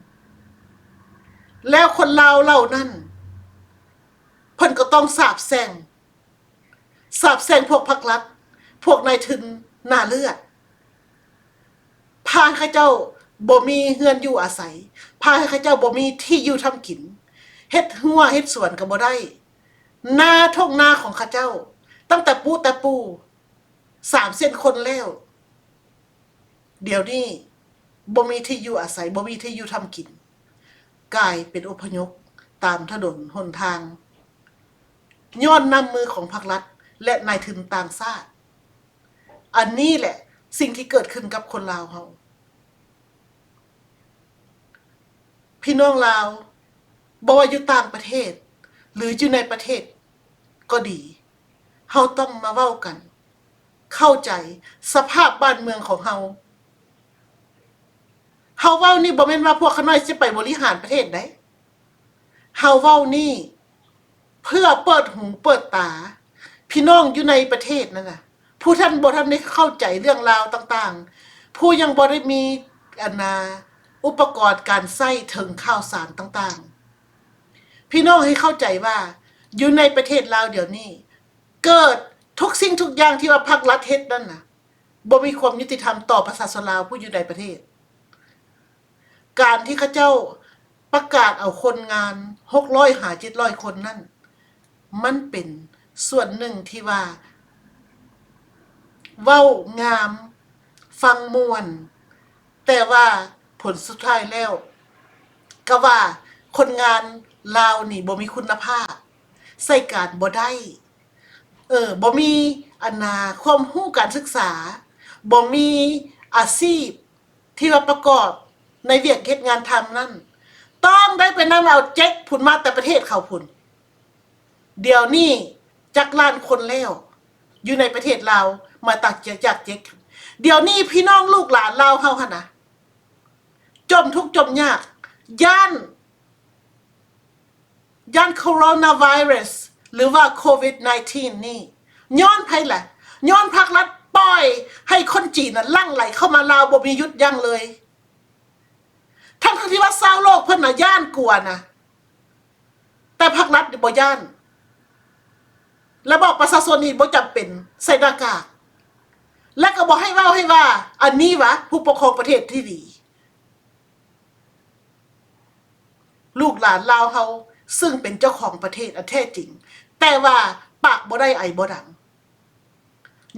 ແລ້ວຄົນລາວເຫຼົ່ານັ້ນ ເພິ່ນກໍຕ້ອງສາບແຊ່ງ ສາບແຊ່ງພວກພາກລັດ ພວກນາຍທຶນໜ້າເລືອດ ພາໃຫ້ເຂົາເຈົ້າບໍ່ມີເຮືອນຢູ່ອາໄສ ພາໃຫ້ເຂົາເຈົ້າບໍ່ມີທີ່ຢູ່ທຳກິນ ເຮັດຮົ້ວເຮັດສວນກໍບໍ່ໄດ້ ນາທົ່ງນາຂອງເຂົາເຈົ້າ ຕັ້ງແຕ່ປູ່ແຕ່ປູ່ ສາມແສນຄົນແລ້ວ ດຽວນີ້ບໍ່ມີທີ່ຢູ່ອາໄສ, ບໍ່ມີທີ່ຢູ່ທຳກິນ, ກາຍເປັນອົບພະຍົບຕາມຖະໜົນຫົນທາງ ຍ້ອນນ້ຳມືຂອງພາກລັດ ແລະ ນາຍທຶນຕ່າງຊາດ. ອັນນີ້ແຫຼະສິ່ງທີ່ເກີດຂຶ້ນກັບຄົນລາວເຮົາ. ພີ່ນ້ອງລາວ ບໍ່ວ່າຢູ່ຕ່າງປະເທດ ຫຼື ຢູ່ໃນປະເທດກໍດີ, ເຮົາຕ້ອງມາເວົ້າກັນ ເຂົ້າໃຈສະພາບບ້ານເມືອງຂອງເຮົາ. ເຮົາເວົ້ານີ້ບໍ່ແມ່ນວ່າພວກຂ້ານ້ອຍຊິໄປບໍລິຫານປະເທດໃດ. ເຮົາເວົ້ານີ້ເພື່ອເປີດຫູເປີດຕາພີ່ນ້ອງຢູ່ໃນປະເທດນັ້ນນະ, ຜູ້ທ່ານບໍ່ທັນໄດ້ເຂົ້າໃຈເລື່ອງລາວຕ່າງໆ, ຜູ້ຍັງບໍ່ໄດ້ມີ ອັນນາ ອຸປະກອນການໃຊ້ເຖິງຂ່າວສານຕ່າງໆ. ພີ່ນ້ອງໃຫ້ເຂົ້າໃຈວ່າ ຢູ່ໃນປະເທດລາວດຽວນີ້ ເກີດທຸກສິ່ງທຸກຢ່າງທີ່ວ່າພາກລັດເຮັດນັ້ນນະ ບໍ່ມີຄວາມຍຸຕິທຳຕໍ່ປະຊາຊົນລາວຜູ້ຢູ່ໃນປະເທດ. ການທີ່ເຂົາເຈົ້າປະກາດເອົາຄົນງານຫົກຮ້ອຍຫາເຈັດຮ້ອຍຄົນນັ້ນ ມັນເປັນສ່ວນໜຶ່ງທີ່ວ່າເວົ້າງາມ ຟັງມ່ວນ, ແຕ່ວ່າຜົນສຸດທ້າຍແລ້ວກໍວ່າຄົນງານລາວນີ້ບໍ່ມີຄຸນນະພາບ, ໃຊ້ການບໍ່ໄດ້, ເອີ ບໍ່ມີ ອັນນາ ຄວາມຮູ້ການສຶກສາ, ບໍ່ມີອາຊີບ ທີ່ວ່າປະກອບໃນວຽກເຮັດງານທຳນັ້ນ ຕ້ອງໄດ້ໄປນຳເອົາເຈັກພຸ້ນມາແຕ່ປະເທດເຂົາພຸ້ນ. ດຽວນີ້ຈັກລ້ານຄົນແລ້ວ ຢູ່ໃນປະເທດລາວມາຕາກເຈັກ ຈາກເຈັກ. ດຽວນີ້ພີ່ນ້ອງລູກຫຼານລາວເຮົາຫັ້ນນະ ຈົມທຸກຈົມຍາກ ຢ້ານ ຢ້ານໂຄໂຣນາໄວຣັສ ຫຼືວ່າໂຄວິດໄນທີນນີ້ ຍ້ອນໃຜລະ? ຍ້ອນພາກລັດປ່ອຍໃຫ້ຄົນຈີນນະຫຼັ່ງໄຫຼເຂົ້າມາລາວບໍ່ມີຢຸດຢັ້ງເລີຍ. ທັງໆທີ່ວ່າຊາວໂລກເພິ່ນນະຢ້ານກົວນະ, ແຕ່ພາກລັດນີ້ບໍ່ຢ້ານ ແລະ ບອກປະຊາຊົນນີ້ບໍ່ຈຳເປັນໃສ່ໜ້າກາກ ແລະ ກໍບໍ່ໃຫ້ເວົ້າໃຫ້ວ່າ ອັນນີ້ຫວາ ຜູ້ປົກຄອງປະເທດທີ່ດີ. ລູກຫຼານລາວເຮົາ ຊຶ່ງເປັນເຈົ້າຂອງປະເທດອັນແທ້ຈິງ, ແຕ່ວ່າປາກບໍ່ໄດ້ໄອບໍ່ດັງ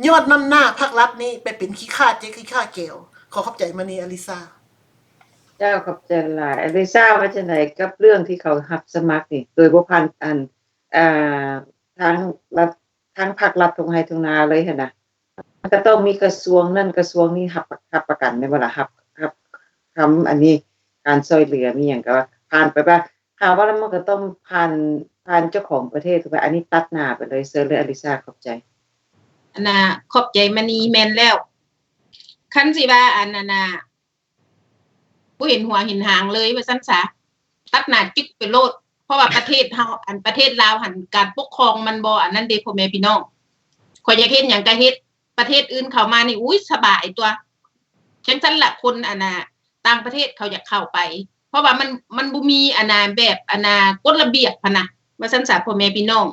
ຍ້ອນນຳໜ້າພາກລັດນີ້ໄປເປັນຂີ້ຂ້າເຈັກຂີ້ຂ້າແກວ. ຂໍຂອບໃຈມະນີ ອາລິຊາ. ເຈົ້າ ຂອບໃຈຫຼາຍ. ອາລິຊາວ່າຈັ່ງໃດກັບເລື່ອງທີ່ເຂົາຮັບສະໝັກນີ້ ໂດຍບໍ່ຜ່ານອັນ ອ່າ ທາງລັດ ທາງພາກລັດທົ່ງໄຮ່ທົ່ງນາເລີຍຫັ້ນນະ? ມັນກໍຕ້ອງມີກະຊວງນັ້ນກະຊວງນີ້ຮັບ ຮັບປະກັນແມ່ນບໍ່ລະ? ຮັບ ຮັບຄຳອັນນີ້ ການຊ່ວຍເຫຼືອມີຫຍັງກໍວ່າ ຜ່ານໄປວ່າ ຖ້າວ່າແລ້ວມັນກໍຕ້ອງຜ່ານ ຜ່ານເຈົ້າຂອງປະເທດ. ອັນນີ້ຕັດໜ້າໄປເລີຍ. ເຊີນເລີຍອາລິຊາ. ຂອບໃຈ. ອັນນ່າ ຂອບໃຈມະນີ. ແມ່ນແລ້ວ ຄັນຊິວ່າອັນນັ້ນນະ ບໍ່ເຫັນຫົວເຫັນຫາງເລີຍວ່າຊັ້ນສາ, ຕັດໜ້າຈຶກໄປໂລດ. ເພາະວ່າປະເທດເຮົາ ອັນ ປະເທດລາວຫັ້ນ ການປົກຄອງມັນບໍ່ອັນນັ້ນເດ້ ພໍ່ແມ່ພີ່ນ້ອງ. ຂ້ອຍຢາກເຮັດຫຍັງກະເຮັດ, ປະເທດອື່ນເຂົ້າມານີ້ ອຸ້ຍ ສະບາຍຕົວະ. ຈັ່ງຊັ້ນລະ ຄົນອັນນ່າ ຕ່າງປະເທດເຂົາຢາກເຂົ້າໄປ ເພາະວ່າມັນ ມັນບໍ່ມີອັນນ່າ ແບບອັນນ່າ ກົດລະບຽບຫັ້ນນະ ວ່າຊັ້ນສາ ພໍ່ແມ່ພີ່ນ້ອງ.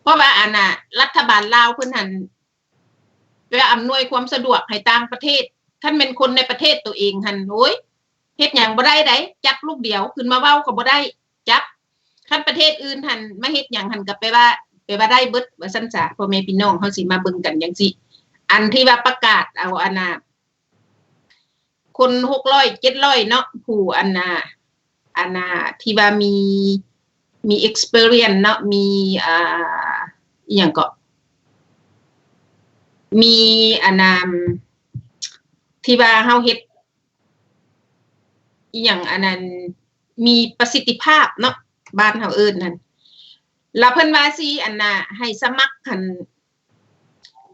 ເພາະວ່າອັນນ່າ ລັດຖະບານລາວເພິ່ນຫັ້ນ ເພື່ອອຳນວຍຄວາມສະດວກໃຫ້ຕ່າງປະເທດ. ຄັນແມ່ນຄົນໃນປະເທດໂຕເອງຫັ້ນ ໂອ້ຍ ເຮັດຫຍັງບໍ່ໄດ້ໃດ, ຈັບລູກດຽວຂຶ້ນມາເວົ້າກໍບໍ່ໄດ້ ຈັບ. ຄັນປະເທດອື່ນຫັ້ນມາເຮັດຫຍັງຫັ້ນກໍແປວ່າ ແປວ່າໄດ້ເບິດ ວ່າຊັ້ນສາ ພໍ່ແມ່ພີ່ນ້ອງ. ເຮົາຊິມາເບິ່ງກັນຈັ່ງຊີ້ ອັນທີ່ວ່າປະກາດເອົາອັນນ່າ ຄົນຫົກຮ້ອຍ ເຈັດຮ້ອຍເນາະ ຜູ້ອັນນ່າ ອັນນ່າ ທີ່ວ່າມີ ມີ experience ເນາະ ມີ ອ່າ ອີ່ຫຍັງເກາະ ມີອັນນ່າ ທີ່ວ່າເຮົາເຮັດອີ່ຫຍັງອັນນັ້ນ ມີປະສິດທິພາບເນາະ ບ້ານເຮົາເອີ້ນຫັ້ນ. ລະເພິ່ນວ່າຊິອັນນ່າ ໃຫ້ສະໝັກຫັ້ນ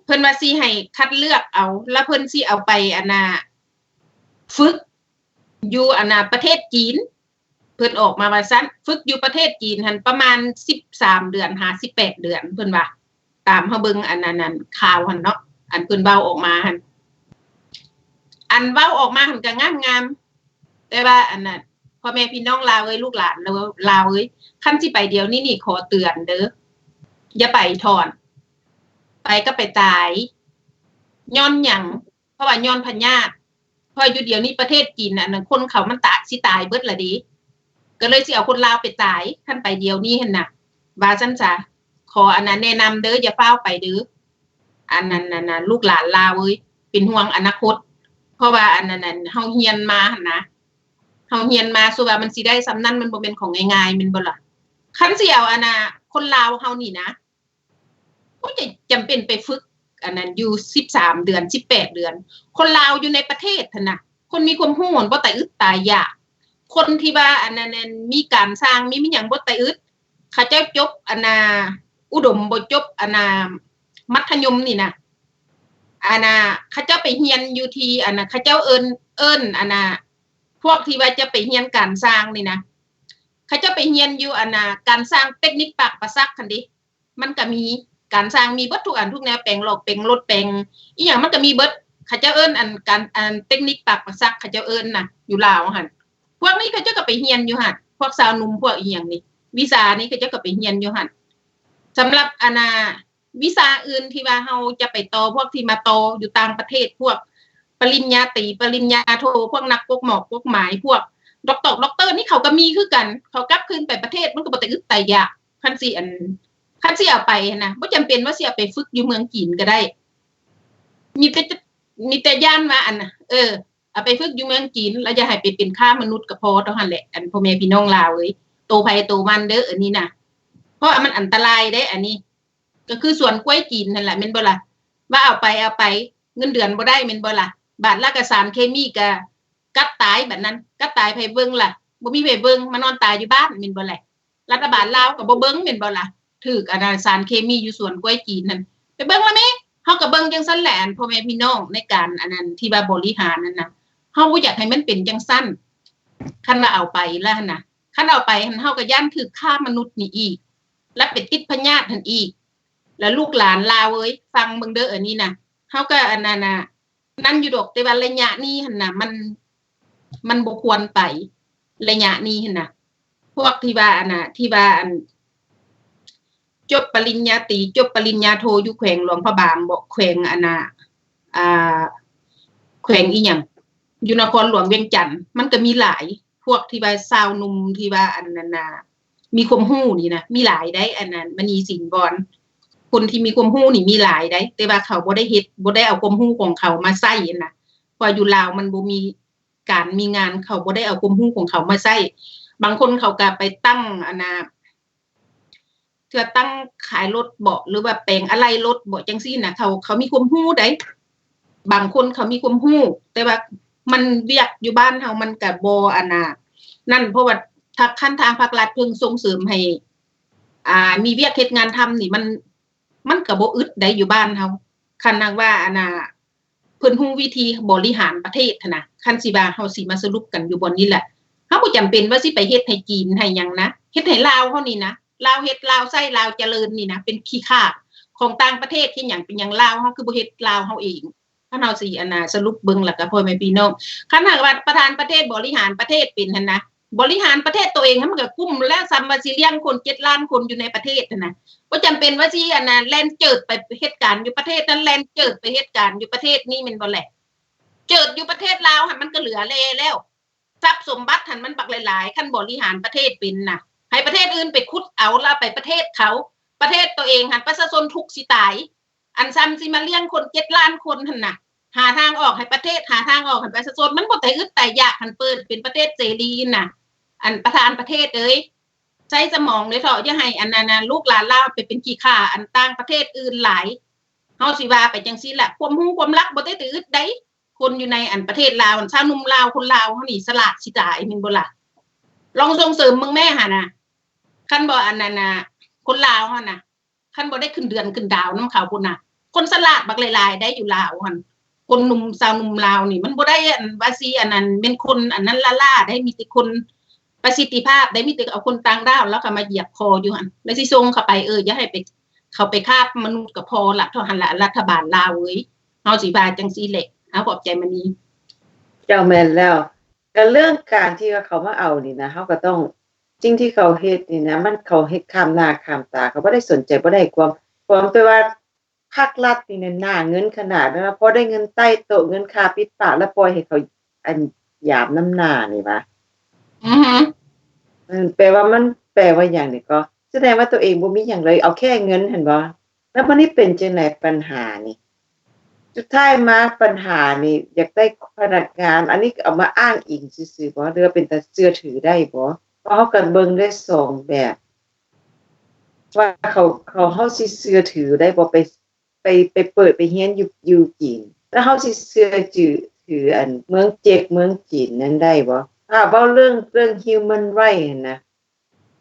ເພິ່ນວ່າຊິໃຫ້ຄັດເລືອກເອົາ ລະເພິ່ນຊິເອົາໄປອັນນ່າ ຝຶກຢູ່ອັນນ່າ ປະເທດຈີນ. ເພິ່ນອອກມາວ່າຊັ້ນ, ຝຶກຢູ່ປະເທດຈີນຫັ້ນປະມານສິບສາມເດືອນຫາສິບແປດເດືອນ ເພິ່ນວ່າ ຕາມເຮົາເບິ່ງອັນນັ້ນ ອັນຂ່າວຫັ້ນເນາະ ອັນເພິ່ນເວົ້າອອກມາຫັ້ນ. ອັນເວົ້າອອກມາຫັ້ນກໍງາມໆ ແຕ່ວ່າອັນນັ້ນ ພໍ່ແມ່ພີ່ນ້ອງລາວເອີຍ ລູກຫຼານລາວເອີຍ ຄັນຊິໄປດຽວນີ້ນີ້ ຂໍເຕືອນເດີ ຢ່າໄປຖອນ ໄປກໍໄປຕາຍ. ຍ້ອນຫຍັງ? ເພາະວ່າຍ້ອນພະຍາດ. ເພາະຢູ່ດຽວນີ້ປະເທດຈີນນະ ອັນນັ້ນ ຄົນເຂົາມັນຕາຍ ຊິຕາຍເບິດລະເດ ກໍເລີຍຊິເອົາຄົນລາວໄປຕາຍ ຄັນໄປດຽວນີ້ຫັ້ນນະ ວ່າຊັ້ນຊະ. ຂໍອັນນັ້ນແນະນຳເດີ ຢ່າຟ້າວໄປເດີ. ອັນນັ້ນ ອັນນັ້ນ ລູກຫຼານລາວເອີຍ ເປັນຫ່ວງອະນາຄົດ ເພາະວ່າອັນນັ້ນ ອັນເຮົາຮຽນມາຫັ້ນນະ ເຮົາຮຽນມາ ສົມມຸດວ່າມັນຊິໄດ້ສ່ຳນັ້ນ ມັນບໍ່ແມ່ນຂອງງ່າຍໆ ແມ່ນບໍ່ລະ? ຄັນຊິເອົາອັນນ່າ ຄົນລາວເຮົານີ້ນະ ກໍຈະຈຳເປັນໄປຝຶກອັນນັ້ນຢູ່ສິບສາມເດືອນ ສິບແປດເດືອນ ຄົນລາວຢູ່ໃນປະເທດຫັ້ນນະ ຄົນມີຄວາມຮູ້ຫັ້ນບໍ່ຕາຍອຶດຕາຍຢາກ ຄົນທີ່ວ່າອັນນັ້ນ ອັນມີການຊ່າງ ມີ ມີຫຍັງບໍ່ຕາຍອຶດ ເຂົາເຈົ້າຈົບອັນນ່າ ອຸດົມ ບໍ່ຈົບອັນນ່າ ມັດທະຍົມນີ້ນະ ອັນນ່າ ເຂົາເຈົ້າໄປຮຽນຢູ່ທີ່ອັນນ່າ ເຂົາເຈົ້າເອີ້ນ ເອີ້ນອັນນ່າ ພວກທີ່ວ່າຈະໄປຮຽນການຊ່າງນີ້ນະ ເຂົາເຈົ້າໄປຮຽນຢູ່ອັນນ່າ ການຊ່າງເຕັກນິກປາກປາສັກຫັ້ນເດ ມັນກະມີການຊ່າງ ມີເບິດທຸກອັນທຸກແນວ ແປງຫຼອກແປງລົດແປງອີ່ຫຍັງ ມັນກະມີເບິດ ເຂົາເຈົ້າເອີ້ນອັນ ການ ອັນເຕັກນິກປາກປາສັກ ເຂົາເຈົ້າເອີ້ນນະ ຢູ່ລາວຫັ້ນ ພວກນີ້ເຂົາເຈົ້າກະໄປຮຽນຢູ່ຫັ້ນ ພວກຊາວໜຸ່ມ ພວກອີ່ຫຍັງນີ້ ວິຊານີ້ເຂົາເຈົ້າກະໄປຮຽນຢູ່ຫັ້ນ ສຳລັບອັນນ່າ ວິຊາອື່ນທີ່ວ່າເຮົາຈະໄປຕໍ່ ພວກທີ່ມາຕໍ່ຢູ່ຕ່າງປະເທດ ພວກປະລິນຍາຕີ ປະລິນຍາໂທ ພວກນັກກົກໝອກກົກໝາຍ ພວກດັອກເຕີ ດັອກເຕີນີ້ເຂົາກະມີຄືກັນ ເຂົາກັບຄືນໄປປະເທດ ມັນກະບໍ່ຕາຍອຶດຕາຍຢາກ ຄັນຊິອັນ ຄັນຊິເອົາໄປຫັ້ນນະ ບໍ່ຈຳເປັນວ່າຊິເອົາໄປຝຶກຢູ່ເມືອງຈີນກະໄດ້ ມີແຕ່ ມີແຕ່ຢ້ານວ່າອັນ ເອີ ເອົາໄປຝຶກຢູ່ເມືອງຈີນ ແລ້ວຢ່າໃຫ້ໄປເປັນຄ້າມະນຸດກະພໍ ເທົ່າຫັ້ນແຫຼະ ອັນພໍ່ແມ່ພີ່ນ້ອງລາວເອີຍ ໂຕໃຜໂຕມັນເດີ ອັນນີ້ນະ ເພາະວ່າມັນອັນຕະລາຍເດ້ ອັນນີ້ ກະຄືສວນກ້ວຍຈີນຫັ້ນລະ ແມ່ນບໍ່ລະ? ວ່າເອົາໄປ ເອົາໄປ ເງິນເດືອນບໍ່ໄດ້ ແມ່ນບໍ່ລະ? ບາດລະກະສານເຄມີກະກັດຕາຍ ບາດນັ້ນ ກັດຕາຍ ໃຜເບິ່ງລະ? ບໍ່ມີໃຜເບິ່ງ ມານອນຕາຍຢູ່ບ້ານ ແມ່ນບໍ່ລະ? ລັດຖະບານລາວກະບໍ່ເບິ່ງ ແມ່ນບໍ່ລະ? ຖືກອັນນັ້ນ ສານເຄມີຢູ່ສວນກ້ວຍຈີນຫັ້ນ ໄປເບິ່ງລະແມ້ ເຮົາກະເບິ່ງຈັ່ງຊັ້ນແຫຼະ ອັນພໍ່ແມ່ພີ່ນ້ອງ ໃນການອັນນັ້ນ ທີ່ວ່າບໍລິຫານຫັ້ນນະ ເຮົາບໍ່ຢາກໃຫ້ມັນເປັນຈັ່ງຊັ້ນ ຄັນວ່າເອົາໄປລະຫັ້ນນະ ຄັນເອົາໄປຫັ້ນ ເຮົາກະຢ້ານຖືກຄ້າມະນຸດນີ້ອີກ ລະໄປຕິດພະຍາດຫັ້ນອີກ ລະລູກຫຼານລາວເອີຍ ຟັງເບິ່ງເດີ ອັນນີ້ນະ ເຮົາກະອັນນັ້ນນະ ນັ້ນຢູ່ດອກ ແຕ່ວ່າໄລຍະນີ້ຫັ້ນນະ ມັນ ມັນບໍ່ຄວນໄປ ໄລຍະນີ້ຫັ້ນນະ ພວກທີ່ວ່າອັນນະ ທີ່ວ່າອັນ ຈົບປະລິນຍາຕີ ຈົບປະລິນຍາໂທ ຢູ່ແຂວງຫຼວງພະບາງບໍ ແຂວງອັນນະ ອ່າ ແຂວງອີ່ຫຍັງ ຢູ່ນະຄອນຫຼວງວຽງຈັນ ມັນກະມີຫຼາຍ ພວກທີ່ວ່າຊາວໜຸ່ມ ທີ່ວ່າອັນນັ້ນນະ ມີຄວາມຮູ້ນີ້ນະ ມີຫຼາຍໃດ໋ ອັນນັ້ນ ມະນີ ສິນວອນ ຄົນທີ່ມີຄວາມຮູ້ນີ້ມີຫຼາຍໃດ໋ ແຕ່ວ່າເຂົາບໍ່ໄດ້ເຮັດ ບໍ່ໄດ້ເອົາຄວາມຮູ້ຂອງເຂົາມາໃຊ້ຫັ້ນນະ ເພາະວ່າຢູ່ລາວມັນບໍ່ມີການມີງານ ເຂົາບໍ່ໄດ້ເອົາຄວາມຮູ້ຂອງເຂົາມາໃຊ້ ບາງຄົນເຂົາກະໄປຕັ້ງອັນນະ ເທື່ອຕັ້ງຂາຍລົດເບາະ ຫຼືວ່າແປງອະໄຫຼ່ລົດເບາະ ຈັ່ງຊີ້ນະ ເຂົາ ເຂົາມີຄວາມຮູ້ໃດ໋ ບາງຄົນເຂົາມີຄວາມຮູ້ ແຕ່ວ່າມັນ ວຽກຢູ່ບ້ານເຮົາມັນກະບໍ່ອັນນະ ນັ້ນ ເພາະວ່າ ທາງ ຄັນທາງພາກລັດເພິ່ນສົ່ງເສີມໃຫ້ ອ່າ ມີວຽກເຮັດງານທຳນີ້ ມັນ ມັນກະບໍ່ອຶດໃດ໋ ຢູ່ບ້ານເຮົາ ຄັນຫາກວ່າອັນນະ ເພິ່ນຮູ້ວິທີບໍລິຫານປະເທດຫັ້ນນະ ຄັນຊິວ່າເຮົາຊິມາສະຫຼຸບກັນຢູ່ບ່ອນນີ້ແຫຼະ ເຮົາບໍ່ຈຳເປັນວ່າຊິໄປເຮັດໃຫ້ຈີນໃຫ້ຫຍັງນະ ເຮັດໃຫ້ລາວເຮົານີ້ນະ ລາວເຮັດ ລາວໃຊ້ ລາວຈະເລີນນີ້ນະ ເປັນຂີ້ຂ້າຂອງຕ່າງປະເທດ ເຮັດຫຍັງເປັນຫຍັງ ລາວເຮົາຄືບໍ່ເຮັດລາວເຮົາເອງ ຄັນເຮົາຊິອັນນະ ສະຫຼຸບເບິ່ງລະກະ ພໍ່ແມ່ພີ່ນ້ອງ ຄັນຫາກວ່າປະທານປະເທດບໍລິຫານປະເທດເປັນຫັ້ນນະ ບໍລິຫານປະເທດໂຕເອງຫັ້ນ ມັນກະກຸ້ມແລ້ວ ສ່ຳວ່າຊິລ້ຽງຄົນເຈັດລ້ານຄົນຢູ່ໃນປະເທດຫັ້ນນະ ບໍ່ຈຳເປັນວ່າຊິອັນນະ ແລ່ນເຈີດໄປເຮັດການຢູ່ປະເທດນັ້ນ ແລ່ນເຈີດໄປເຮັດການຢູ່ປະເທດນີ້ ແມ່ນບໍ່ແລະ? ເຈີດຢູ່ປະເທດລາວຫັ້ນ ມັນກະເຫຼືອແລ່ແລ້ວ ຊັບສົມບັດຫັ້ນມັນບັກຫຼາຍໆ ຄັນບໍລິຫານປະເທດເປັນນະ ໃຫ້ປະເທດອື່ນໄປຂຸດເອົາ ລະເອົາໄປປະເທດເຂົາ ປະເທດໂຕເອງຫັ້ນປະຊາຊົນທຸກຊິຕາຍ ອັນຊ່ຳຊິມາລ້ຽງຄົນເຈັດລ້ານຄົນຫັ້ນນະ ຫາທາງອອກໃຫ້ປະເທດ ຫາທາງອອກໃຫ້ປະຊາຊົນ ມັນບໍ່ຕາຍອຶດຕາຍຢາກ ຄັນເປີດເປັນປະເທດເສລີນະ ອັນປະທານປະເທດເອີຍ ໃຊ້ສະໝອງເດີເທາະ ຢ່າໃຫ້ອັນນັ້ນນະ ລູກຫຼານລາວໄປເປັນຂີ້ຂ້າອັນຕ່າງປະເທດອື່ນຫຼາຍ ເຮົາຊິວ່າໄປຈັ່ງຊີ້ລະ ຄວາມຮູ້ຄວາມລັບບໍ່ໄດ້ຕາຍອຶດໃດ ຄົນຢູ່ໃນອັນປະເທດລາວ ຊາວໜຸ່ມລາວ ຄົນລາວເຮົານີ້ສະຫຼາດຊິຕາຍ ແມ່ນບໍ່ລະ? ລອງສົ່ງເສີມເບິ່ງແມ້ຫັ້ນນະ ຄັນບໍ່ອັນນັ້ນນະ ຄົນລາວຫັ້ນນະ ຄັນບໍ່ໄດ້ຂຶ້ນເດືອນຂຶ້ນດາວນຳເຂົາພຸ້ນນະ ຄົນສະຫຼາດບັກຫຼາຍໆໃດ໋ ຢູ່ລາວຫັ້ນ ຄົນໜຸ່ມ ຊາວໜຸ່ມລາວນີ້ ມັນບໍ່ໄດ້ອັນວ່າຊິອັນນັ້ນ ແມ່ນຄົນອັນນັ້ນລ້າໆໃດ໋ ມີແຕ່ຄົນປະສິດທິພາບໃດ໋ ມີແຕ່ເອົາຄົນຕ່າງດ້າວ ລາວກະມາຢຽບຄໍຢູ່ຫັ້ນ ແລ້ວຊິສົ່ງເຂົາໄປ ເອີ ຢ່າໃຫ້ໄປ ເຂົາໄປຄ້າມະນຸດກະພໍລະ ເທົ່າຫັ້ນລະ ລັດຖະບານລາວເອີຍ ເຮົາຊິວ່າຈັ່ງຊີ້ແຫຼະ ເອົາ ຂອບໃຈມະນີ. ເຈົ້າ ແມ່ນແລ້ວ ກະເລື່ອງການທີ່ວ່າເຂົາມາເອົານີ້ນະ ເຮົາກະຕ້ອງ ສິ່ງທີ່ເຂົາເຮັດນີ້ນະ ມັນເຂົາເຮັດຂ້າມໜ້າຂ້າມຕາ ເຂົາບໍ່ໄດ້ສົນໃຈ ບໍ່ໄດ້ຄວາມ ຄວາມແຕ່ວ່າພາກລັດນີ້ນະ ໜ້າເງິນຂະໜາດ ແລ້ວພໍໄດ້ເງິນໃຕ້ໂຕະ ເງິນຄ່າປິດປາກ ແລ້ວປ່ອຍໃຫ້ເຂົາອັນຢາມນຳໜ້ານີ້ຫວາ? ອືຮຶ ເອີ ແປວ່າມັນ ແປວ່າຫຍັງນີ້ກໍ ສະແດງວ່າໂຕເອງບໍ່ມີຫຍັງເລີຍ ເອົາແຄ່ເງິນຫັ້ນບໍ? ແລ້ວບັດນີ້ເປັນຈັ່ງໃດບັນຫານີ້? ສຸດທ້າຍມາບັນຫານີ້ຢາກໄດ້ພະນັກງານ ອັນນີ້ເອົາມາອ້າງອີງຊື່ໆບໍ ຫຼືວ່າເປັນຕາເຊື່ອຖືໄດ້ບໍ ເພາະເຮົາກໍເບິ່ງໄດ້ສອງແບບ ວ່າເຂົາ ເຂົາ ເຮົາຊິເຊື່ອຖືໄດ້ບໍ່ ໄປ ໄປ ໄປເປີດໄປຮຽນຢູ່ ຢູ່ຈີນ ແລ້ວເຮົາຊິເຊື່ອຖື ຖືອັນເມືອງເຈັກເມືອງຈີນນັ້ນໄດ້ບໍ່? ຖ້າເວົ້າເລື່ອງ ເລື່ອງ human right ຫັ້ນນະ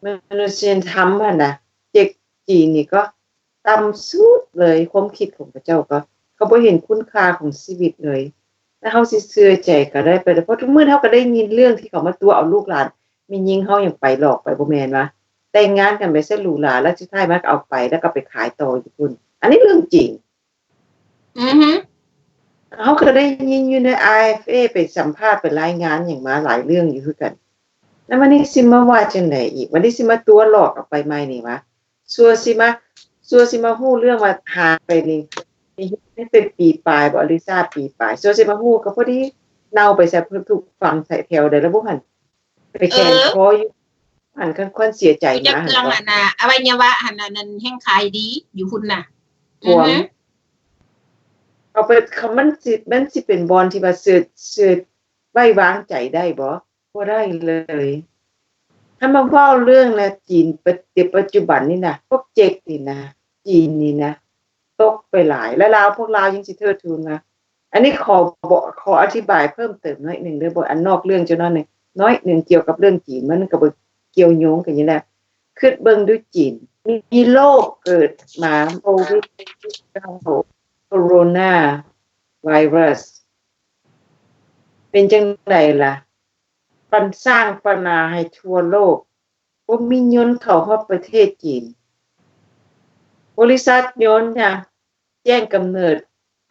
ມະນຸດສະຍະທຳຫັ້ນນະ ເຈັກຈີນນີ້ກໍຕ່ຳສຸດເລີຍ ຄວາມຄິດຂອງເຂົາເຈົ້າກໍ ເຂົາບໍ່ເຫັນຄຸນຄ່າຂອງຊີວິດເລີຍ ແລ້ວເຮົາຊິເຊື່ອໃຈເຂົາໄດ້ໄປ ເພາະທຸກມື້ນີ້ເຮົາກໍໄດ້ຍິນເລື່ອງທີ່ເຂົາມາຕົວະເອົາລູກຫຼານ ແມ່ຍິງເຮົາຫຍັງໄປຫຼອກໄປ ບໍ່ແມ່ນວ່າແຕ່ງງານກັນໄປຊະຫຼູຫຼາ ແລ້ວສຸດທ້າຍມາກໍເອົາໄປ ແລ້ວກໍໄປຂາຍຕໍ່ຢູ່ພຸ້ນ ອັນນີ້ເລື່ອງຈິງ. ອືຮຶ ເຮົາກໍໄດ້ຍິນຢູ່ໃນ RFA ໄປສຳພາດໄປລາຍງານຫຍັງມາຫຼາຍເລື່ອງຢູ່ຄືກັນ ແລ້ວວັນນີ້ຊິມາວ່າຈັ່ງໃດອີກ? ວັນນີ້ຊິມາຕົວະຫຼອກເອົາໄປໃໝ່ນີ້ຫວາ? ຊົ່ວຊິມາ ຊົ່ວຊິມາຮູ້ເລື່ອງວ່າຫາຍໄປນີ້ ເປັນປີປາຍບໍ່ ອາລິຊາ ປີປາຍ ຊົ່ວຊິມາຮູ້ ກໍພໍດີເນົ່າໄປຊະ ເພິ່ນຖືກຝັງໃສ່ແຖວໃດລະບຸຫັ້ນ ໄປແຂວນຄໍຢູ່ຫັ້ນ ຄັນຄວນເສຍໃຈມາຫັ້ນ ເຄື່ອງຫັ້ນນະ ອະໄວຍະວະຫັ້ນນະ ນັ້ນແຮ່ງຂາຍດີຢູ່ພຸ້ນນະ ປວມ ອືຮຶ ເອົາໄປ ມັນຊິ ມັນຊິເປັນບ່ອນທີ່ວ່າເຊື່ອ ເຊື່ອໄວ້ວາງໃຈໄດ້ບໍ່? ບໍ່ໄດ້ເລີຍ ຄັນມາເວົ້າເລື່ອງນະ ຈີນປະ ປັດຈຸບັນນີ້ນະ ພວກເຈັກນີ້ນະ ຈີນນີ້ນະ ຕົກໄປຫຼາຍ ແລະລາວ ພວກລາວຍັງຊິເທີດທູນວ່າ ອັນນີ້ຂໍ ຂໍອະທິບາຍເພີ່ມເຕີມໜ້ອຍໜຶ່ງເດີ ບໍ່ ອັນນອກເລື່ອງຈັກໜ້ອຍໜຶ່ງ ໜ້ອຍໜຶ່ງກ່ຽວກັບເລື່ອງຈີນ ມັນກໍບໍ່ກ່ຽວໂຍງກັນຢູ່ແລ້ວ ຄິດເບິ່ງດູຈີນ ມີໂລກເກີດມາ ໂຄວິດສິບເກົ້າ ໂຄໂຣນາໄວຣັສ ເປັນຈັ່ງໃດລະ? ປັນສ້າງປັນຫາໃຫ້ທົ່ວໂລກ ບໍ່ມີຍົນເຂົ້າຮອດປະເທດຈີນ ບໍລິສັດຍົນນະ ແຈ້ງກຳເນີດ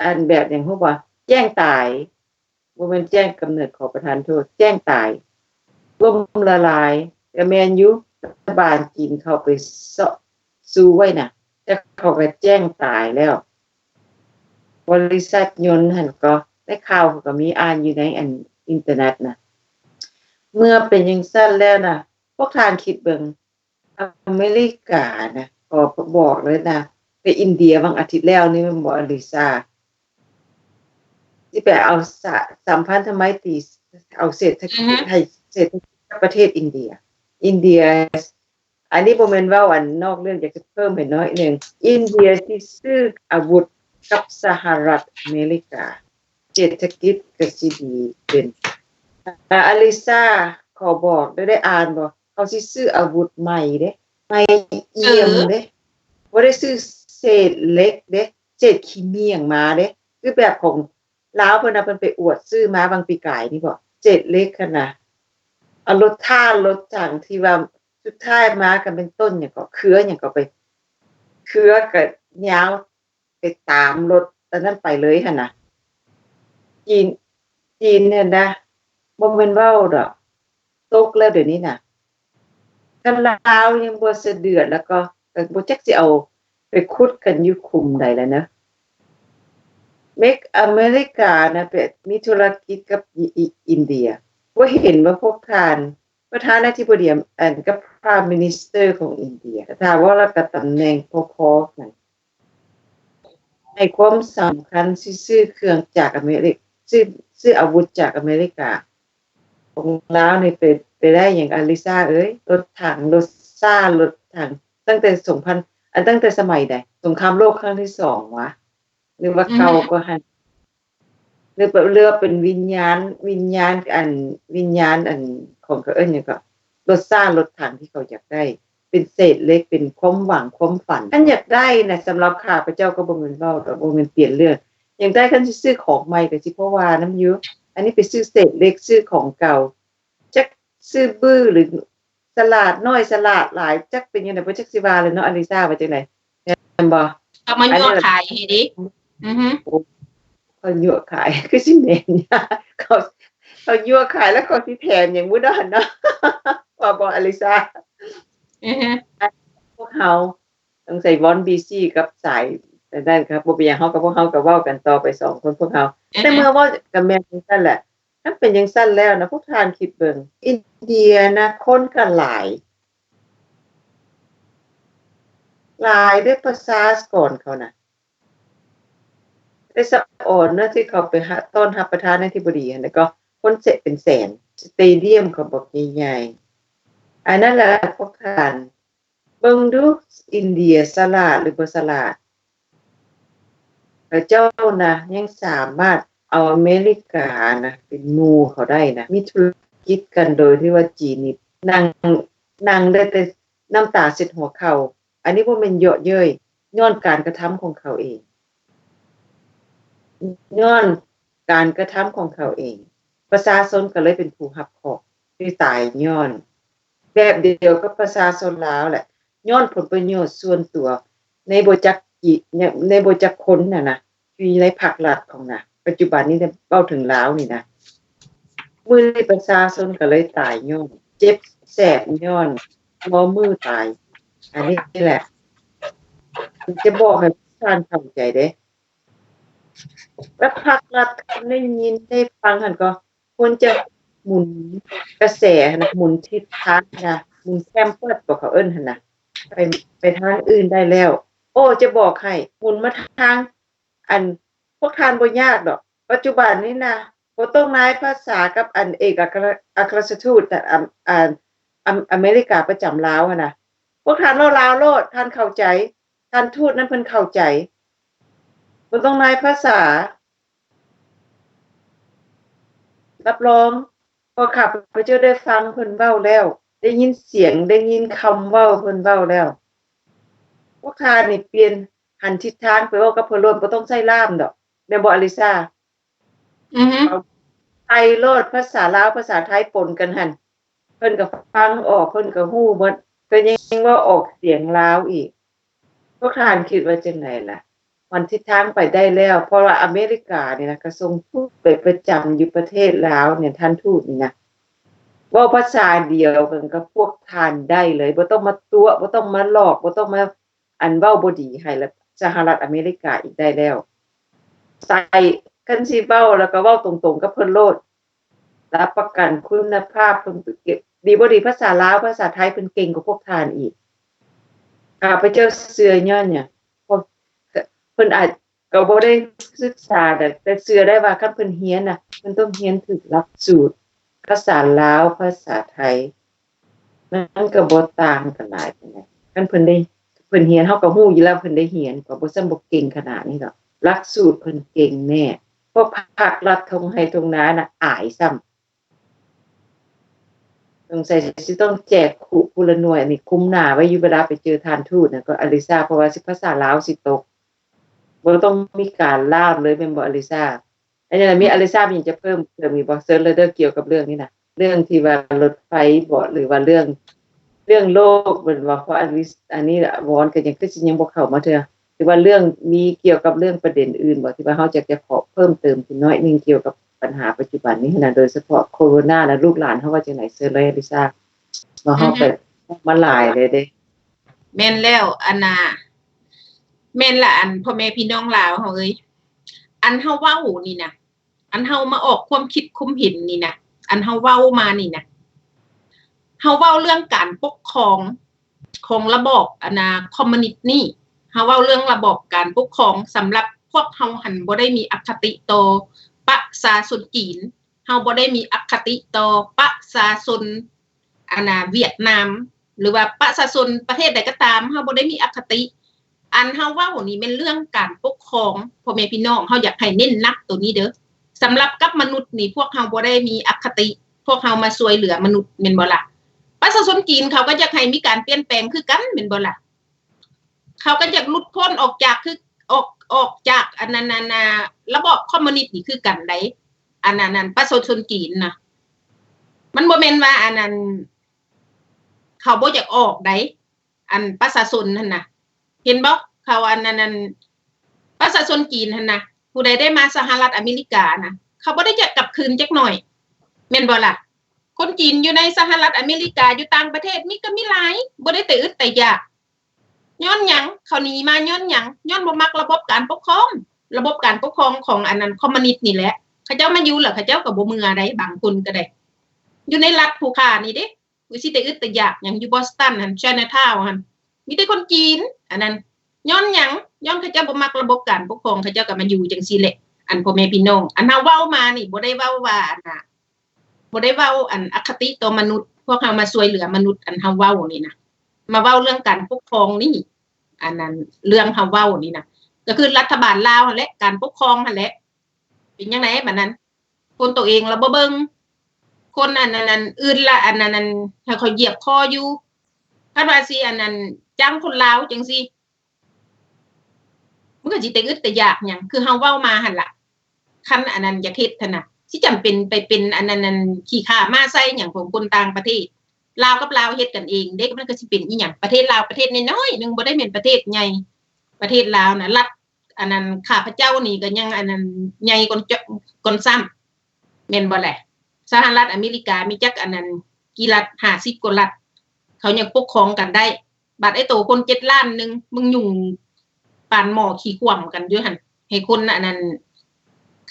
ອັນແບບຫຍັງຮູ້ບໍ່? ແຈ້ງຕາຍ ບໍ່ແມ່ນແຈ້ງກຳເນີດ ຂໍປະທານໂທດ ແຈ້ງຕາຍ ລົ້ມລະລາຍ ກະແມ່ນຢູ່ ລັດຖະບານຈີນເຂົ້າໄປເຊາະຊູໄວ້ນະ ແຕ່ເຂົາກະແຈ້ງຕາຍແລ້ວ ບໍລິສັດຍົນຫັ້ນກໍ ໃນຂ່າວເຂົາກໍມີອ່ານຢູ່ໃນອັນອິນເຕີເນັດນະ ເມື່ອເປັນຈັ່ງຊັ້ນແລ້ວນະ ພວກທ່ານຄິດເບິ່ງ ອາເມລິການະ ຂໍບອກເລີຍນະ ໄປອິນເດຍຫວ່າງອາທິດແລ້ວນີ້ແມ່ນບໍ່ ອາລິຊາ ຊິໄປເອົາສະ ສຳພັນທຳໄມຕີ ເອົາເສດຖະກິດ ອືຮຶ ໃຫ້ເສດຖະກິດກັບປະເທດອິນເດຍ ອິນເດຍ ອັນນີ້ບໍ່ແມ່ນເວົ້າອັນນອກເລື່ອງ ຢາກຈະເພີ່ມໃຫ້ໜ້ອຍໜຶ່ງ ອິນເດຍຊິຊື້ອາວຸດກັບສະຫະລັດອາເມລິກາ ເສດຖະກິດກໍຊິດີຂຶ້ນ ອາ ອາລິຊາ ຂໍບອກເດີ ໄດ້ອ່ານບໍ່? ເຂົາຊິຊື້ອາວຸດໃໝ່ເດ້ ໃໝ່ ເອີ ອ່ຽມເດ້ ບໍ່ໄດ້ຊື້ເສດເຫຼັກເດ້ ເສດຂີ້ໝ້ຽງມາເດ້ ຄືແບບຂອງລາວເພິ່ນນະ ເພິ່ນໄປອວດຊື້ມາຫວ່າງປີກາຍນີ້ບໍ ເສດເຫຼັກຫັ້ນນະ ເອົາລົດຖ້າລົດຖັງທີ່ວ່າສຸດທ້າຍມາກໍແມ່ນຕົ້ນຫຍັງເກາະ ເຄືອຫຍັງເກາະ ໄປ ເຄືອກໍຍາວ ໄປຕາມລົດອັນນັ້ນໄປເລີຍຫັ້ນນະ ຈີນ ຈີນຫັ້ນນະ ບໍ່ແມ່ນເວົ້າດອກ ຕົກແລ້ວດຽວນີ້ນະ ຄັນລາວຍັງບໍ່ສະເດືອດ ແລ້ວກໍ ກໍບໍ່ຈັກຊິເອົາໄປຂຸດກັນຢູ່ຂຸມໃດແລ້ວເນາະ ເມກ ອາເມລິການະ ໄປມີທຸລະກິດກັບ ອິ ອິນເດຍ ບໍ່ເຫັນວ່າພວກທ່ານ ປະທານາທິບໍດີ ອັນ ກັບ Prime Minister ຂອງອິນເດຍ ຖ້າເວົ້າແລ້ວກໍຕຳແໜ່ງພໍໆກັນ ໃຫ້ຄວາມສຳຄັນຊິຊື້ເຄື່ອງຈາກອາເມລິກ ຊື້ ຊື້ອາວຸດຈາກອາເມລິກາ ຂອງລາວນີ້ໄປ ໄປໄດ້ຫຍັງ ອາລິຊາເອີຍ ລົດຖັງ ລົດຊ້າ ລົດຖັງ ຕັ້ງແຕ່ສອງພັນ ອັນ ຕັ້ງແຕ່ສະໄໝໃດ ສົງຄາມໂລກຄັ້ງທີສອງຫວາ ຫຼືວ່າ ອືຮຶ ເກົ່າກວ່າຫັ້ນ ຫຼື ຫຼືວ່າເປັນວິນຍານ ວິນຍານ ອັນ ວິນຍານ ອັນ ຂອງ ເຂົາເອີ້ນຫຍັງເກາະ ລົດຊ້າລົດຖັງທີ່ເຂົາຢາກໄດ້ ເປັນເສດເຫຼັກ ເປັນຄວາມຫວັງຄວາມຝັນ ອັນຢາກໄດ້ນະ ສຳລັບຂ້າພະເຈົ້າກໍບໍ່ແມ່ນເວົ້າດອກ ບໍ່ແມ່ນປ່ຽນເລື່ອງ ຢາກໄດ້ ຄັນຊິຊື້ຂອງໃໝ່ກໍຊິພໍວ່ານຳຢູ່ ອັນນີ້ໄປຊື້ເສດເຫຼັກ ຊື້ຂອງເກົ່າ ຈັກຊື້ບື້ ຫຼື ສະຫຼາດນ້ອຍສະຫຼາດຫຼາຍ ຈັກເປັນຈັ່ງໃດ ບໍ່ຈັກຊິວ່າແລ້ວເນາະ ອາລິຊາ ວ່າຈັ່ງໃດ ແມ່ນບໍ່? ເຂົາມາຍົວະຂາຍໃຫ້ເດ້ ອືຮຶ ໂອ້ ເຂົາຍົວະຂາຍ ຄືຊິແມ່ນ ເຂົາ ເຂົາຍົວະຂາຍ ແລ້ວເຂົາຊິແຖມຫຍັງບໍ່ດອກເນາະ ວ່າບໍ່ ອາລິຊາ ອືຮຶ ພວກເຮົາ ຕ້ອງໃສ່ວອນບີຊີກັບສາຍນັ້ນຄັບ ບໍ່ເປັນຫຍັງ ເຮົາກັບພວກເຮົາກໍເວົ້າກັນຕໍ່ໄປສອງຄົນພວກເຮົາ ອືຮຶ ແຕ່ເມື່ອເວົ້າກໍແມ່ນຈັ່ງຊັ້ນແຫຼະ ຄັນເປັນຈັ່ງຊັ້ນແລ້ວນະ ພວກທ່ານຄິດເບິ່ງ ອິນເດຍນະ ຄົນກໍຫຼາຍ ຫຼາຍເດ້ ປະຊາກອນເຂົານະ ໄປສະອອນນະ ທີ່ເຂົາໄປຮັບ ຕ້ອນຮັບປະທານາທິບໍດີຫັ້ນ ແລ້ວກໍຄົນເສະເປັນແສນ ສະເຕດຽມເຂົາບັກໃຫຍ່ໆ ອັນນັ້ນລະພວກທ່ານ ເບິ່ງດູ ອິນເດຍສະຫຼາດຫຼືບໍ່ສະຫຼາດ? ເຂົາເຈົ້ານະ ຍັງສາມາດເອົາອາເມລິການະ ເປັນໝູ່ເຂົາໄດ້ນະ ມີທຸລະກິດກັນໂດຍທີ່ວ່າຈີນນີ້ນັ່ງ ນັ່ງໄດ້ແຕ່ນ້ຳຕາເຊັດຫົວເຂົ່າ. ອັນນີ້ບໍ່ແມ່ນເຍາະເຍີ້ຍ ຍ້ອນການກະທຳຂອງເຂົາເອງ ຍ້ອນການກະທຳຂອງເຂົາເອງ ປະຊາຊົນກໍເລີຍເປັນຜູ້ຮັບເຄາະ ທີ່ຕາຍຍ້ອນ ແບບດຽວກັບປະຊາຊົນລາວແຫຼະ ຍ້ອນຜົນປະໂຫຍດສ່ວນຕົວ ໃນບໍ່ຈັກ ໃນບໍ່ຈັກຄົນຫັ້ນນະ ຢູ່ໃນພັກລັດຂອງນະ ປັດຈຸບັນນີ້ເວົ້າເຖິງລາວນີ້ນະ ມື້ນີ້ປະຊາຊົນກໍເລີຍຕາຍຍ້ອນ ເຈັບແສບຍ້ອນ ມໍມືຕາຍ ອັນນີ້ແຫຼະ ຈະບອກໃຫ້ທ່ານເຂົ້າໃຈເດ້ ແລະ ພັກລັດ ໄດ້ຍິນໄດ້ຟັງຫັ້ນກໍ ຄວນຈະໝູນກະແສຫັ້ນນະ ໝູນທິດທາງນະ ໝູນແຄມເປີດ ບໍ່ ເຂົາເອີ້ນຫັ້ນນະ ໄປ ໄປທາງອື່ນໄດ້ແລ້ວ. ໂອ້ ຈະບອກໃຫ້ ໝູນມາທາງ ອັນ ພວກທ່ານບໍ່ຍາກດອກ ປັດຈຸບັນນີ້ນະ ບໍ່ຕ້ອງນາຍພາສາກັບອັນເອກອັກຄະ ອັກຄະລັດທູດ ອາ ອາ ອາເມລິກາປະຈຳລາວຫັ້ນນະ ພວກທ່ານເວົ້າລາວໂລດ ທ່ານເຂົ້າໃຈ ທ່ານທູດນັ້ນເພິ່ນເຂົ້າໃຈ ບໍ່ຕ້ອງນາຍພາສາ. ຮັບຮອງ ເພາະຂ້າພະເຈົ້າໄດ້ຟັງເພິ່ນເວົ້າແລ້ວ ໄດ້ຍິນສຽງ ໄດ້ຍິນຄຳເວົ້າເພິ່ນເວົ້າແລ້ວ ພວກທ່ານນີ້ປ່ຽນຫັນທິດທາງໄປເວົ້າກັບເພິ່ນໂລດ ບໍ່ຕ້ອງໃຊ້ລ່າມດອກ ແມ່ນບໍ່ ອາລິຊາ? ອືຮຶ ໄທໂລດ ພາສາລາວພາສາໄທປົນກັນຫັ້ນ ເພິ່ນກໍຟັງອອກ ເພິ່ນກໍຮູ້ໝົດ ກໍຍັງເວົ້າອອກສຽງລາວອີກ. ພວກທ່ານຄິດວ່າຈັ່ງໃດລະ? ມັນທິດທາງໄປໄດ້ແລ້ວ ເພາະວ່າອາເມລິການີ້ນະ ກະສົ່ງທູດໄປປະຈຳຢູ່ປະເທດລາວນີ້ ທ່ານທູດນີ້ນະ ເວົ້າພາສາດຽວກັນກັບພວກທ່ານໄດ້ເລີຍ ບໍ່ຕ້ອງມາຕົວະ ບໍ່ຕ້ອງມາຫຼອກ ບໍ່ຕ້ອງມາ ອັນເວົ້າບໍ່ດີໃຫ້ລັດ ສະຫະລັດອາເມລິກາອີກໄດ້ແລ້ວ. ໃສ່ ຄັນຊິເວົ້າແລ້ວກໍເວົ້າຕົງໆກັບເພິ່ນໂລດ ຮັບປະກັນຄຸນນະພາບເພິ່ນ ດີບໍ່ດີ ພາສາລາວ ພາສາໄທ ເພິ່ນເກັ່ງກວ່າພວກທ່ານອີກ. ຂ້າພະເຈົ້າເຊື່ອຍ້ອນຫຍັງ? ເພາະເພິ່ນອາດ ກໍບໍ່ໄດ້ສຶກສາ ແຕ່ເຊື່ອໄດ້ວ່າຄັນເພິ່ນຮຽນນະ ເພິ່ນຕ້ອງຮຽນຖືກຫຼັກສູດ ພາສາລາວ ພາສາໄທ ມັນກໍບໍ່ຕ່າງກັນຫຼາຍປານໃດ. ຄັນເພິ່ນໄດ້ ເພິ່ນຮຽນ ເຮົາກໍຮູ້ຢູ່ແລ້ວເພິ່ນໄດ້ຮຽນ ກໍບໍ່ຊັ້ນບໍ່ເກັ່ງຂະໜາດນີ້ດອກ. ຫຼັກສູດເພິ່ນເກັ່ງແນ່ ພວກພາກລັດທົ່ງໄຮ່ທົ່ງນານະ ອາຍຊ້ຳ. ສົງໄສຊິຕ້ອງແຈກຄຸຜູ້ລະໜ່ວຍ ອັນນີ້ຄຸມໜ້າໄວ້ຢູ່ ເວລາໄປເຈີທ່ານທູດນະ ກໍອາລິຊາ ເພາະວ່າຊິ ພາສາລາວຊິຕົກ ບໍ່ຕ້ອງມີການລ່າມເລີຍ ແມ່ນບໍ່ ອາລິຊາ? ອັນນີ້ນະ ມີ ອາລິຊາມີຫຍັງຈະເພີ່ມເຕີມອີກບໍ່? ເຊີນເລີຍເດີ ກ່ຽວກັບເລື່ອງນີ້ນະ ເລື່ອງທີ່ວ່າລົດໄຟບໍ ຫຼືວ່າເລື່ອງ ເລື່ອງໂລກແມ່ນບໍ່? ເພາະອັນນີ້ ອັນນີ້ລະ ວອນກໍຍັງ ຄືຊິຍັງບໍ່ເຂົ້າມາເທື່ອ ຫຼືວ່າເລື່ອງ ມີກ່ຽວກັບເລື່ອງປະເດັນອື່ນບໍ່ ທີ່ວ່າເຮົາຢາກຈະຂໍເພີ່ມເຕີມອີກໜ້ອຍໜຶ່ງ ກ່ຽວກັບ ບັນຫາປັດຈຸບັນນີ້ຫັ້ນນະ ໂດຍສະເພາະໂຄໂຣນາ ແລະ ລູກຫຼານເຮົາວ່າຈັ່ງໃດ? ເຊີນເລີຍ ອາລິຊາ ວ່າເຮົາໄປ ອືຮຶ ມາຫຼາຍແລ້ວເດ້. ແມ່ນແລ້ວ ອັນນ່າ ແມ່ນລະ ອັນພໍ່ແມ່ພີ່ນ້ອງລາວເຮົາເອີຍ ອັນເຮົາເວົ້ານີ້ນະ ອັນເຮົາມາອອກຄວາມຄິດຄວາມເຫັນນີ້ນະ ອັນເຮົາເວົ້າມານີ້ນະ ເຮົາເວົ້າເລື່ອງການປົກຄອງ ຂອງລະບອບ ອັນນ່າ ຄອມມູນິດນີ້ ເຮົາເວົ້າເລື່ອງລະບອບການປົກຄອງ ສຳລັບພວກເຮົາຫັ້ນບໍ່ໄດ້ມີອະຄະຕິຕໍ່ປະຊາຊົນຈີນ ເຮົາບໍ່ໄດ້ມີອະຄະຕິຕໍ່ປະຊາຊົນ ອັນນ່າ ຫວຽດນາມ ຫຼືວ່າປະຊາຊົນປະເທດໃດກໍຕາມ ເຮົາບໍ່ໄດ້ມີອະຄະຕິ. ອັນເຮົາເວົ້ານີ້ແມ່ນເລື່ອງການປົກຄອງ ພໍ່ແມ່ພີ່ນ້ອງ ເຮົາຢາກໃຫ້ເນັ້ນໜັກໂຕນີ້ເດີ. ສຳລັບກັບມະນຸດນີ້ ພວກເຮົາບໍ່ໄດ້ມີອະຄະຕິ ພວກເຮົາມາຊ່ວຍເຫຼືອມະນຸດແມ່ນບໍ່ລະ? ປະຊາຊົນຈີນເຂົາກໍຢາກໃຫ້ມີການປ່ຽນແປງຄືກັນແມ່ນບໍ່ລະ? ເຂົາກໍຢາກຫຼຸດພົ້ນອອກຈາກ ຄື ອອກ ອອກຈາກອັນນັ້ນ ອັນນ່າ ລະບອບຄອມມູນິດນີ້ຄືກັນໃດ໋ ອັນນັ້ນ ອັນປະຊາຊົນຈີນນະ ມັນບໍ່ແມ່ນວ່າອັນນັ້ນ ເຂົາບໍ່ຢາກອອກໃດ໋ ອັນປະຊາຊົນຫັ້ນນະ ເຫັນບໍ່? ເຂົາອັນນັ້ນ ອັນປະຊາຊົນຈີນຫັ້ນນະ ຜູ້ໃດໄດ້ມາສະຫະລັດອາເມລິການະ ເຂົາບໍ່ໄດ້ຢາກກັບຄືນຈັກໜ້ອຍ ແມ່ນບໍ່ລະ? ຄົນຈີນຢູ່ໃນສະຫະລັດອາເມລິກາ ຢູ່ຕ່າງປະເທດມີກໍມີຫຼາຍ ບໍ່ໄດ້ແຕ່ອຶດແຕ່ຢາກ. ຍ້ອນຫຍັງ? ເຂົາໜີມາຍ້ອນຫຍັງ? ຍ້ອນບໍ່ມັກລະບົບການປົກຄອງ ລະບົບການປົກຄອງຂອງອັນນັ້ນ ຄອມມູນິດນີ້ແຫຼະ. ເຂົາເຈົ້າມາຢູ່ແລ້ວ ເຂົາເຈົ້າກໍບໍ່ເມືອໃດ໋ ບາງຄົນກໍໄດ້ ຢູ່ໃນລັດຜູ້ຂ້ານີ້ເດ້. ຄືຊິແຕ່ອຶດແຕ່ຢາກຫຍັງ ຢູ່ບອສຕັນຫັ້ນ ໄຊນາທາວຫັ້ນ ມີແຕ່ຄົນຈີນ ອັນນັ້ນ ຍ້ອນຫຍັງ? ຍ້ອນເຂົາເຈົ້າບໍ່ມັກລະບົບການປົກຄອງ ເຂົາເຈົ້າກໍມາຢູ່ຈັ່ງຊີ້ແຫຼະ. ອັນພໍ່ແມ່ພີ່ນ້ອງ ອັນເຮົາເວົ້າມານີ້ ບໍ່ໄດ້ເວົ້າວ່າ ອັນນ່າ ບໍ່ໄດ້ເວົ້າ ອັນ ອະຄະຕິຕໍ່ມະນຸດ. ພວກເຮົາມາຊ່ວຍເຫຼືອມະນຸດ ອັນເຮົາເວົ້ານີ້ນະ ມາເວົ້າເລື່ອງການປົກຄອງນີ້ ອັນນັ້ນ ເລື່ອງເຮົາເວົ້ານີ້ນະ ກໍຄືລັດຖະບານລາວຫັ້ນແຫຼະ ການປົກຄອງຫັ້ນແຫຼະ. ເປັນຈັ່ງໃດບັດນັ້ນ? ຄົນໂຕເອງລະບໍ່ເບິ່ງ ຄົນອັນ ອັນ ອັນອື່ນລະ ອັນ ອັນ ອັນ ໃຫ້ເຂົາຢຽບຄໍຢູ່. ຄັນວ່າຊິ ອັນ ອັນ ຈ້າງຄົນລາວຈັ່ງຊີ້ ມັນກໍຊິແຕ່ອຶດແຕ່ຢາກຫຍັງ ຄືເຮົາເວົ້າມາຫັ້ນລະ. ຄັນອັນນັ້ນຢາກເຮັດຫັ້ນນະ ຊິຈຳເປັນໄປເປັນອັນນັ້ນ ອັນ ຂີ້ຂ້າມ້າໃສ່ຫຍັງຂອງຄົນຕ່າງປະເທດ. ລາວກັບລາວເຮັດກັນເອງເດ້ ມັນກໍຊິເປັນອີ່ຫຍັງ? ປະເທດລາວປະເທດນ້ອຍໆໜຶ່ງ ບໍ່ໄດ້ແມ່ນປະເທດໃຫຍ່. ປະເທດລາວນະ ລັດອັນນັ້ນ ຂ້າພະເຈົ້ານີ້ກໍຍັງອັນນັ້ນໃຫຍ່ກ່ອນ ກ່ອນຊ້ຳ ແມ່ນບໍ່ແຫຼະ? ສະຫະລັດອາເມລິກາມີຈັກອັນນັ້ນ ກີ່ລັດ? ຫ້າສິບກວ່າລັດ ເຂົາຍັງປົກຄອງກັນໄດ້. ບາດໄອ້ໂຕຄົນເຈັດລ້ານໜຶ່ງ ມຶງຫຍຸ້ງປານໝໍ້ຂີ້ຂວ້ຳກັນຢູ່ຫັ້ນ ໃຫ້ຄົນອັນນັ້ນ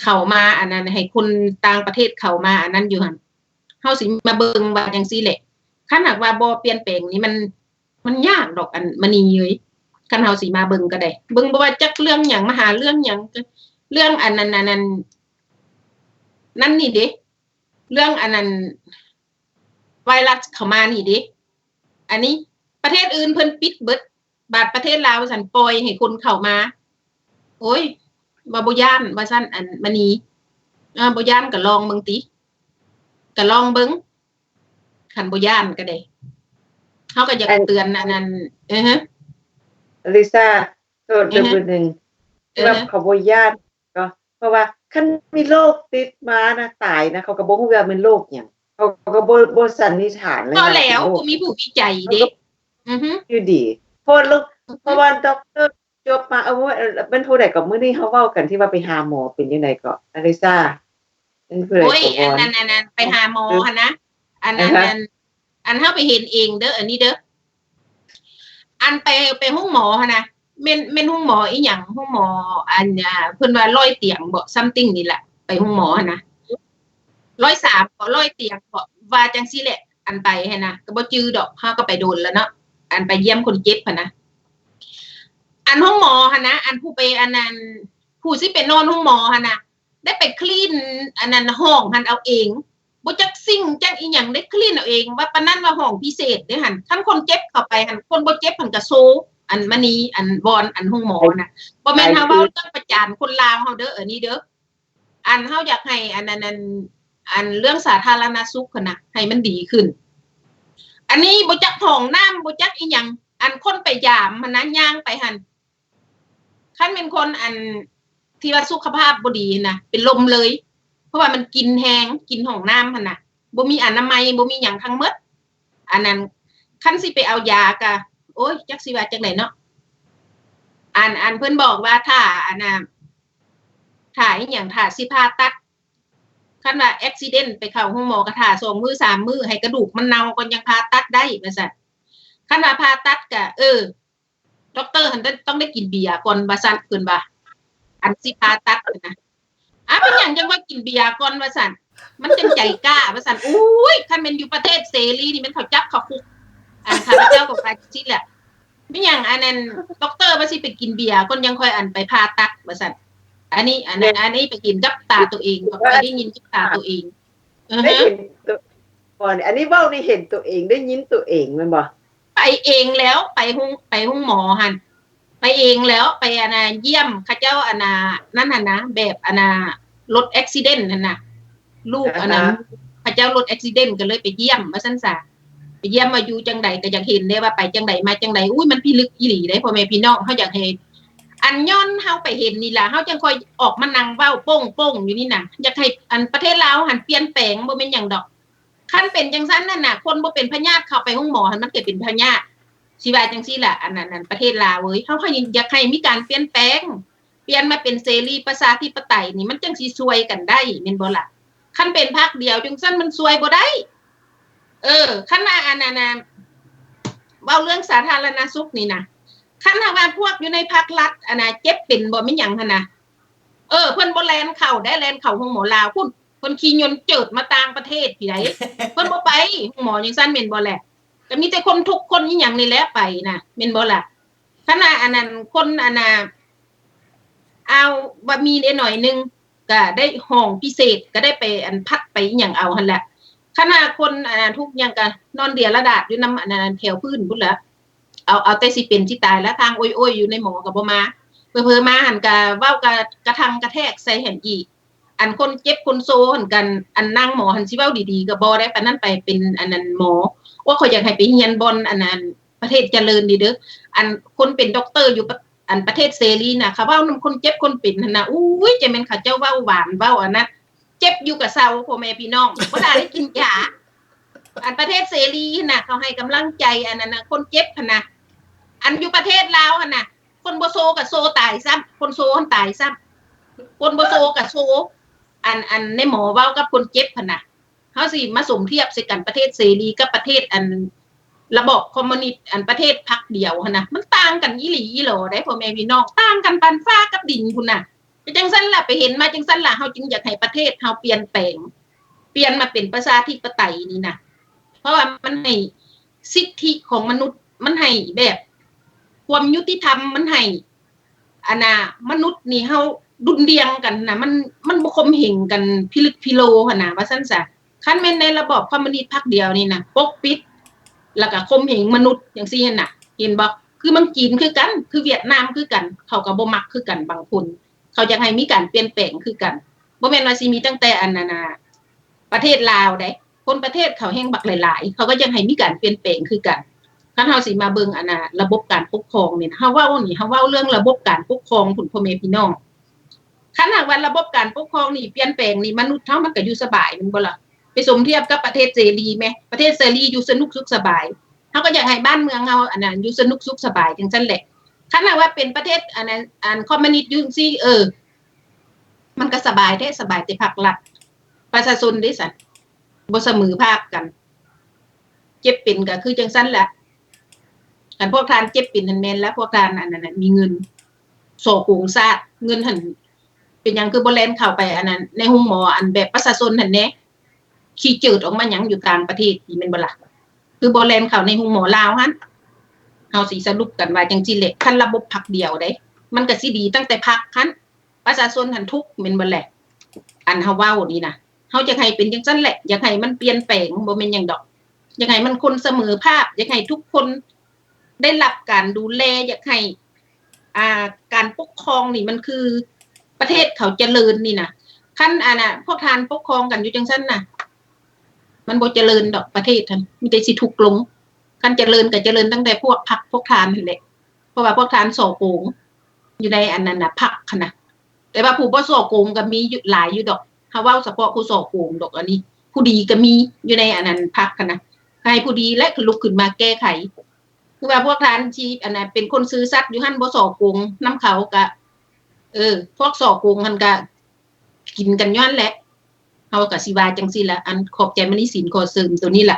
ເຂົ້າມາ ອັນນັ້ນ ໃຫ້ຄົນຕ່າງປະເທດເຂົ້າມາອັນນັ້ນຢູ່ຫັ້ນ. ເຮົາຊິມາເບິ່ງວ່າຈັ່ງຊີ້ແຫຼະ ຄັນຫາກວ່າບໍ່ປ່ຽນແປງນີ້ ມັນ ມັນຍາກດອກ ອັນມະນີເອີຍ. ຄັນເຮົາຊິມາເບິ່ງກໍໄດ້ ເບິ່ງບໍ່ວ່າຈັກເລື່ອງຫຍັງ ມະຫາເລື່ອງຫຍັງ ເລື່ອງອັນນັ້ນ ອັນນັ້ນ ນັ້ນນີ້ເດ້ ເລື່ອງອັນນັ້ນ ໄວຣັສເຂົ້າມານີ້ເດ້. ອັນນີ້ປະເທດອື່ນເພິ່ນປິດເບິດ ບາດປະເທດລາວວ່າຊັ້ນ ປ່ອຍໃຫ້ຄົນເຂົ້າມາ. ໂອ້ຍ ວ່າບໍ່ຢ້ານວ່າຊັ້ນ ອັນມະນີ ເອີ ບໍ່ຢ້ານກໍລອງເບິ່ງຕິ ກໍລອງເບິ່ງ ຄັນບໍ່ຢ້ານກໍໄດ້. ເຮົາກໍຢາກເຕືອນອັນນັ້ນ ເອີ ອາລິຊາ ໂທດເດີ ອືຮຶ ບຶດໜຶ່ງ ເອີ ທີ່ວ່າເຂົາບໍ່ຢ້ານ ກໍເພາະວ່າຄັນມີໂລກຕິດມານະ ຕາຍນະ ເຂົາກໍບໍ່ຮູ້ວ່າແມ່ນໂລກຫຍັງ ເຂົາກໍບໍ່ ບໍ່ສັນນິຖານເລີຍ ກໍແລ້ວ ວ່າເປັນໂລກ ບໍ່ມີຜູ້ວິໄຈເດ້ ອືຮຶ ຢູ່ດີ ເພາະວ່າ ອືຮຶ ເພາະວ່າດັອກເຕີ ຈົບມາ ເອີ ແມ່ນຜູ້ໃດກໍ ມື້ນີ້ເຮົາເວົ້າກັນທີ່ວ່າໄປຫາໝໍ ເປັນຈັ່ງໃດກໍ ອາລິຊາ? ເປັນຜູ້ໃດ ໂອ້ຍ ກໍ ອັນນັ້ນ ອັນນັ້ນ ໄປຫາໝໍ ເອີ ຫັ້ນນະ ອັນນັ້ນ ອາຮະ ອັນ ອັນເຮົາໄປເຫັນເອງເດີ ອັນນີ້ເດີ ອັນໄປ ໄປໂຮງໝໍຫັ້ນນະ ແມ່ນ ແມ່ນໂຮງໝໍອີ່ຫຍັງ ໂຮງໝໍ ອັນ ອ່າ ເພິ່ນວ່າຮ້ອຍຕຽງບໍ something ນີ້ລະ ໄປໂຮງໝໍຫັ້ນນະ ຮ້ອຍສາມບໍ ຮ້ອຍຕຽງບໍ ວ່າຈັ່ງຊີ້ແຫຼະ. ອັນໄປຫັ້ນນະ ກໍບໍ່ຈື່ດອກ ເຮົາກໍໄປດົນແລ້ວເນາະ ອັນໄປຢ້ຽມຄົນເຈັບຫັ້ນນະ. ອັນໂຮງໝໍຫັ້ນນະ ອັນຜູ້ໄປ ອັນນັ້ນ ຜູ້ຊິໄປນອນໂຮງໝໍຫັ້ນນະ ໄດ້ໄປຄລີນອັນນັ້ນ ຫ້ອງຫັ້ນເອົາເອງ ບໍ່ຈັກຊິງຈັກອີ່ຫຍັງ ໄດ້ຄລີນເອົາເອງ ວ່າປານນັ້ນວ່າຫ້ອງພິເສດເດ້ຫັ້ນ. ຄັນຄົນເຈັບເຂົ້າໄປຫັ້ນ ຄົນບໍ່ເຈັບຫັ້ນກໍໂຊ ອັນມະນີ ອັນບ່ອນ ອັນໂຮງໝໍຫັ້ນນະ ບໍ່ແມ່ນເຮົາເວົ້າເລື່ອງປະຈານຄົນລາວເຮົາເດີ ອັນນີ້ເດີ. ອັນເຮົາຢາກໃຫ້ອັນ ອັນ ອັນ ອັນເລື່ອງສາທາລະນະສຸກຫັ້ນນະ ໃຫ້ມັນດີຂຶ້ນ. ອັນນີ້ບໍ່ຈັກຫ້ອງນ້ຳ ບໍ່ຈັກອີ່ຫຍັງ ອັນຄົນໄປຢາມຫັ້ນນະ ຍ່າງໄປຫັ້ນ ຄັນແມ່ນຄົນອັນທີ່ວ່າສຸຂະພາບບໍ່ດີຫັ້ນນະ ເປັນລົມເລີຍ ເພາະວ່າມັນກິ່ນແຮງ ກິ່ນຫ້ອງນ້ຳຫັ້ນນະ ບໍ່ມີອະນາໄມ ບໍ່ມີຫຍັງທັງໝົດ. ອັນນັ້ນ ຄັນຊິໄປເອົາຢາກະ ໂອ້ຍ ຈັກຊິວ່າຈັ່ງໃດເນາະ. ອັນ ອັນເພິ່ນບອກວ່າຖ້າ ອັນນ່າ ຖ້າອີ່ຫຍັງ ຖ້າຊິຜ່າຕັດ ຄັນວ່າແອັກຊີເດັນໄປເຂົ້າໂຮງໝໍກໍຖ້າສອງມື້ສາມມື້ ໃຫ້ກະດູກມັນເນົ່າກ່ອນ ຍັງຜ່າຕັດໄດ້ວ່າຊັ້ນ. ຄັນວ່າຜ່າຕັດກະ ເອີ ດັອກເຕີຫັ້ນຕ້ອງໄດ້ກິນເບຍກ່ອນວ່າຊັ້ນ ເພິ່ນວ່າ ອັນຊິຜ່າຕັດຫັ້ນນະ. ອາ ເປັນຫຍັງຈັ່ງວ່າກິນເບຍກ່ອນວ່າຊັ້ນ ມັນຈັ່ງໃຈກ້າວ່າຊັ້ນ. ໂອ້ຍ ຄັນແມ່ນຢູ່ປະເທດເສລີນີ້ ແມ່ນເຂົາຈັບເຂົ້າຄຸກ. ອັນຂ້າພະເຈົ້າກໍວ່າຈັ່ງຊີ້ແຫຼະ ແມ່ນຫຍັງອັນນັ້ນ ດັອກເຕີວ່າຊິໄປກິນເບຍກ່ອນ ຍັງຄ່ອຍອັນໄປຜ່າຕັດວ່າຊັ້ນ. ອັນນີ້ ອັນ ອັນນີ້ໄປເຫັນກັບຕາໂຕເອງ ຂ້ອຍໄດ້ຍິນກັບຕາໂຕເອງ. ເອີ ໄດ້ເຫັນໂຕ ບໍ່ ອັນນີ້ເວົ້ານີ້ເຫັນໂຕເອງ ໄດ້ຍິນໂຕເອງແມ່ນບໍ່? ໄປເອງແລ້ວ ໄປໂຮງ ໄປໂຮງໝໍຫັ້ນ ໄປເອງແລ້ວ ໄປອັນນ່າ ຢ້ຽມເຂົາເຈົ້າ ອັນນ່າ ນັ້ນຫັ້ນນະ ແບບອັນນ່າ ລົດແອັກຊີເດັນຫັ້ນນະ ລູກອັນນັ້ນ ເຂົາເຈົ້າລົດແອັກຊີເດັນ ກໍເລີຍໄປຢ້ຽມວ່າຊັ້ນສາ. ໄປຢ້ຽມວ່າຢູ່ຈັ່ງໃດ ກໍຢາກເຫັນເດ້ວ່າໄປຈັ່ງໃດມາຈັ່ງໃດ. ອຸ້ຍ ມັນພິລຶກອີ່ຫຼີເດ້ ພໍ່ແມ່ພີ່ນ້ອງ ເຮົາຢາກໃຫ້ ອັນຍ້ອນເຮົາໄປເຫັນນີ້ລະ ເຮົາຈັ່ງຄ່ອຍອອກມານັ່ງເວົ້າໂປ້ງໆຢູ່ນີ້ນະ. ຢາກໃຫ້ອັນປະເທດລາວຫັ້ນປ່ຽນແປງ ບໍ່ແມ່ນຫຍັງດອກ. ຄັນເປັນຈັ່ງຊັ້ນນັ້ນນະ ຄົນບໍ່ເປັນພະຍາດເຂົ້າໄປໂຮງໝໍຫັ້ນ ມັນກໍເປັນພະຍາດ ຊິວ່າຈັ່ງຊີ້ລະ. ອັນນັ້ນ ອັນປະເທດລາວເອີຍ ເຮົາກໍຢາກໃຫ້ມີການປ່ຽນແປງ ປ່ຽນມາເປັນເສລີປະຊາທິປະໄຕນີ້ ມັນຈັ່ງຊິຊ່ວຍກັນໄດ້ ແມ່ນບໍ່ລະ? ຄັນເປັນພັກດຽວຈັ່ງຊັ້ນ ມັນຊ່ວຍບໍ່ໄດ້. ເອີ ຄັນວ່າອັນນັ້ນນະ ເວົ້າເລື່ອງສາທາລະນະສຸກນີ້ນະ ຄັນຫາກວ່າພວກຢູ່ໃນພັກລັດ ອັນນະ ເຈັບເປັນບໍ່ ແມ່ນຫຍັງຫັ້ນນະ ເອີ ເພິ່ນບໍ່ແລ່ນເຂົ້າໄດ້ ແລ່ນເຂົ້າໂຮງໝໍລາວພຸ້ນ ເພິ່ນຂີ່ຍົນເຈີດມາຕ່າງປະເທດພີ້ໃດ ເພິ່ນບໍ່ໄປໂຮງໝໍຈັ່ງຊັ້ນ ແມ່ນບໍ່ແຫຼະ? ກໍມີແຕ່ຄົນທຸກຄົນອີ່ຫຍັງນີ້ແຫຼະໄປນະ ແມ່ນບໍ່ລະ? ຄັນວ່າອັນນັ້ນ ຄົນອັນນ່າ ອ້າວ ວ່າມີແດ່ໜ້ອຍໜຶ່ງ ກໍໄດ້ຫ້ອງພິເສດ ກໍໄດ້ໄປອັນພັດໄປອີ່ຫຍັງເອົາຫັ້ນແຫຼະ. ຄັນວ່າຄົນອັນນັ້ນທຸກຫຍັງ ກໍນອນເດຍລະດາດຢູ່ນຳອັນນັ້ນແຖວພື້ນພຸ້ນລະ. ເອົາ ເອົາແຕ່ຊິເປັນຊິຕາຍລະ ທາງໂອ້ຍໆຢູ່ໃນໝໍກໍບໍ່ມາ ເຜີໆມາຫັ້ນກໍເວົ້າກະ ກະທັງກະແທກໃສ່ຫັ້ນອີກ. ອັນຄົນເຈັບຄົນໂຊຫັ້ນກັນ ອັນນາງໝໍຫັ້ນຊິເວົ້າດີໆກໍບໍ່ໄດ້ປານນັ້ນ ໄປເປັນອັນນັ້ນໝໍ. ໂອ້ ຂ້ອຍຢາກໃຫ້ໄປຮຽນບ່ອນອັນນັ້ນ ປະເທດຈະເລີນນີ້ເດີ້. ອັນຄົນເປັນດັອກເຕີຢູ່ປະ ອັນປະເທດເສລີນະ ເຂົາເວົ້ານຳຄົນເຈັບຄົນເປັນຫັ້ນນະ ອຸ້ຍ ຈະແມ່ນເຂົາເຈົ້າເວົ້າຫວານເວົ້າອັນນັ້ນ. ເຈັບຢູ່ກະເຊົາ ພໍ່ແມ່ພີ່ນ້ອງ ບໍ່ໄດ້ກິນຢາ. ອັນປະເທດເສລີຫັ້ນນະ ເຂົາໃຫ້ກຳລັງໃຈອັນນັ້ນນະ ຄົນເຈັບຫັ້ນນະ. ອັນຢູ່ປະເທດລາວຫັ້ນນະ ຄົນບໍ່ໂຊກໍໂຊຕາຍຊ້ຳ ຄົນໂຊຫັ້ນຕາຍຊ້ຳ ຄົນບໍ່ໂຊກໍໂຊ. ອັນ ອັນໃນໝໍເວົ້າກັບຄົນເຈັບຫັ້ນນະ ເຮົາຊິມາສົມທຽບໃສ່ກັນ ປະເທດເສລີກັບປະເທດອັນລະບອບຄອມມູນິດ ອັນປະເທດພັກດຽວຫັ້ນນະ ມັນຕ່າງກັນອີ່ຫຼີອີ່ຫຼໍເດ້ ພໍ່ແມ່ພີ່ນ້ອງ ຕ່າງກັນປານຟ້າກັບດິນພຸ້ນນະ. ກໍຈັ່ງຊັ້ນລະ ໄປເຫັນມາຈັ່ງຊັ້ນລະ ເຮົາຈຶ່ງຢາກໃຫ້ປະເທດເຮົາປ່ຽນແປງ ປ່ຽນມາເປັນປະຊາທິປະໄຕນີ້ນະ ເພາະວ່າມັນໃຫ້ສິດທິຂອງມະນຸດ ມັນໃຫ້ແບບຄວາມຍຸຕິທຳ ມັນໃຫ້ອັນນ່າ ມະນຸດນີ້ເຮົາດຸ່ນດ່ຽງກັນນະ ມັນ ມັນບໍ່ຂົ່ມເຫງກັນພິລຶກພິໂລຫັ້ນນະ ວ່າຊັ້ນຊະ. ຄັນແມ່ນໃນລະບອບຄອມມູນິດພັກດຽວນີ້ນະ ປົກປິດ ແລ້ວກໍຂົ່ມເຫງມະນຸດຈັ່ງຊີ້ຫັ້ນນະ ເຫັນບໍ່? ຄືເມືອງຈີນຄືກັນ ຄືຫວຽດນາມຄືກັນ ເຂົາກໍບໍ່ມັກຄືກັນບາງຄົນ. ເຂົາຢາກໃຫ້ມີການປ່ຽນແປງຄືກັນ ບໍ່ແມ່ນວ່າຊິມີຕັ້ງແຕ່ອັນນັ້ນນະ ປະເທດລາວໃດ໋ ຄົນປະເທດເຂົາແຮ່ງບັກຫຼາຍໆ ເຂົາກໍຢາກໃຫ້ມີການປ່ຽນແປງຄືກັນ. ຄັນເຮົາຊິມາເບິ່ງອັນນ່າ ລະບົບການປົກຄອງນີ້ນະ ເຮົາເວົ້ານີ້ ເຮົາເວົ້າເລື່ອງລະບົບການປົກຄອງພຸ້ນ ພໍ່ແມ່ພີ່ນ້ອງ. ຄັນຫາກວ່າລະບົບການປົກຄອງນີ້ປ່ຽນແປງນີ້ ມະນຸດເຮົາມັນກໍຢູ່ສະບາຍ ແມ່ນບໍ່ລະ? ໄປສົມທຽບກັບປະເທດເສລີແມ ປະເທດເສລີຢູ່ສະໜຸກສຸກສະບາຍ ເຮົາກໍຢາກໃຫ້ບ້ານເມືອງເຮົາອັນນັ້ນຢູ່ສະໜຸກສຸກສະບາຍຈັ່ງຊັ້ນແຫຼະ. ຄັນຫາກວ່າເປັນປະເທດອັນນັ້ນ ອັນຄອມມູນິດຢູ່ຈັ່ງຊີ້ ເອີ ມັນກໍສະບາຍແທ້ ສະບາຍແຕ່ພັກລັດ ປະຊາຊົນເດຊັ້ນ ບໍ່ສະເໝີພາບກັນ ເຈັບເປັນກໍຄືຈັ່ງຊັ້ນແຫຼະ. ຄັນພວກທ່ານເຈັບເປັນຫັ້ນແມ່ນລະ ພວກທ່ານອັນນັ້ນນະ ມີເງິນສໍ້ໂກງຊາດ ເງິນຫັ້ນ ເປັນຫຍັງຄືບໍ່ແລ່ນເຂົ້າໄປອັນນັ້ນ ໃນໂຮງໝໍ ອັນແບບປະຊາຊົນຫັ້ນແດ່? ຂີ້ເຈີດອອກມາຫຍັງຢູ່ຕ່າງປະເທດນີ້ ແມ່ນບໍ່ລະ? ຄືບໍ່ແລ່ນເຂົ້າໃນໂຮງໝໍລາວຫັ້ນ? ເຮົາຊິສະຫຼຸບກັນວ່າຈັ່ງຊີ້ແຫຼະ ຄັນລະບົບພັກດຽວເດ້ ມັນກໍຊິດີຕັ້ງແຕ່ພັກຫັ້ນ ປະຊາຊົນຫັ້ນທຸກ ແມ່ນບໍ່ແຫຼະ? ອັນເຮົາເວົ້ານີ້ນະ ເຮົາຢາກໃຫ້ເປັນຈັ່ງຊັ້ນແຫຼະ ຢາກໃຫ້ມັນປ່ຽນແປງ ບໍ່ແມ່ນຫຍັງດອກ ຢາກໃຫ້ມັນຄົນສະເໝີພາບ ຢາກໃຫ້ທຸກຄົນໄດ້ຮັບການດູແລ ຢາກໃຫ້ ອ່າ ການປົກຄອງນີ້ມັນຄືປະເທດເຂົາຈະເລີນນີ້ນະ. ຄັນອັນນ່າ ພວກທ່ານປົກຄອງກັນຢູ່ຈັ່ງຊັ້ນນະ ມັນບໍ່ຈະເລີນດອກປະເທດຫັ້ນ ມີແຕ່ຊິທຸກລົງ. ຄັນຈະເລີນກໍຈະເລີນຕັ້ງແຕ່ພວກພັກພວກທ່ານຫັ້ນແຫຼະ ເພາະວ່າພວກທ່ານສໍ້ໂກງຢູ່ໃນອັນນັ້ນນະ ພັກຫັ້ນນະ. ແຕ່ວ່າຜູ້ບໍ່ສໍ້ໂກງກໍມີຢູ່ ຫຼາຍຢູ່ດອກ ເຮົາເວົ້າສະເພາະຜູ້ສໍ້ໂກງດອກ ອັນນີ້ຜູ້ດີກໍມີຢູ່ໃນອັນນັ້ນພັກຫັ້ນນະ. ໃຫ້ຜູ້ດີແຫຼະລຸກຂຶ້ນມາແກ້ໄຂ ຄືວ່າພວກທ່ານທີ່ອັນນັ້ນເປັນຄົນຊື່ສັດຢູ່ຫັ້ນ ບໍ່ສໍ້ໂກງນຳເຂົາ ກະ ເອີ ພວກສໍ້ໂກງຫັ້ນກະກິນກັນຢູ່ຫັ້ນແຫຼະ. ເຮົາກະຊິວ່າຈັ່ງຊີ້ລະ ອັນ ຂອບໃຈມະນີສິນ ຂໍເສີມໂຕນີ້ລະ.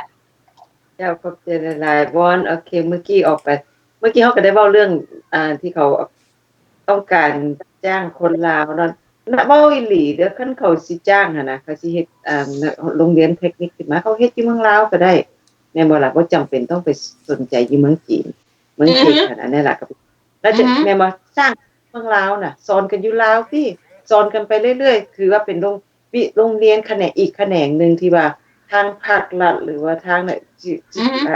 ເຈົ້າ ຂອບໃຈຫຼາຍໆ ວອນ. ໂອເຄ ມື້ກີ້ອອກໄປ ມື້ກີ້ເຮົາກໍໄດ້ເວົ້າເລື່ອງ ອ່າ ທີ່ເຂົາ ຕ້ອງການຈ້າງຄົນລາວເນາະ ນະ ເວົ້າອີ່ຫຼີເດີ້ ຄັນເຂົາຊິຈ້າງຫັ້ນນະ ເຂົາຊິເຮັດ ອ່າ ໂຮງຮຽນເທັກນິກຂຶ້ນມາ ເຂົາເຮັດຢູ່ເມືອງລາວກໍໄດ້ ແມ່ນບໍ່ລະ? ບໍ່ຈຳເປັນຕ້ອງໄປສົນໃຈຢູ່ເມືອງຈີນ ເມືອງເທກຫັ້ນ ອັນນັ້ນລະ ກໍ ແລ້ວຈະ ແມ່ນບໍ່? ສ້າງເມືອງລາວນະ ສອນກັນຢູ່ລາວຕິ ສອນກັນໄປເລື້ອຍໆ ຖືວ່າເປັນໂຮງ ວິ ໂຮງຮຽນຂະແໜງ ອີກຂະແໜງໜຶ່ງທີ່ວ່າທາງພາກລັດ ຫຼືວ່າທາງ ອື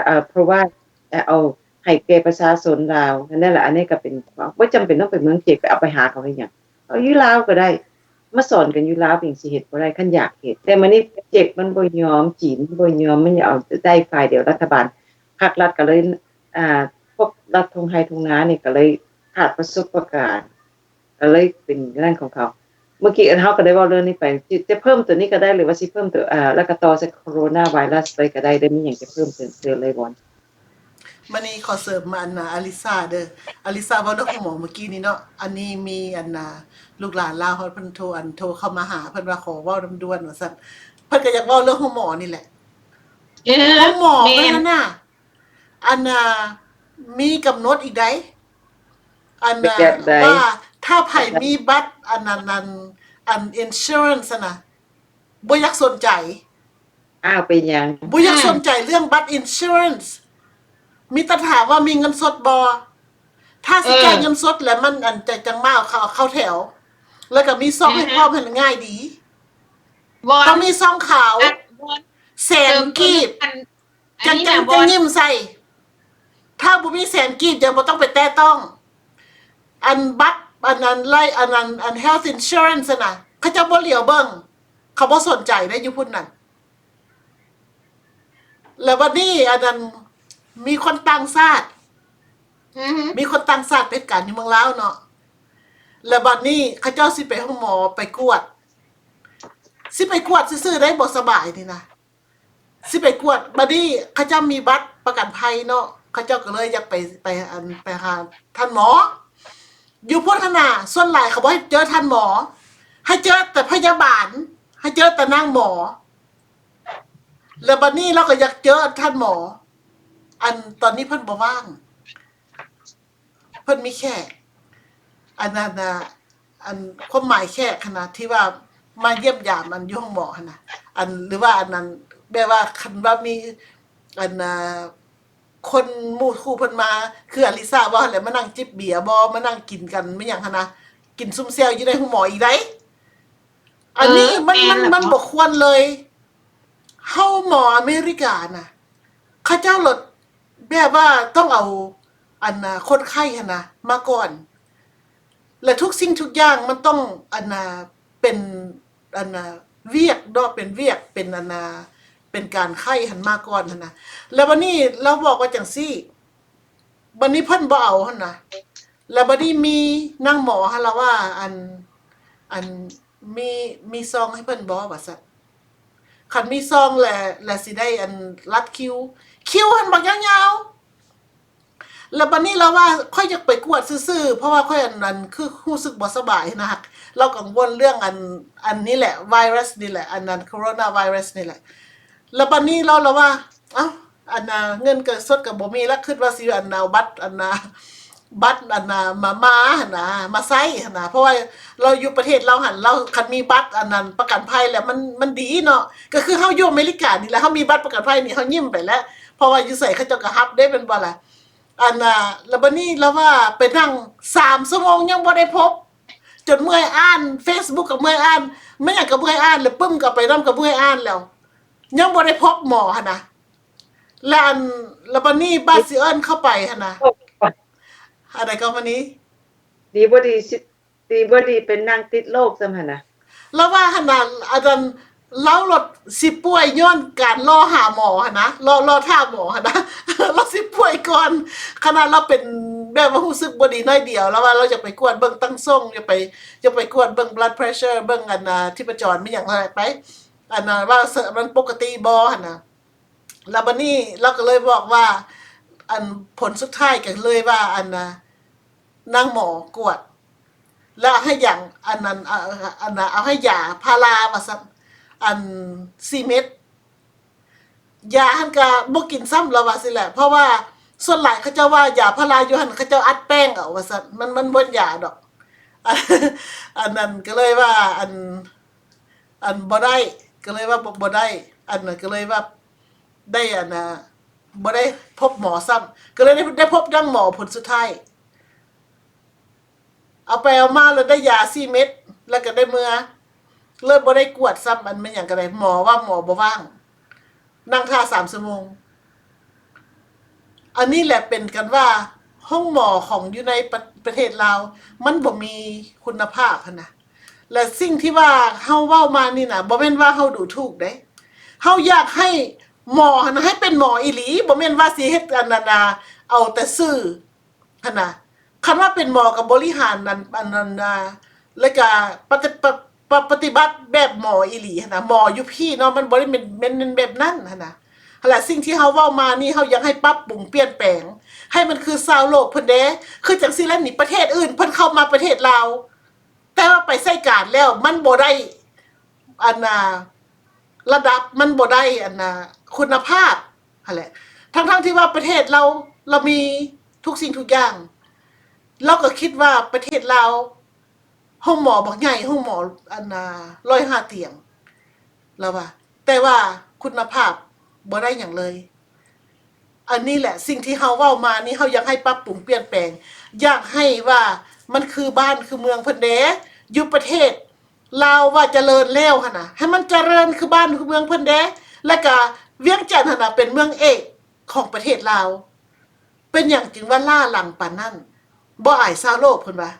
ເອີ provide ເອົາໃຫ້ແກ່ປະຊາຊົນລາວ ນັ້ນແຫຼະ. ອັນນີ້ກໍເປັນ ບໍ່ຈຳເປັນຕ້ອງໄປເມືອງເຈັດ ໄປເອົາໄປຫາເຂົາເຮັດຫຍັງ ເອົາຢູ່ລາວກໍໄດ້ ມາສອນກັນຢູ່ລາວ ເປັນຫຍັງຊິເຮັດບໍ່ໄດ້? ຄັນຢາກເຮັດ ແຕ່ມານີ້ເຈັດມັນບໍ່ຍອມ ຈີນມັນບໍ່ຍອມ ມັນຢາກເອົາໄດ້ຝ່າຍດຽວ ລັດຖະບານ ພາກລັດກໍເລີຍ ອ່າ ພວກລັດທົ່ງໄຮ່ທົ່ງນານີ້ກໍເລີຍຂາດປະສົບປະການ ກໍເລີຍເປັນນັ້ນຂອງເຂົາ. ເມື່ອກີ້ເຮົາກໍໄດ້ເວົ້າເລື່ອງນີ້ໄປ ຊິ ຈະເພີ່ມຕົວນີ້ກໍໄດ້ ຫຼືວ່າຊິເພີ່ມຕົວ ເອີ ແລ້ວກໍຕໍ່ໃສ່ໂຄໂຣນາໄວຣັສເລີຍກໍໄດ້ ໄດ້ມີຫຍັງຈະເພີ່ມເຕີມເຕີມເລີຍບໍ່? ມານີ້ຂໍເສີມອັນ ອາລິຊາເດີ້ ອາລິຊາເວົ້າເລື່ອງໂຮງໝໍມື້ກີ້ນີ້ເນາະ ອັນນີ້ມີອັນ ລູກຫຼານລາວເຮົາເພິ່ນໂທ ອັນ ໂທເຂົ້າມາຫາ ເພິ່ນວ່າຂໍເວົ້ານຳດ່ວນວ່າຊັ້ນ ເພິ່ນກໍຢາກເວົ້າເລື່ອງໂຮງໝໍນີ້ແຫຼະ. ເອີ ໂຮງໝໍ ແມ່ນ ເພິ່ນນະ ອັນ ມີກຳນົດອີກໃດ ອັນ ແບບໃດ? ວ່າຖ້າໃຜມີບັດອັນນັ້ນ ອັນ insurance ຫັ້ນນະ ບໍ່ຢາກສົນໃຈ. ອ້າວ ເປັນຫຍັງ? ບໍ່ຢາກ ອືມ ສົນໃຈເລື່ອງບັດ insurance ມີແຕ່ຖາມວ່າມີເງິນສົດບໍ່? ຖ້າຊິ ເອີ ຈ່າຍເງິນສົດແລ້ວມັນ ອັນ ຈະຈັ່ງມາເອົາເຂົ້າ ເຂົ້າແຖວ ແລ້ວກໍມີຊອງໃຫ້ ອືຮຶ ພ້ອມ ຫັ້ນງ່າຍດີ. ວອນ ຕ້ອງມີຊອງຂາວ ອັນ ວອນ ແສນ ເຕີມ ກີບ ອັນ ອັນ ຈັ່ງ ຈັ່ງ ຈັ່ງຍິ້ມໃສ່. ຖ້າບໍ່ມີແສນກີບ ຈັ່ງບໍ່ຕ້ອງໄປແຕະຕ້ອງ ອັນ ບັດ ອັນ ອັນ ໄລ ອັນ ອັນ ອັນ health insurance ຫັ້ນນະ ເຂົາເຈົ້າບໍ່ຫຼຽວເບິ່ງ ເຂົາບໍ່ສົນໃຈເດ້ ຢູ່ພຸ້ນນັ້ນ. ແລ້ວບັດນີ້ ອັນນັ້ນ ມີຄົນຕ່າງຊາດ ອືຮຶ ມີຄົນຕ່າງຊາດໄປເຮັດການຢູ່ເມືອງລາວເນາະ ແລ້ວບັດນີ້ເຂົາເຈົ້າຊິໄປໂຮງໝໍໄປກວດ ຊິໄປກວດຊື່ໆ ໄດ້ບໍ່ສະບາຍນີ້ນະ ຊິໄປກວດ ບັດນີ້ເຂົາເຈົ້າມີບັດປະກັນໄພເນາະ ເຂົາເຈົ້າກໍເລີຍຢາກໄປ ໄປ ອັນ ໄປຫາທ່ານໝໍ ຢູ່ພຸ້ນຫັ້ນນະ ສ່ວນຫຼາຍເຂົາບໍ່ໃຫ້ເຈີທ່ານໝໍ ໃຫ້ເຈີແຕ່ພະຍາບານ ໃຫ້ເຈີແຕ່ນາງໝໍ. ແລ້ວບັດນີ້ລາວກໍຢາກເຈີທ່ານໝໍ ອັນ ຕອນນີ້ເພິ່ນບໍ່ວ່າງ ເພິ່ນມີແຂກ ອັນນັ້ນນະ ອັນ ຄວາມໝາຍແຂກຫັ້ນນະ ທີ່ວ່າມາຢ້ຽມຢາມ ອັນ ຢູ່ໂຮງໝໍຫັ້ນນະ ອັນ ຫຼືວ່າອັນນັ້ນ ແບບວ່າຄັນວ່າມີ ອັນ ອ່າ ຄົນໝູ່ຄູ່ເພິ່ນມາ ຄືອາລິຊາເວົ້າຫັ້ນແຫຼະ ມານັ່ງຈິບເບຍບໍ ມານັ່ງກິນກັນ ແມ່ນຫຍັງຫັ້ນນະ ກິນຊຸມແຊວຢູ່ໃນໂຮງໝໍອີກໃດ໋. ອັນນີ້ ເອີ ມັນ ແມ່ນ ມັນ ລະ ມັນບໍ່ຄວນເລີຍ. ເຮົາໝໍອາເມລິການະ ເຂົາເຈົ້າລະແບບວ່າຕ້ອງເອົາ ອັນນ່າ ຄົນໄຂ້ຫັ້ນນະມາກ່ອນ ແລະ ທຸກສິ່ງທຸກຢ່າງມັນຕ້ອງ ອັນນ່າ ເປັນ ອັນນ່າ ວຽກເນາະ ເປັນວຽກ ເປັນ ອັນນ່າ ເປັນການໄຂ້ຫັ້ນມາກ່ອນຫັ້ນນະ. ແລ້ວບັດນີ້ລາວບອກວ່າຈັ່ງຊີ້ ບັດນີ້ເພິ່ນບໍ່ເອົາຫັ້ນນະ ແລ້ວບັດນີ້ມີນາງໝໍຫັ້ນລະວ່າ ອັນ ອັນ ມີ ມີຊອງໃຫ້ເພິ່ນບໍ່ ວ່າຊັ້ນ. ຄັນມີຊອງແລ້ວ ແລ້ວຊິໄດ້ ອັນ ລັດຄິວ ຄິວຫັ້ນບັກຍາວໆ. ແລ້ວບັດນີ້ລາວວ່າ ຂ້ອຍຢາກໄປກວດຊື່ໆ ເພາະວ່າຂ້ອຍ ອັນ ອັນ ຄືຮູ້ສຶກບໍ່ສະບາຍນະ ລາວກັງວົນເລື່ອງ ອັນ ອັນນີ້ແຫຼະ ໄວຣັສນີ້ແຫຼະ ອັນນັ້ນ ໂຄໂຣນາໄວຣັສນີ້ແຫຼະ. ແລ້ວບັດນີ້ລາວ ລາວວ່າ ເອົ້າ ອັນນ່າ ເງິນກໍສົດກໍບໍ່ມີລະ ຄິດວ່າຊິ ອັນ ເອົາບັດ ອັນນ່າ ບັດ ອັນນ່າ ມາ ມາຫັ້ນນະ ມາໃຊ້ຫັ້ນນະ ເພາະວ່າລາວຢູ່ປະເທດລາວຫັ້ນ ລາວຄັນມີບັດ ອັນນັ້ນ ປະກັນໄພແລ້ວ ມັນ ມັນດີເນາະ ກໍຄືເຮົາຢູ່ອາເມລິການີ້ແຫຼະ ເຮົາມີບັດປະກັນໄພນີ້ ເຮົາຍິ້ມໄປແລ້ວ ເພາະວ່າຢູ່ໃສເຂົາເຈົ້າກໍຮັບເດ້ ແມ່ນບໍ່ລະ. ອັນນ່າ ແລ້ວບັດນີ້ລາວວ່າໄປນັ່ງສາມຊົ່ວໂມງຍັງບໍ່ໄດ້ພົບ ຈົນເມື່ອຍອ່ານ ເຟສບຸກກໍເມື່ອຍອ່ານ ແມ່ນຫຍັງກໍເມື່ອຍອ່ານ ແລ້ວປຶ້ມກໍໄປນຳກໍເມື່ອຍອ່ານແລ້ວ ຍັງບໍ່ໄດ້ພົບໝໍຫັ້ນນະ. ແລ້ວອັນ ແລ້ວບັດນີ້ບາດຊິເອີ້ນເຂົ້າໄປຫັ້ນນະ ອັນໃດກໍມານີ້ ດີບໍ່ດີ ດີບໍ່ດີເປັນນັ່ງຕິດໂລກຊ້ຳຫັ້ນນະ. ລາວວ່າຫັ້ນນະ ອັນນັ້ນ ລາວໂລດຊິປ່ວຍຍ້ອນການລໍຫາໝໍຫັ້ນນະ ລໍ ລໍຖ້າໝໍຫັ້ນນະ ລາວຊິປ່ວຍກ່ອນ ຂະໜາດລາວເປັນແບບວ່າຮູ້ສຶກບໍ່ດີໜ້ອຍດຽວ ລາວວ່າລາວຢາກໄປກວດເບິ່ງຕັ້ງຊົງ ຢາກໄປ ຢາກໄປກວດເບິ່ງ blood pressure ເບິ່ງອັນນ່າ ຊີບພະຈອນ ມີຫຍັງຫັ້ນແຫຼະ ໄປ ອັນນ່າ ວ່າມັນປົກກະຕິບໍ່ຫັ້ນນະ. ແລ້ວບັດນີ້ລາວກໍເລີຍບອກວ່າ ອັນ ຜົນສຸດທ້າຍກໍເລີຍວ່າ ອັນນ່າ ນາງໝໍກວດ ແລ້ວໃຫ້ຢາ ອັນນັ້ນ ອາ ອັນນ່າ ເອົາໃຫ້ຢາພາລາວ່າຊັ້ນ ອັນ ສີ່ເມັດ ຢາຫັ້ນກໍບໍ່ກິນຊ້ຳ ລາວວ່າຊີ້ແຫຼະ ເພາະວ່າສ່ວນຫຼາຍເຂົາເຈົ້າວ່າຢາພາລາຢູ່ຫັ້ນ ເຂົາເຈົ້າອັດແປ້ງເອົາວ່າຊັ້ນ ມັນ ມັນບໍ່ຢາດອກ ອັນ ອັນນັ້ນກໍເລີຍວ່າ ອັນ ອັນ ບໍ່ໄດ້ ກໍເລີຍວ່າບໍ່ ບໍ່ໄດ້ ອັນນັ້ນກໍເລີຍວ່າໄດ້ ອັນນ່າ ບໍ່ໄດ້ພົບໝໍຊ້ຳ ກໍເລີຍໄດ້ ໄດ້ພົບນາງໝໍຜົນສຸດທ້າຍ ເອົາໄປເອົາມາແລ້ວໄດ້ຢາສີ່ເມັດ ແລ້ວກໍໄດ້ເມືອ ເລີຍບໍ່ໄດ້ກວດຊ້ຳ ອັນແມ່ນຫຍັງກໍໄດ້ ໝໍວ່າໝໍບໍ່ວ່າງ ນັ່ງຖ້າສາມຊົ່ວໂມງ. ອັນນີ້ແຫຼະເປັນກັນວ່າໂຮງໝໍຂອງຢູ່ໃນປະ ປະເທດລາວ ມັນບໍ່ມີຄຸນນະພາບຫັ້ນນະ ແລະ ສິ່ງທີ່ວ່າເຮົາເວົ້າມານີ້ນະ ບໍ່ແມ່ນວ່າເຮົາດູຖູກເດ້ ເຮົາຢາກໃຫ້ໝໍຫັ້ນນະ ໃຫ້ເປັນໝໍອີ່ຫຼີ ບໍ່ແມ່ນວ່າຊິເຮັດອັນນັ້ນນະ ເອົາແຕ່ຊື່ ຫັ້ນນະ ຄັນວ່າເປັນໝໍກໍບໍລິຫານນັ້ນ ອັນນັ້ນນະ ແລ້ວກະປະຕິ ປະ ປະ ປະຕິບັດແບບໝໍອີ່ຫຼີຫັ້ນນະ ໝໍຢູ່ພີ້ເນາະ ມັນບໍ່ໄດ້ແມ່ນ ແມ່ນ ແມ່ນແບບນັ້ນຫັ້ນນະ. ຫັ້ນລະ ສິ່ງທີ່ເຮົາເວົ້າມານີ້ ເຮົາຢາກໃຫ້ປັບປຸງປ່ຽນແປງ ໃຫ້ມັນຄືຊາວໂລກເພິ່ນແດ່ ຄືຈັ່ງຊີ້ແຫຼະນີ້ ປະເທດອື່ນເພິ່ນເຂົ້າມາປະເທດລາວ ແຕ່ວ່າໄປໃຊ້ການແລ້ວມັນບໍ່ໄດ້ ອັນນ່າ ລະດັບມັນບໍ່ໄດ້ ອັນນ່າ ຄຸນນະພາບຫັ້ນແຫຼະ ທັງໆທີ່ວ່າປະເທດລາວ ລາວມີທຸກສິ່ງທຸກຢ່າງ ລາວກໍຄິດວ່າປະເທດລາວ ໂຮງໝໍບັກໃຫຍ່ ໂຮງໝໍ ອັນນ່າ ຮ້ອຍຫ້າຕຽງ ລາວວ່າ ແຕ່ວ່າຄຸນນະພາບບໍ່ໄດ້ຫຍັງເລີຍ. ອັນນີ້ແຫຼະ ສິ່ງທີ່ເຮົາເວົ້າມານີ້ ເຮົາຢາກໃຫ້ປັບປຸງປ່ຽນແປງ ຢາກໃຫ້ວ່າມັນຄືບ້ານຄືເມືອງເພິ່ນເດ້ ຢູ່ປະເທດລາວວ່າຈະເລີນແລ້ວຫັ້ນນະ ໃຫ້ມັນຈະເລີນຄືບ້ານຄືເມືອງເພິ່ນເດ້ ແລ້ວກະວຽງຈັນຫັ້ນນະເປັນເມືອງເອກຂອງປະເທດລາວ. ເປັນຫຍັງຈຶ່ງວ່າລ້າຫຼັງປານນັ້ນ? ບໍ່ອາຍຊາວໂລກເພິ່ນວ່າ.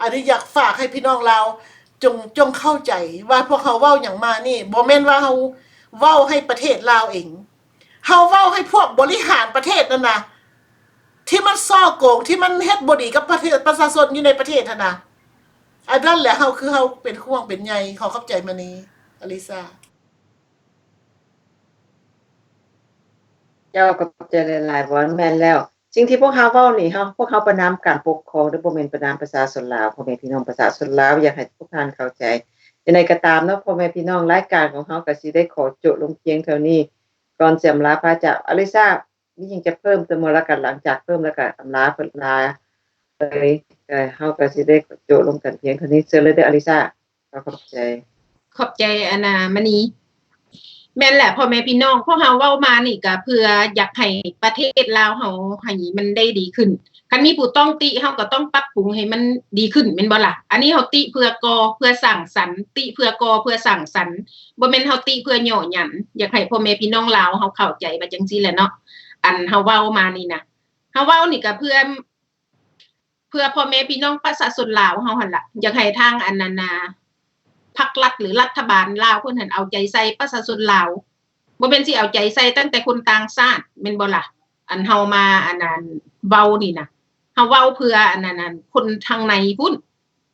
ອັນນີ້ຢາກຝາກໃຫ້ພີ່ນ້ອງລາວ ຈົ່ງ ຈົ່ງເຂົ້າໃຈວ່າພວກເຮົາເວົ້າຫຍັງມານີ້ ບໍ່ແມ່ນວ່າເຮົາເວົ້າໃຫ້ປະເທດລາວເອງ ເຮົາເວົ້າໃຫ້ພວກບໍລິຫານປະເທດນັ້ນນະ ທີ່ມັນສໍ້ໂກງ ທີ່ມັນເຮັດບໍ່ດີກັບປະເທດ ປະຊາຊົນຢູ່ໃນປະເທດຫັ້ນນະ. ອັນນັ້ນແຫຼະ ເຮົາ ຄືເຮົາເປັນຫ່ວງເປັນໃຍ. ຂໍຂອບໃຈມະນີ ອາລິຊາ. ເຈົ້າ ຂອບໃຈຫຼາຍໆ. ບໍ່ ແມ່ນແລ້ວ ສິ່ງທີ່ພວກເຮົາເວົ້ານີ້ ເຮົາ ພວກເຮົາປະນາມການປົກຄອງເດີ ບໍ່ແມ່ນປະນາມປະຊາຊົນລາວ. ພໍ່ແມ່ພີ່ນ້ອງປະຊາຊົນລາວ ຢາກໃຫ້ພວກທ່ານເຂົ້າໃຈ. ຈັ່ງໃດກໍຕາມເນາະ ພໍ່ແມ່ພີ່ນ້ອງ ລາຍການຂອງເຮົາກໍຊິໄດ້ຂໍໂຈະລົງພຽງເທົ່ານີ້ ກ່ອນຈະອຳລາພາຈາກ. ອາລິຊາ ມີຫຍັງຈະເພີ່ມເຕີມບໍ່? ແລ້ວກໍຫຼັງຈາກເພີ່ມແລ້ວກໍອຳລາເພິ່ນລາເລີຍ. ເອີ ເຮົາກໍຊິໄດ້ໂຈະລົງກັນພຽງເທົ່ານີ້. ເຊີນເລີຍເດີ ອາລິຊາ. ຂໍຂອບໃຈ. ຂອບໃຈ ອານາ ມະນີ. ແມ່ນແຫຼະ ພໍ່ແມ່ພີ່ນ້ອງ ພວກເຮົາເວົ້າມານີ້ກະເພື່ອຢາກໃຫ້ປະເທດລາວເຮົາໃຫ້ມັນໄດ້ດີຂຶ້ນ. ຄັນມີຜູ້ຕ້ອງຕິ ເຮົາກໍຕ້ອງປັບປຸງໃຫ້ມັນດີຂຶ້ນ ແມ່ນບໍ່ລະ? ອັນນີ້ເຮົາຕິເພື່ອກໍ່ ເພື່ອສ້າງສັນ ຕິເພື່ອກໍ່ ເພື່ອສ້າງສັນ ບໍ່ແມ່ນເຮົາຕິເພື່ອເຍາະຫຍັນ. ຢາກໃຫ້ພໍ່ແມ່ພີ່ນ້ອງລາວເຮົາເຂົ້າໃຈວ່າຈັ່ງຊີ້ແຫຼະເນາະ ອັນເຮົາເວົ້າມານີ້ນະ ເຮົາເວົ້ານີ້ກະເພື່ອ ເພື່ອພໍ່ແມ່ພີ່ນ້ອງປະຊາຊົນລາວເຮົາຫັ້ນລະ ຢາກໃຫ້ທາງອັນນັ້ນນະ ພັກລັດ ຫຼື ລັດຖະບານລາວເພິ່ນຫັ້ນເອົາໃຈໃສ່ປະຊາຊົນລາວ ບໍ່ແມ່ນຊິເອົາໃຈໃສ່ຕັ້ງແຕ່ຄົນຕ່າງຊາດ ແມ່ນບໍ່ລະ? ອັນເຮົາມາອັນນັ້ນເວົ້ານີ້ນະ ເຮົາເວົ້າເພື່ອອັນນັ້ນ ອັນຄົນທາງໃນພຸ້ນ.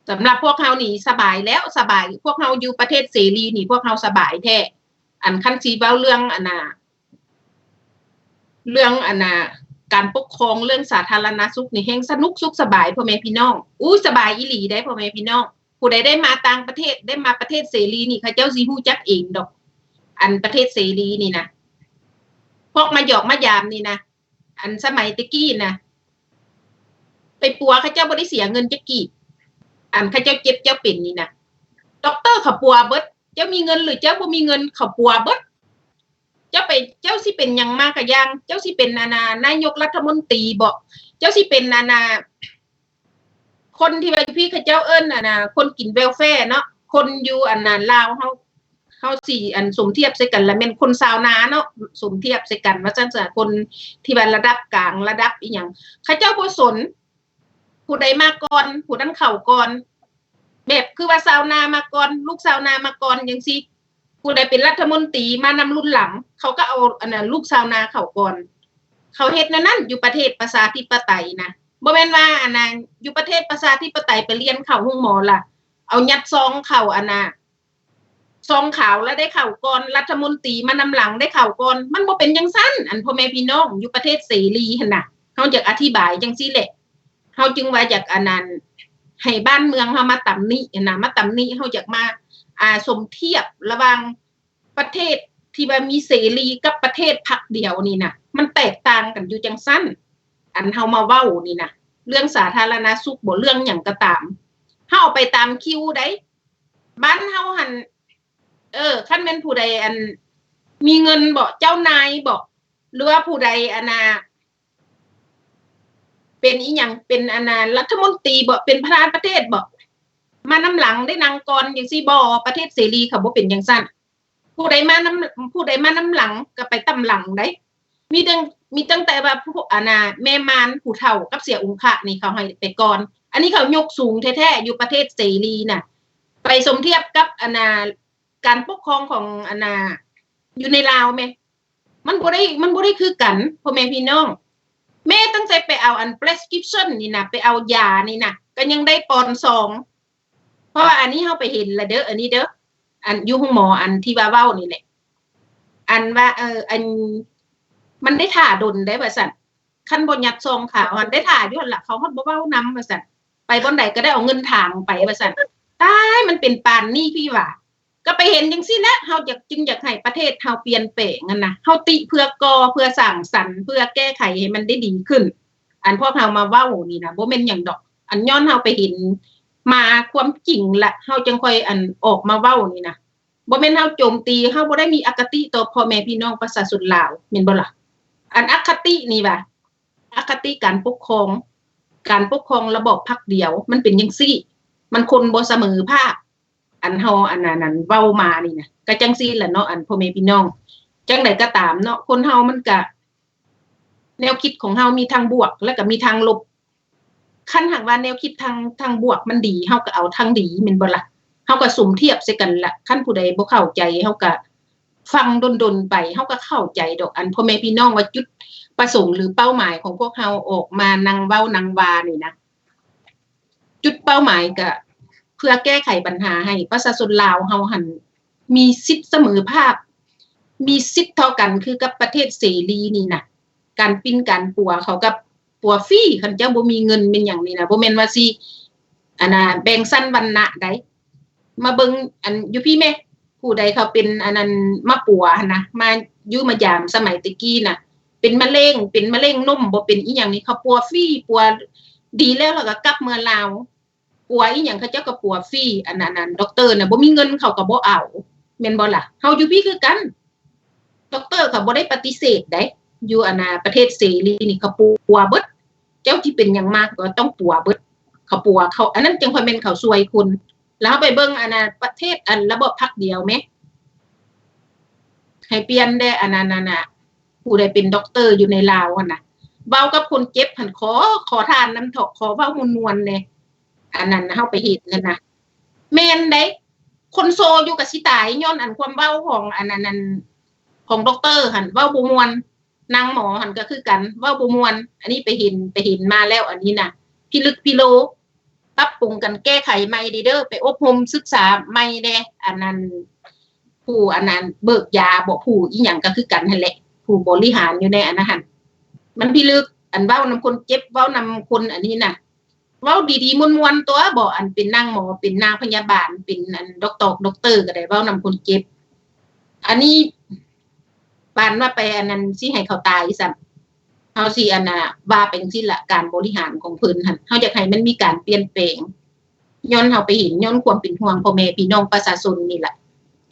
ສຳລັບພວກເຮົານີ້ສະບາຍແລ້ວ ສະບາຍ ພວກເຮົາຢູ່ປະເທດເສລີນີ້ ພວກເຮົາສະບາຍແທ້. ອັນຄັນຊິເວົ້າເລື່ອງອັນນ່າ ເລື່ອງອັນນ່າ ການປົກຄອງ ເລື່ອງສາທາລະນະສຸກນີ້ແຮ່ງສະໜຸກສຸກສະບາຍ ພໍ່ແມ່ພີ່ນ້ອງ. ອູ້ ສະບາຍອີ່ຫຼີເດ້ ພໍ່ແມ່ພີ່ນ້ອງ. ຜູ້ໃດໄດ້ມາຕ່າງປະເທດ ໄດ້ມາປະເທດເສລີນີ້ ເຂົາເຈົ້າຊິຮູ້ຈັກເອງດອກ ອັນປະເທດເສລີນີ້ນະ. ພວກມາຢອກມາຢາມນີ້ນະ ອັນສະໄໝແຕ່ກີ້ນະ ໄປປົວເຂົາເຈົ້າບໍ່ໄດ້ເສຍເງິນຈັກກີບ. ອັນເຂົາເຈົ້າເຈັບເຈົ້າເປັນນີ້ນະ ດັອກເຕີເຂົາປົວເບິດ. ເຈົ້າມີເງິນ ຫຼື ເຈົ້າບໍ່ມີເງິນ ເຂົາປົວເບິດ. ເຈົ້າໄປ ເຈົ້າຊິເປັນຫຍັງມາກະຢ່າງ ເຈົ້າຊິເປັນອັນນ່າ ນາຍົກລັດຖະມົນຕີບໍ ເຈົ້າຊິເປັນອັນນ່າ ຄົນທີ່ວ່າຢູ່ພີ້ເຂົາເຈົ້າເອີ້ນອັນນ່າ ຄົນກິນເວລແຟເນາະ ຄົນຢູ່ອັນນ່າ ລາວເຮົາ ເຮົາຊິອັນສົມທຽບໃສ່ກັນລະແມ່ນຄົນຊາວນາເນາະ ສົມທຽບໃສ່ກັນວ່າຊັ້ນຊະ ຄົນທີ່ວ່າລະດັບກາງ ລະດັບອີ່ຫຍັງ ເຂົາເຈົ້າບໍ່ສົນ ຜູ້ໃດມາກ່ອນ ຜູ້ນັ້ນເຂົ້າກ່ອນ. ແບບຄືວ່າຊາວນາມາກ່ອນ ລູກຊາວນາມາກ່ອນຈັ່ງຊີ້ ຜູ້ໃດເປັນລັດຖະມົນຕີມານຳລຸ້ນຫຼັງ ເຂົາກໍເອົາອັນນັ້ນ ລູກຊາວນາເຂົ້າກ່ອນ. ເຂົາເຮັດແນວນັ້ນ ຢູ່ປະເທດປະຊາທິປະໄຕນະ. ບໍ່ແມ່ນວ່າອັນນ່າ ຢູ່ປະເທດປະຊາທິປະໄຕໄປລຽນເຂົ້າໂຮງໝໍລະ ເອົາຍັດຊອງເຂົ້າອັນນ່າ ຊອງຂາວລະໄດ້ເຂົ້າກ່ອນ ລັດຖະມົນຕີມານຳຫຼັງໄດ້ເຂົ້າກ່ອນ. ມັນບໍ່ເປັນຈັ່ງຊັ້ນ ອັນພໍ່ແມ່ພີ່ນ້ອງ ຢູ່ປະເທດເສລີຫັ້ນນະ. ເຮົາຢາກອະທິບາຍຈັ່ງຊີ້ແຫຼະ ເຮົາຈຶ່ງວ່າຢາກອັນນັ້ນ ໃຫ້ບ້ານເມືອງເຮົາມາຕຳໜິຫັ້ນນະ ມາຕຳໜິ. ເຮົາຢາກມາ ອ່າ ສົມທຽບລະຫວ່າງປະເທດທີ່ວ່າມີເສລີກັບປະເທດພັກດຽວນີ້ນະ ມັນແຕກຕ່າງກັນຢູ່ຈັ່ງຊັ້ນ. ອັນເຮົາມາເວົ້ານີ້ນະ ເລື່ອງສາທາລະນະສຸກບໍ ເລື່ອງຫຍັງກໍຕາມ ເຮົາເອົາໄປຕາມຄິວໃດ໋. ບ້ານເຮົາຫັ້ນ ເອີ ຄັນແມ່ນຜູ້ໃດອັນມີເງິນບໍ ເຈົ້ານາຍບໍ ຫຼືວ່າຜູ້ໃດອັນນ່າ ເປັນອີ່ຫຍັງ ເປັນອັນນ່າ ລັດຖະມົນຕີບໍ ເປັນປະທານປະເທດບໍ ມານຳຫຼັງໄດ້ ນັ່ງກ່ອນຈັ່ງຊີ້ບໍ. ປະເທດເສລີເຂົາບໍ່ເປັນຈັ່ງຊັ້ນ. ຜູ້ໃດມານຳ ຜູ້ໃດມານຳຫຼັງກໍໄປຕຳຫຼັງໃດ໋. ມີຕັ້ງ ມີຕັ້ງແຕ່ວ່າຜູ້ ອັນນ່າ ແມ່ມ່ານຜູ້ເຖົ້າກັບເສຍອົງຄະນີ້ ເຂົາໃຫ້ໄປກ່ອນ. ອັນນີ້ເຂົາຍົກສູງແທ້ໆ ຢູ່ປະເທດເສລີນະ ໄປສົມທຽບກັບອັນນ່າ ການປົກຄອງຂອງອັນນ່າ ຢູ່ໃນລາວແມ. ມັນບໍ່ໄດ້ ມັນບໍ່ໄດ້ຄືກັນ ພໍ່ແມ່ພີ່ນ້ອງ. ແມ້ຕັ້ງແຕ່ໄປເອົາອັນ prescription ນີ້ນະ ໄປເອົາຢານີ້ນະ ກໍຍັງໄດ້ປອນສອງ. ເພາະວ່າອັນນີ້ເຮົາໄປເຫັນລະເດີ ອັນນີ້ເດີ ອັນຢູ່ໂຮງໝໍ ອັນທີ່ວ່າເວົ້ານີ້ແຫຼະ ອັນວ່າ ເອີ ອັນ ມັນໄດ້ຖ້າດົນໄດ໋ວ່າຊັ້ນ. ຄັນບໍ່ຍັດຊອງຂາວຫັ້ນ ໄດ້ຖ້າຢູ່ຫັ້ນລະ ເຂົາຮອດບໍ່ເວົ້ານຳວ່າຊັ້ນ. ໄປບ່ອນໃດກໍໄດ້ເອົາເງິນຖາງໄປວ່າຊັ້ນ. ຕາຍ ມັນເປັນປານນີ້ພີ້ຫວາ. ກໍໄປເຫັນຈັ່ງຊີ້ແຫຼະ ເຮົາຢາກ ຈຶ່ງຢາກໃຫ້ປະເທດເຮົາປ່ຽນແປງຫັ້ນນະ. ເຮົາຕິເພື່ອກໍ່ ເພື່ອສ້າງສັນ ເພື່ອແກ້ໄຂໃຫ້ມັນໄດ້ດີຂຶ້ນ. ອັນພວກເຮົາມາເວົ້ານີ້ນະ ບໍ່ແມ່ນຫຍັງດອກ ອັນຍ້ອນເຮົາໄປເຫັນມາຄວາມຈິງລະ ເຮົາຈຶ່ງຄ່ອຍອັນອອກມາເວົ້ານີ້ນະ. ບໍ່ແມ່ນເຮົາໂຈມຕີ ເຮົາບໍ່ໄດ້ມີອະຄະຕິຕໍ່ພໍ່ແມ່ພີ່ນ້ອງປະຊາຊົນລາວ ແມ່ນບໍ່ລະ? ອັນອະຄະຕິນີ້ວ່າ ອະຄະຕິການປົກຄອງ ການປົກຄອງລະບອບພັກດຽວ ມັນເປັນຈັ່ງຊີ້ ມັນຄົນບໍ່ສະເໝີພາກ ອັນເຮົາ ອັນນັ້ນ ອັນເວົ້າມານີ້ນະ ກະຈັ່ງຊີ້ລະເນາະ ອັນພໍ່ແມ່ພີ່ນ້ອງ. ຈັ່ງໃດກໍຕາມເນາະ ຄົນເຮົາມັນກະ ແນວຄິດຂອງເຮົາມີທັງບວກ ແລະກະມີທັງລົບ. ຄັນຫາກວ່າແນວຄິດທາງ ທາງບວກມັນດີ ເຮົາກໍເອົາທາງດີແມ່ນບໍ່ລະ? ເຮົາກໍສົມທຽບໃສ່ກັນລະ. ຄັນຜູ້ໃດບໍ່ເຂົ້າໃຈ ເຮົາກໍຟັງດົນໆໄປ ເຮົາກໍເຂົ້າໃຈດອກ. ອັນພໍ່ແມ່ພີ່ນ້ອງວ່າຈຸດປະສົງ ຫຼື ເປົ້າໝາຍຂອງພວກເຮົາອອກມານັ່ງເວົ້ານັ່ງວ່ານີ້ນະ ຈຸດເປົ້າໝາຍກະເພື່ອແກ້ໄຂບັນຫາໃຫ້ປະຊາຊົນລາວເຮົາຫັ້ນມີສິດສະເໝີພາບ ມີສິດເທົ່າກັນຄືກັບປະເທດເສລີນີ້ນະ. ການປິ່ນການປົວ ເຂົາກໍປົວຟຣີ ຄັນເຈົ້າບໍ່ມີເງິນແມ່ນຫຍັງນີ້ນະ ບໍ່ແມ່ນວ່າຊິ ອັນນ່າ ແບ່ງຊັ້ນວັນນະໃດ. ມາເບິ່ງອັນຢູ່ພີ້ແມ້ ຜູ້ໃດເຂົາເປັນອັນນັ້ນມາປົວຫັ້ນນະ ມາຢູ່ມາຢາມສະໄໝແຕ່ກີ້ນະ ເປັນມະເຮັງ ເປັນມະເຮັງນົມ ບໍ່ເປັນອີ່ຫຍັງນີ້ ເຂົາປົວຟຣີ ປົວດີແລ້ວ ແລ້ວກໍກັບເມືອລາວ ປົວອີ່ຫຍັງເຂົາເຈົ້າກໍປົວຟຣີ. ອັນນັ້ນ ອັນດັອກເຕີນະ ບໍ່ມີເງິນເຂົາກໍບໍ່ເອົາ ແມ່ນບໍ່ລະ? ເຮົາຢູ່ພີ້ຄືກັນ ດັອກເຕີເຂົາບໍ່ໄດ້ປະຕິເສດໃດ ຢູ່ອັນນ່າ ປະເທດເສລີນີ້ເຂົາປົວເບິດ ເຈົ້າຊິເປັນຫຍັງມາກໍຕ້ອງປົວເບິດ ເຂົາປົວເຂົາ ອັນນັ້ນຈັ່ງຄ່ອຍແມ່ນເຂົາຊ່ວຍຄົນ. ແລ້ວເຮົາໄປເບິ່ງອັນນ່າ ປະເທດອັນລະບອບພັກດຽວແມ້ ໃຫ້ປ່ຽນແດ່ ອັນນັ້ນ ອັນນ່າ ຜູ້ໃດເປັນດັອກເຕີຢູ່ໃນລາວຫັ້ນນະ ເວົ້າກັບຄົນເຈັບຫັ້ນ ຂໍ ຂໍທ່ານນຳເຖາະ ຂໍເວົ້າມ່ວນໆແດ່. ອັນນັ້ນເຮົາໄປເຫັນຫັ້ນນະ ແມ່ນໃດ ຄົນໂຊຢູ່ກໍຊິຕາຍ ຍ້ອນອັນຄວາມເວົ້າຂອງອັນ ອັນ ອັນ ຂອງດັອກເຕີຫັ້ນ ເວົ້າບໍ່ມ່ວນ. ນາງໝໍຫັ້ນກໍຄືກັນ ເວົ້າບໍ່ມ່ວນ. ອັນນີ້ໄປເຫັນ ໄປເຫັນມາແລ້ວ ອັນນີ້ນະ ພິລຶກພິໂລ ປັບປຸງກັນແກ້ໄຂໃໝ່ເດີ້ ໄປອົບຮົມສຶກສາໃໝ່ແດ່. ອັນນັ້ນ ຜູ້ອັນນັ້ນເບີກຢາບໍ ຜູ້ອີ່ຫຍັງກໍຄືກັນຫັ້ນແຫຼະ ຜູ້ບໍລິຫານຢູ່ໃນອັນນັ້ນຫັ້ນ ມັນພິລຶກ. ອັນເວົ້ານຳຄົນເຈັບ ເວົ້ານຳຄົນອັນນີ້ນະ ເວົ້າດີໆມ່ວນໆຕົວະ ບໍ່ ອັນເປັນນາງໝໍ ເປັນນາງພະຍາບານ ເປັນອັນດັອກຕອກດັອກເຕີກໍໄດ້ ເວົ້ານຳຄົນເຈັບ. ອັນນີ້ປານວ່າໄປອັນນັ້ນ ຊິໃຫ້ເຂົາຕາຍຊ້ຳ. ເຮົາຊິອັນນ່າ ວ່າໄປຈັ່ງຊີ້ລະ ການບໍລິຫານຂອງເພິ່ນຫັ້ນ ເຮົາຢາກໃຫ້ມັນມີການປ່ຽນແປງ ຍ້ອນເຮົາໄປເຫັນ ຍ້ອນຄວາມເປັນຫ່ວງພໍ່ແມ່ພີ່ນ້ອງປະຊາຊົນນີ້ລະ.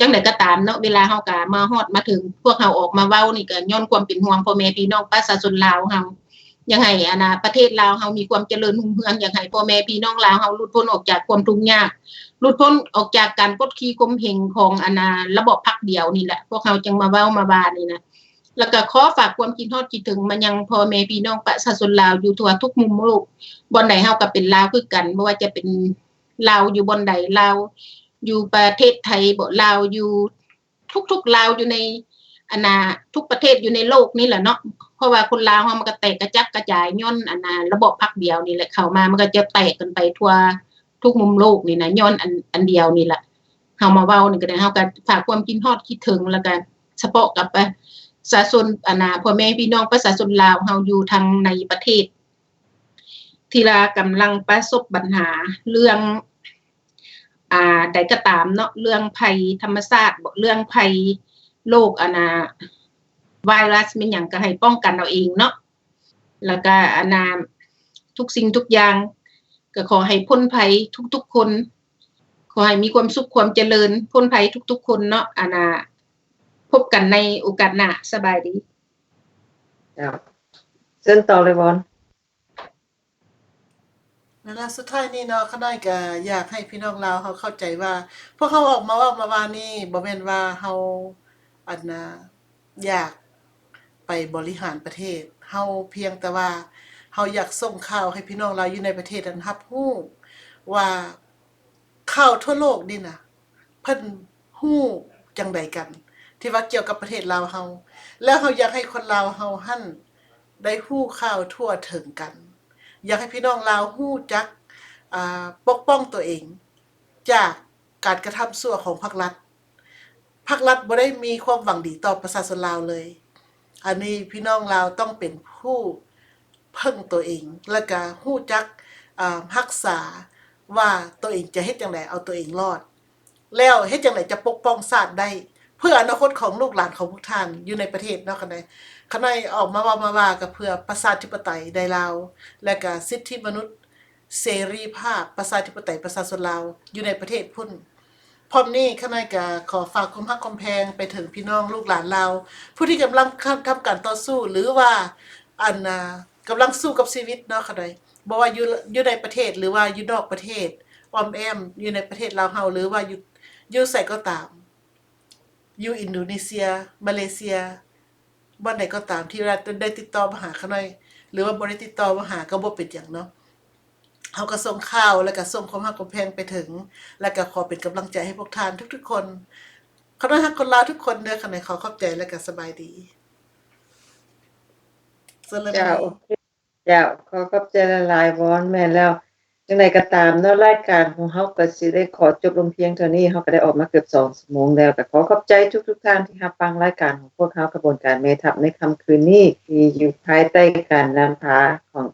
ຈັ່ງໃດກໍຕາມເນາະ ເວລາເຮົາກໍມາຮອດມາເຖິງ ພວກເຮົາອອກມາເວົ້ານີ້ກໍຍ້ອນຄວາມເປັນຫ່ວງພໍ່ແມ່ພີ່ນ້ອງປະຊາຊົນລາວເຮົາ ຢາກໃຫ້ອັນນ່າ ປະເທດລາວເຮົາມີຄວາມຈະເລີນຮຸ່ງເຮືອງ ຢາກໃຫ້ພໍ່ແມ່ພີ່ນ້ອງລາວເຮົາຫຼຸດພົ້ນອອກຈາກຄວາມທຸກຍາກ ຫຼຸດພົ້ນອອກຈາກການກົດຂີ່ຂົ່ມເຫງຂອງອັນນ່າ ລະບອບພັກດຽວນີ້ແຫຼະ ພວກເຮົາຈຶ່ງມາເວົ້າມາວ່ານີ້ນະ. ແລ້ວກໍຂໍຝາກຄວາມຄິດຮອດຄິດເຖິງມາຍັງພໍ່ແມ່ພີ່ນ້ອງປະຊາຊົນລາວຢູ່ທົ່ວທຸກມຸມໂລກ ບ່ອນໃດເຮົາກໍເປັນລາວຄືກັນ ບໍ່ວ່າຈະເປັນລາວຢູ່ບ່ອນໃດ ລາວຢູ່ປະເທດໄທບໍ ລາວຢູ່ ທຸກໆລາວຢູ່ໃນອັນນ່າ ທຸກປະເທດຢູ່ໃນໂລກນີ້ແຫຼະເນາະ ເພາະວ່າຄົນລາວເຮົາມັນກໍແຕກກະຈັດກະຈາຍຍ້ອນອັນນ່າ ລະບອບພັກດຽວນີ້ແຫຼະ ເຂົ້າມາມັນກໍຈະແຕກກັນໄປທົ່ວທຸກມຸມໂລກນີ້ນະ ຍ້ອນອັນ ອັນດຽວນີ້ລະ. ເຮົາມາເວົ້ານີ້ກໍໄດ້ ເຮົາກໍຝາກຄວາມຄິດຮອດຄິດເຖິງ ແລ້ວກໍສະເພາະກັບປະຊາຊົນ ອັນນ່າ ພໍ່ແມ່ພີ່ນ້ອງປະຊາຊົນລາວເຮົາຢູ່ທາງໃນປະເທດ ທີ່ວ່າກຳລັງປະສົບບັນຫາເລື່ອງ ອ່າ ໃດກໍຕາມເນາະ ເລື່ອງໄພທຳມະຊາດບໍ ເລື່ອງໄພໂລກ ອັນນ່າ ໄວຣັສແມ່ນຫຍັງ ກໍໃຫ້ປ້ອງກັນເອົາເອງເນາະ ແລ້ວກໍອັນນ່າ ທຸກສິ່ງທຸກຢ່າງ ກໍຂໍໃຫ້ພົ້ນໄພທຸກໆຄົນ ຂໍໃຫ້ມີຄວາມສຸກຄວາມຈະເລີນ ພົ້ນໄພທຸກໆຄົນເນາະ ອັນນ່າ ພົບກັນໃນໂອກາດໜ້າ. ສະບາຍດີ. ເຈົ້າ ເຊີນຕໍ່ເລີຍ ວອນ. ແລ້ວສຸດທ້າຍນີ້ເນາະ ຂ້ານ້ອຍກໍຢາກໃຫ້ພີ່ນ້ອງລາວເຮົາເຂົ້າໃຈວ່າ ພວກເຮົາອອກມາເວົ້າມາວ່ານີ້ ບໍ່ແມ່ນວ່າເຮົາ ອັນນ່າ ຢາກໄປບໍລິຫານປະເທດ, ເຮົາພຽງແຕ່ວ່າເຮົາຢາກສົ່ງຂ່າວໃຫ້ພີ່ນ້ອງລາວຢູ່ໃນປະເທດນັ້ນຮັບຮູ້ວ່າ ຂ່າວທົ່ວໂລກນີ້ນະ ເພິ່ນຮູ້ຈັ່ງໃດກັນ ທີ່ວ່າກ່ຽວກັບປະເທດລາວເຮົາ, ແລ້ວເຮົາຢາກໃຫ້ຄົນລາວເຮົາຫັ້ນໄດ້ຮູ້ຂ່າວທົ່ວເຖິງກັນ, ຢາກໃຫ້ພີ່ນ້ອງລາວຮູ້ຈັກ ອ່າ ປົກປ້ອງຕົວເອງຈາກການກະທຳຊົ່ວຂອງພັກລັດ. ພັກລັດບໍ່ໄດ້ມີຄວາມຫວັງດີຕໍ່ປະຊາຊົນລາວເລີຍ. ອັນນີ້ພີ່ນ້ອງລາວຕ້ອງເປັນຜູ້ເພິ່ງຕົວເອງ ແລ້ວກະຮູ້ຈັກ ອ່າ ຮັກສາວ່າຕົວເອງຈະເຮັດຈັ່ງໃດເອົາຕົວເອງລອດ ແລ້ວເຮັດຈັ່ງໃດຈະປົກປ້ອງຊາດໄດ້ ເພື່ອອະນາຄົດຂອງລູກຫຼານຂອງພວກທ່ານຢູ່ໃນປະເທດເນາະ. ຄັນໃດ ຄັນໃດອອກມາເວົ້າມາວ່າ ກໍເພື່ອປະຊາທິປະໄຕໃນລາວ ແລະກະສິດທິມະນຸດ ເສລີພາບ ປະຊາທິປະໄຕ ປະຊາຊົນລາວຢູ່ໃນປະເທດພຸ້ນ. ພ້ອມນີ້ ຂ້ານ້ອຍກໍຂໍຝາກຄວາມຮັກຄວາມແພງໄປເຖິງພີ່ນ້ອງລູກຫຼານລາວ ຜູ້ທີ່ກຳລັງທຳການຕໍ່ສູ້ ຫຼືວ່າ ອັນ ອ່າ ກຳລັງສູ້ກັບຊີວິດເນາະ ຂ້ານ້ອຍ ບໍ່ວ່າຢູ່ ຢູ່ໃນປະເທດ ຫຼືວ່າຢູ່ນອກປະເທດ ອ້ອມແອ້ມ ຢູ່ໃນປະເທດລາວເຮົາ ຫຼືວ່າຢູ່ ຢູ່ໃສກໍຕາມ ຢູ່ອິນໂດເນເຊຍ ມາເລເຊຍ ບ່ອນໃດກໍຕາມທີ່ວ່າໄດ້ຕິດຕໍ່ມາຫາຂ້ານ້ອຍ ຫຼືວ່າບໍ່ໄດ້ຕິດຕໍ່ມາຫາກໍບໍ່ເປັນຫຍັງເນາະ. ເຮົາກໍສົ່ງຂ່າວ ແລ້ວກໍສົ່ງຄວາມຮັກຄວາມແພງໄປເຖິງ ແລ້ວກໍຂໍເປັນກຳລັງໃຈໃຫ້ພວກທ່ານທຸກໆຄົນ. ຂ້ານ້ອຍຮັກຄົນລາວທຸກຄົນເດີ. ຂ້ານ້ອຍຂໍຂອບໃຈ ແລ້ວກໍສະບາຍດີ. ເຊີນເລີຍ ເຈົ້າ ໂອເຄ ເຈົ້າ ຂໍຂອບໃຈຫຼາຍໆ ວອນ. ແມ່ນແລ້ວ ຈັ່ງໃດກໍຕາມເນາະ ລາຍການຂອງເຮົາກໍຊິໄດ້ຂໍຈົບລົງພຽງເທົ່ານີ້. ເຮົາກໍໄດ້ອອກມາເກືອບສອງຊົ່ວໂມງແລ້ວ. ກໍຂໍຂອບໃຈທຸກໆທ່ານທີ່ຮັບຟັງລາຍການຂອງພວກເຮົາ ຂະບວນການແມ່ທັບໃນຄ່ຳຄືນນີ້ ທີ່ຢູ່ພາຍໃຕ້ການນຳພາຂອງ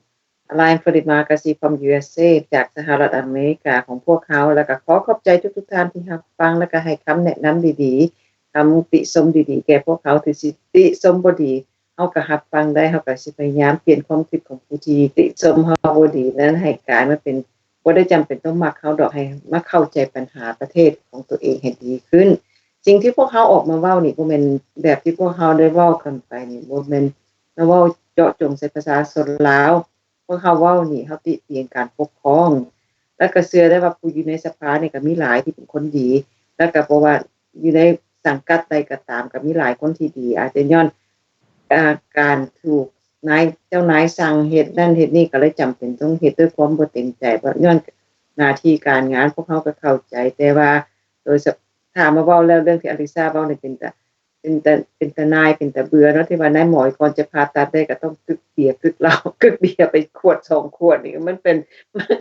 Alliance for Democracy from ຢູເອສເອ ຈາກສະຫະລັດອາເມລິກາຂອງພວກເຮົາ. ແລ້ວກໍຂໍຂອບໃຈທຸກໆທ່ານທີ່ຮັບຟັງ ແລ້ວກໍໃຫ້ຄຳແນະນຳດີໆ ຄຳຕິຊົມດີໆແກ່ພວກເຮົາ. ຖືຊິຕິຊົມບໍ່ດີ ເຮົາກໍຮັບຟັງໄດ້, ເຮົາກໍຊິພະຍາຍາມປ່ຽນຄວາມຄິດຂອງຜູ້ທີ່ຕິຊົມເຮົາບໍ່ດີນັ້ນ ໃຫ້ກາຍມາເປັນ, ບໍ່ໄດ້ຈຳເປັນຕ້ອງມັກເຮົາດອກ, ໃຫ້ມາເຂົ້າໃຈບັນຫາປະເທດຂອງຕົວເອງໃຫ້ດີຂຶ້ນ. ສິ່ງທີ່ພວກເຮົາອອກມາເວົ້ານີ້ ບໍ່ແມ່ນແບບທີ່ພວກເຮົາໄດ້ເວົ້າກັນໄປນີ້, ບໍ່ແມ່ນມາເວົ້າເຈາະຈົງໃສ່ປະຊາຊົນລາວ. ພວກເຮົາເວົ້ານີ້ ເຮົາຕິຕຽງການປົກຄອງ ແລ້ວກໍເຊື່ອໄດ້ວ່າຜູ້ຢູ່ໃນສະພານີ້ກໍມີຫຼາຍທີ່ເປັນຄົນດີ ແລ້ວກໍບໍ່ວ່າຢູ່ໃນສັງກັດໃດກໍຕາມ ກໍມີຫຼາຍຄົນທີ່ດີ. ອາດຈະຍ້ອນ ອ່າ ການຖືກນາຍ ເຈົ້ານາຍສັ່ງເຮັດນັ້ນເຮັດນີ້ ກໍເລີຍຈຳເປັນຕ້ອງເຮັດດ້ວຍຄວາມບໍ່ເຕັມໃຈ ເພາະຍ້ອນໜ້າທີ່ການງານ. ພວກເຮົາກໍເຂົ້າໃຈ ແຕ່ວ່າໂດຍສະ ຖ້າມາເວົ້າແລ້ວ ເລື່ອງທີ່ອາລິຊາເວົ້ານີ້ເປັນຕາ ເປັນຕາ ເປັນຕາໜ່າຍ ເປັນຕາເບື່ອເນາະ ທີ່ວ່ານາຍໝໍກ່ອນຈະຜ່າຕັດໄດ້ກໍຕ້ອງກຶກເບຍ ກຶກເຫຼົ້າ ກຶກເບຍໄປຂວດສອງຂວດນີ້ ມັນເປັນ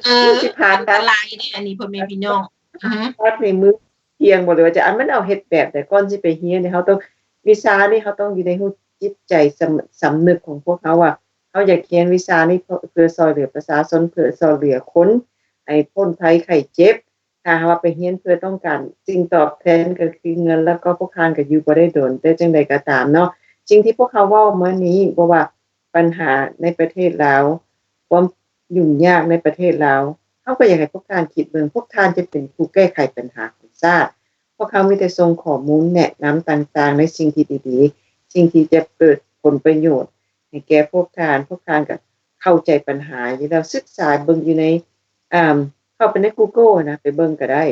ເອີ ມັນຊິຜ່າຕັດ ອັນຕະລາຍເດ້ ອັນນີ້ ພໍ່ແມ່ພີ່ນ້ອງ ອືຮຶ ຕັດໃນມື້ທ່ຽງບໍ່ ຫຼືວ່າຈະ ອັນ ມັນເອົາເຮັດແບບໃດ ກ່ອນຊິໄປຮຽນນີ້ ເຮົາຕ້ອງ ວິຊານີ້ເຮົາຕ້ອງຢູ່ໃນຮູ້ຈິດໃຈ ສຳ ສຳນຶກຂອງພວກເຮົາວ່າ ເຮົາຢາກຮຽນວິຊານີ້ເພື່ອ ເພື່ອຊ່ອຍເຫຼືອປະຊາຊົນ ເພື່ອຊ່ອຍເຫຼືອຄົນໃຫ້ພົ້ນໄພໄຂ້ເຈັບ. ຖ້າຫາກວ່າໄປຮຽນເພື່ອຕ້ອງການສິ່ງຕອບແທນກໍຄືເງິນ ແລ້ວກໍພວກທ່ານກໍຢູ່ບໍ່ໄດ້ດົນ. ແຕ່ຈັ່ງໃດກໍຕາມເນາະ ສິ່ງທີ່ພວກເຮົາເວົ້າມານີ້ ບໍ່ວ່າບັນຫາໃນປະເທດລາວ ຄວາມຫຍຸ້ງຍາກໃນປະເທດລາວ ເຮົາກໍຢາກໃຫ້ພວກທ່ານຄິດເບິ່ງ ພວກທ່ານຈະເປັນຜູ້ແກ້ໄຂບັນຫາຂອງຊາດ. ພວກເຮົາມີແຕ່ສົ່ງຂໍ້ມູນແນະນຳຕ່າງໆ ໃນສິ່ງທີ່ດີໆ ສິ່ງທີ່ຈະເກີດຜົນປະໂຫຍດ ໃຫ້ແກ່ພວກທ່ານ, ພວກທ່ານກໍເຂົ້າໃຈບັນຫາຢູ່ແລ້ວ, ສຶກສາເບິ່ງຢູ່ໃນ ອ່າ ເຂົ້າໄປໃນ Google ນະ ໄປເບິ່ງກໍໄດ້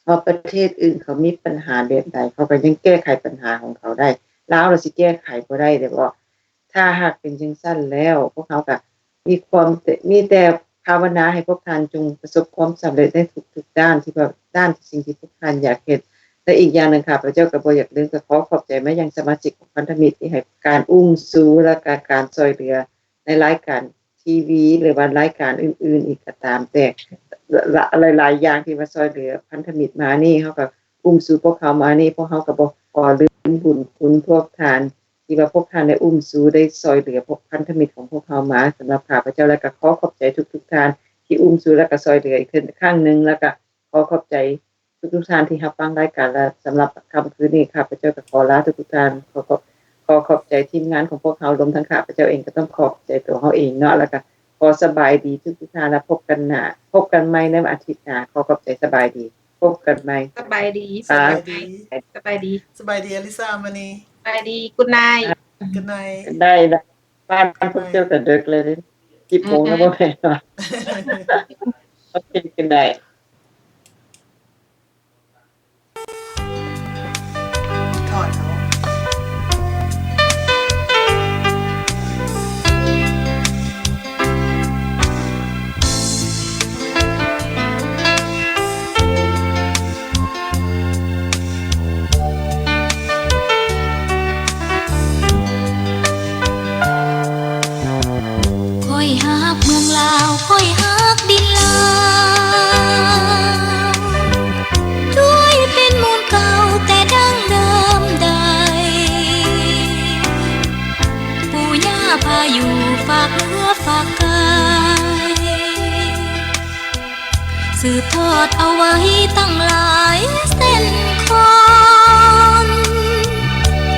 ວ່າປະເທດອື່ນເຂົາມີບັນຫາແບບໃດ ເຂົາກໍຍັງແກ້ໄຂບັນຫາຂອງເຂົາໄດ້. ລາວລະຊິແກ້ໄຂບໍ່ໄດ້ເດ້ບໍ? ຖ້າຫາກເປັນຈັ່ງຊັ້ນແລ້ວ ພວກເຮົາກໍມີຄວາມ ມີແຕ່ພາວະນາໃຫ້ພວກທ່ານຈົ່ງປະສົບຄວາມສຳເລັດໃນທຸກໆດ້ານ ທີ່ວ່າດ້ານສິ່ງທີ່ພວກທ່ານຢາກເຮັດ. ແລະ ອີກຢ່າງໜຶ່ງ ຂ້າພະເຈົ້າກໍບໍ່ຢາກລືມ ກໍຂໍຂອບໃຈມາຍັງສະມາຊິກຂອງພັນທະມິດທີ່ໃຫ້ການອຸ້ມຊູ ແລະ ກະການຊ່ວຍເຫຼືອ ໃນລາຍການທີວີ ຫຼືວ່າລາຍການອື່ນໆອີກກໍຕາມແຕ່ ຫຼາຍໆຢ່າງທີ່ວ່າຊ່ວຍເຫຼືອພັນທະມິດມານີ້ ເຮົາກໍອຸ້ມຊູພວກເຂົາມານີ້ ພວກເຮົາກໍບໍ່ຂໍລືມບຸນຄຸນພວກທ່ານ ທີ່ວ່າພວກທ່ານໄດ້ອຸ້ມຊູ ໄດ້ຊ່ວຍເຫຼືອພວກພັນທະມິດຂອງພວກເຮົາມາ. ສຳລັບຂ້າພະເຈົ້າ ແລ້ວກໍຂໍຂອບໃຈທຸກໆທ່ານທີ່ອຸ້ມຊູ ແລ້ວກໍຊ່ວຍເຫຼືອອີກເທື່ອ ຄັ້ງໜຶ່ງ ແລ້ວກໍຂໍຂອບໃຈ ທຸກໆທ່ານທີ່ຮັບຟັງລາຍການ ແລະ ສຳລັບຄ່ຳຄືນນີ້ ຂ້າພະເຈົ້າກໍຂໍລາທຸກໆທ່ານ. ຂໍຂອບ ຂໍຂອບໃຈທີມງານຂອງພວກເຮົາ ລວມທັງຂ້າພະເຈົ້າເອງ ກໍຕ້ອງຂອບໃຈຕົວເຮົາເອງເນາະ ແລ້ວກໍຂໍສະບາຍດີທຸກໆທ່ານ ແລ້ວພົບກັນໜ້າ ພົບກັນໃໝ່ໃນອາທິດໜ້າ. ຂໍຂອບໃຈ ສະບາຍດີ ພົບກັນໃໝ່ ສະບາຍດີ ສະບາຍດີ ສະບາຍດີ ສະບາຍດີ ອາລິຊາ ມະນີ ສະບາຍດີ Good night Good night ໄດ້ ໄດ້ ບ້ານພວກເຈົ້າກໍເດິກແລ້ວເດ້ ສິບໂມງແລ້ວບໍ່ແມ່ນຫວາ? ໂອເຄ Good night. ຂ້ອຍຮັກເມືອງລາວ ຂ້ອຍຮັກດິນລາວ ດ້ວຍເປັນມູນເກົ່າແຕ່ດັ້ງເດີມໃດ ປູ່ຍ່າພາຢູ່ຝາກເໜືອຝາກກາຍ ສືບທອດເອົາໄວ້ຕັ້ງຫຼາຍເຊັ່ນຄົນ.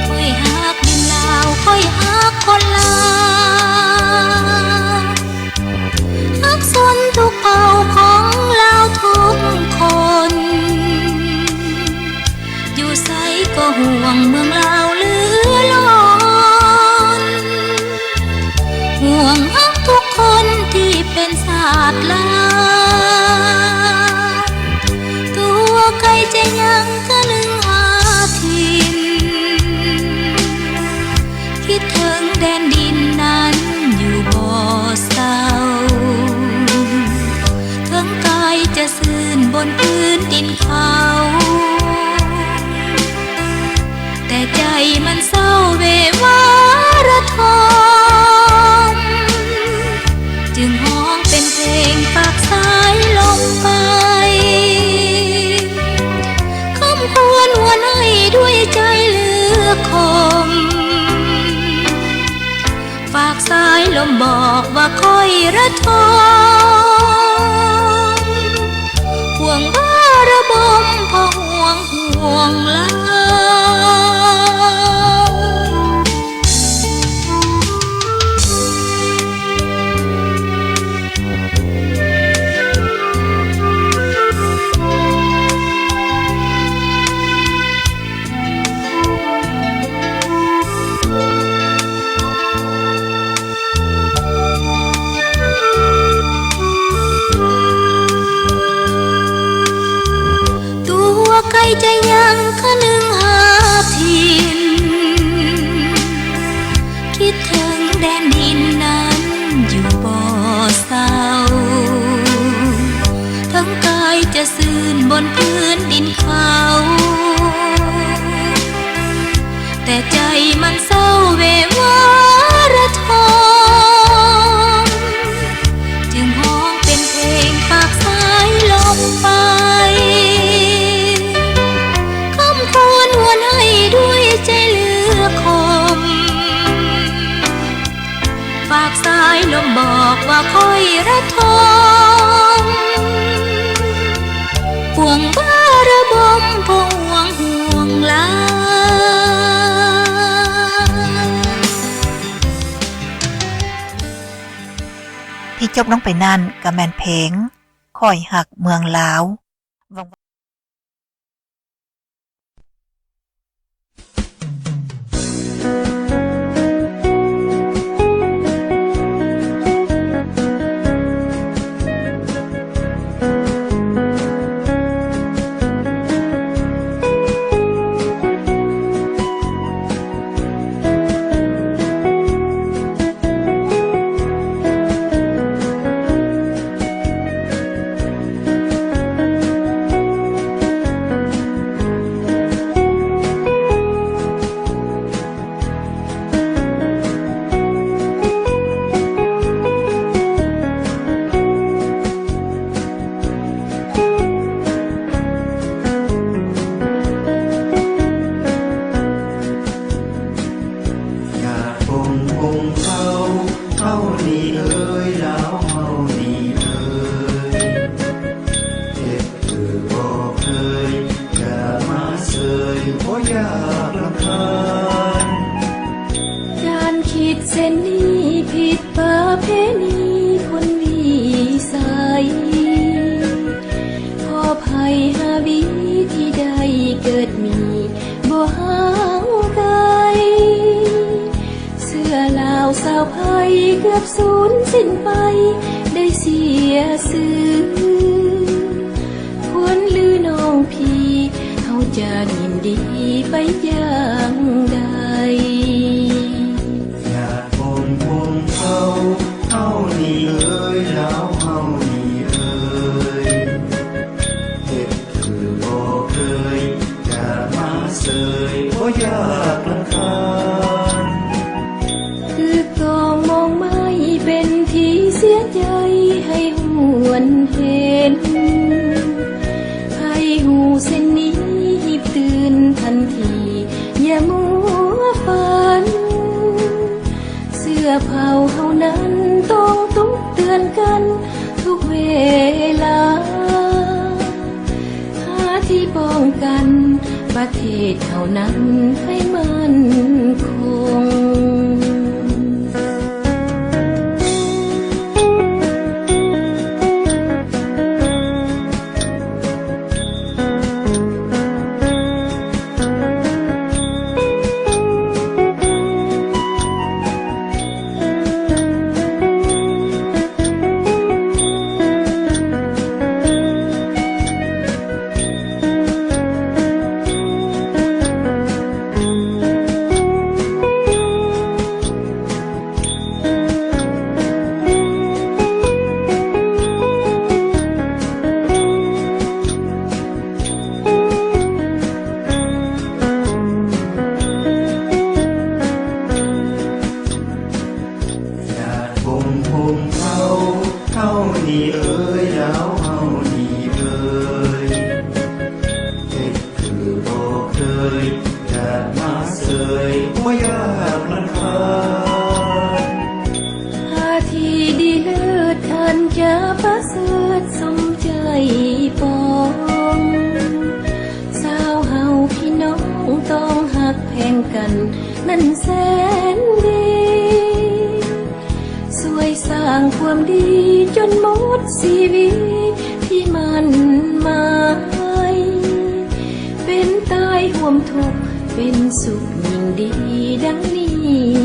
ຂ້ອຍຮັກດິນລາວ ຂ້ອຍຮັກຄົນລາວ ຮັກຊົນທຸກເຜົ່າຂອງລາວທຸກຄົນ. ຫ່ວງເມືອງລາວເຫຼືອລ້ນ ຫ່ວງຮັກທຸກຄົນທີ່ເປັນຊາດລາວ ຕົວໄກຈະຍັງຄະນຶງຫາຖິ່ນ ຄິດເຖິງແດນດິນນັ້ນຢູ່ບໍ່ເຊົາ ເຖິງກາຍຈະຊື່ນບົນພື້ນດິນເຂົາ ແຕ່ໃຈມັນເສົ້າເວວາລະທົມ ຈຶ່ງຮ້ອງເປັນເພງຝາກສາຍລົມໄປ ຄຳຄວນຫວນໃຫ້ດ້ວຍໃຈເຫຼືອຄົມ ຝາກສາຍລົມບອກວ່າຂ້ອຍລະທົມ ພວງບາລະບົມ ເພາະຫ່ວງ ຫ່ວງລາວ. ຕົວໄກຈະຍັງຄະນຶງຫາຖິ່ນ ຄິດເຖິງແດນດິນນັ້ນຢູ່ບໍ່ເຊົາ ເຖິງກາຍຈະຊື່ນບົນພື້ນດິນເຂົາ ແຕ່ໃຈມັນເສົ້າເວວາລະທົມ ຈຶ່ງຮ້ອງເປັນເພງຝາກສາຍລົມໄປ ຄຳຄວນຫວນໃຫ້ດ້ວຍໃຈເຫຼືອຄົມ ຝາກສາຍລົມບອກວ່າຂ້ອຍລະທົມ ພວງບາລະບົມ ພວງ ພວງລາວ. ທີ່ຈົບລົງໄປນັ້ນກໍແມ່ນເພງ ຂ້ອຍຮັກເມືອງລາວ. ຫວັງວ່າ ຍາດພົງພົງເຂົາ ເຮົານີ້ເອີຍ ລາວເຮົານີ້ເອີຍ ເຮັດຄືບໍ່ເຄີຍ ຢ່າມາເຊີຍ ບໍ່ຢາກລຳຄານ. ການຄິດເຊັ່ນນີ້ຜິດປະເພນີຄົນວິໄສ ຂໍໄພຫາວີທີ່ໄດ້ເກີດມີ ບໍ່ຫ່າງໄກ ເຊື້ອລາວຊາວໄພເກືອບສູນສິ້ນໄປ ໄດ້ເສຍຊື່ ຄວນຫຼືນ້ອງພີ່ ເຮົາຈະຍິນດີໄປຢ່າງໃດ. ຍາດພົງພົງເຂົາ ເຮົານີ້ເອີຍ ລາວເຮົານີ້ເອີຍ ເຮັດຄືບໍ່ເຄີຍ ຢ່າມາເຊີຍ ບໍ່ຢາກລຳຄານ. ຄືກອງມອງໄມ້ເປັນທີ່ເສຍໃຈໃຫ້ຫວນເຫັນ ໃຜຮູ້ເຊັ່ນນີ້ຮີບຕື່ນທັນທີ ຢ່າມົວຝັນ ເຊື້ອເຜົ່າເຮົານັ້ນຕ້ອງຕຸກເຕືອນກັນທຸກເວລາ ຫາທີ່ປ້ອງກັນປະເທດເຮົານັ້ນໃຫ້ໝັ້ນຄົງ. ເ ຈະມາເຊີຍບໍ່ຢາກລຳຄານ ພາທີ່ດີເລີດທ່ານຈະປະເສີດສົມໃຈປອງ ຊາວເຮົາພີ່ນ້ອງຕ້ອງຮັກແພງກັນນັ້ນແສນດີ ຊ່ວຍສ້າງຄວາມດີຈົນໝົດຊີວິດທີ່ໝັ້ນໝາຍ ເປັນຕາຍຮ່ວມທຸກ ເປັນສຸກຍິ່ງດີດັ່ງນີ້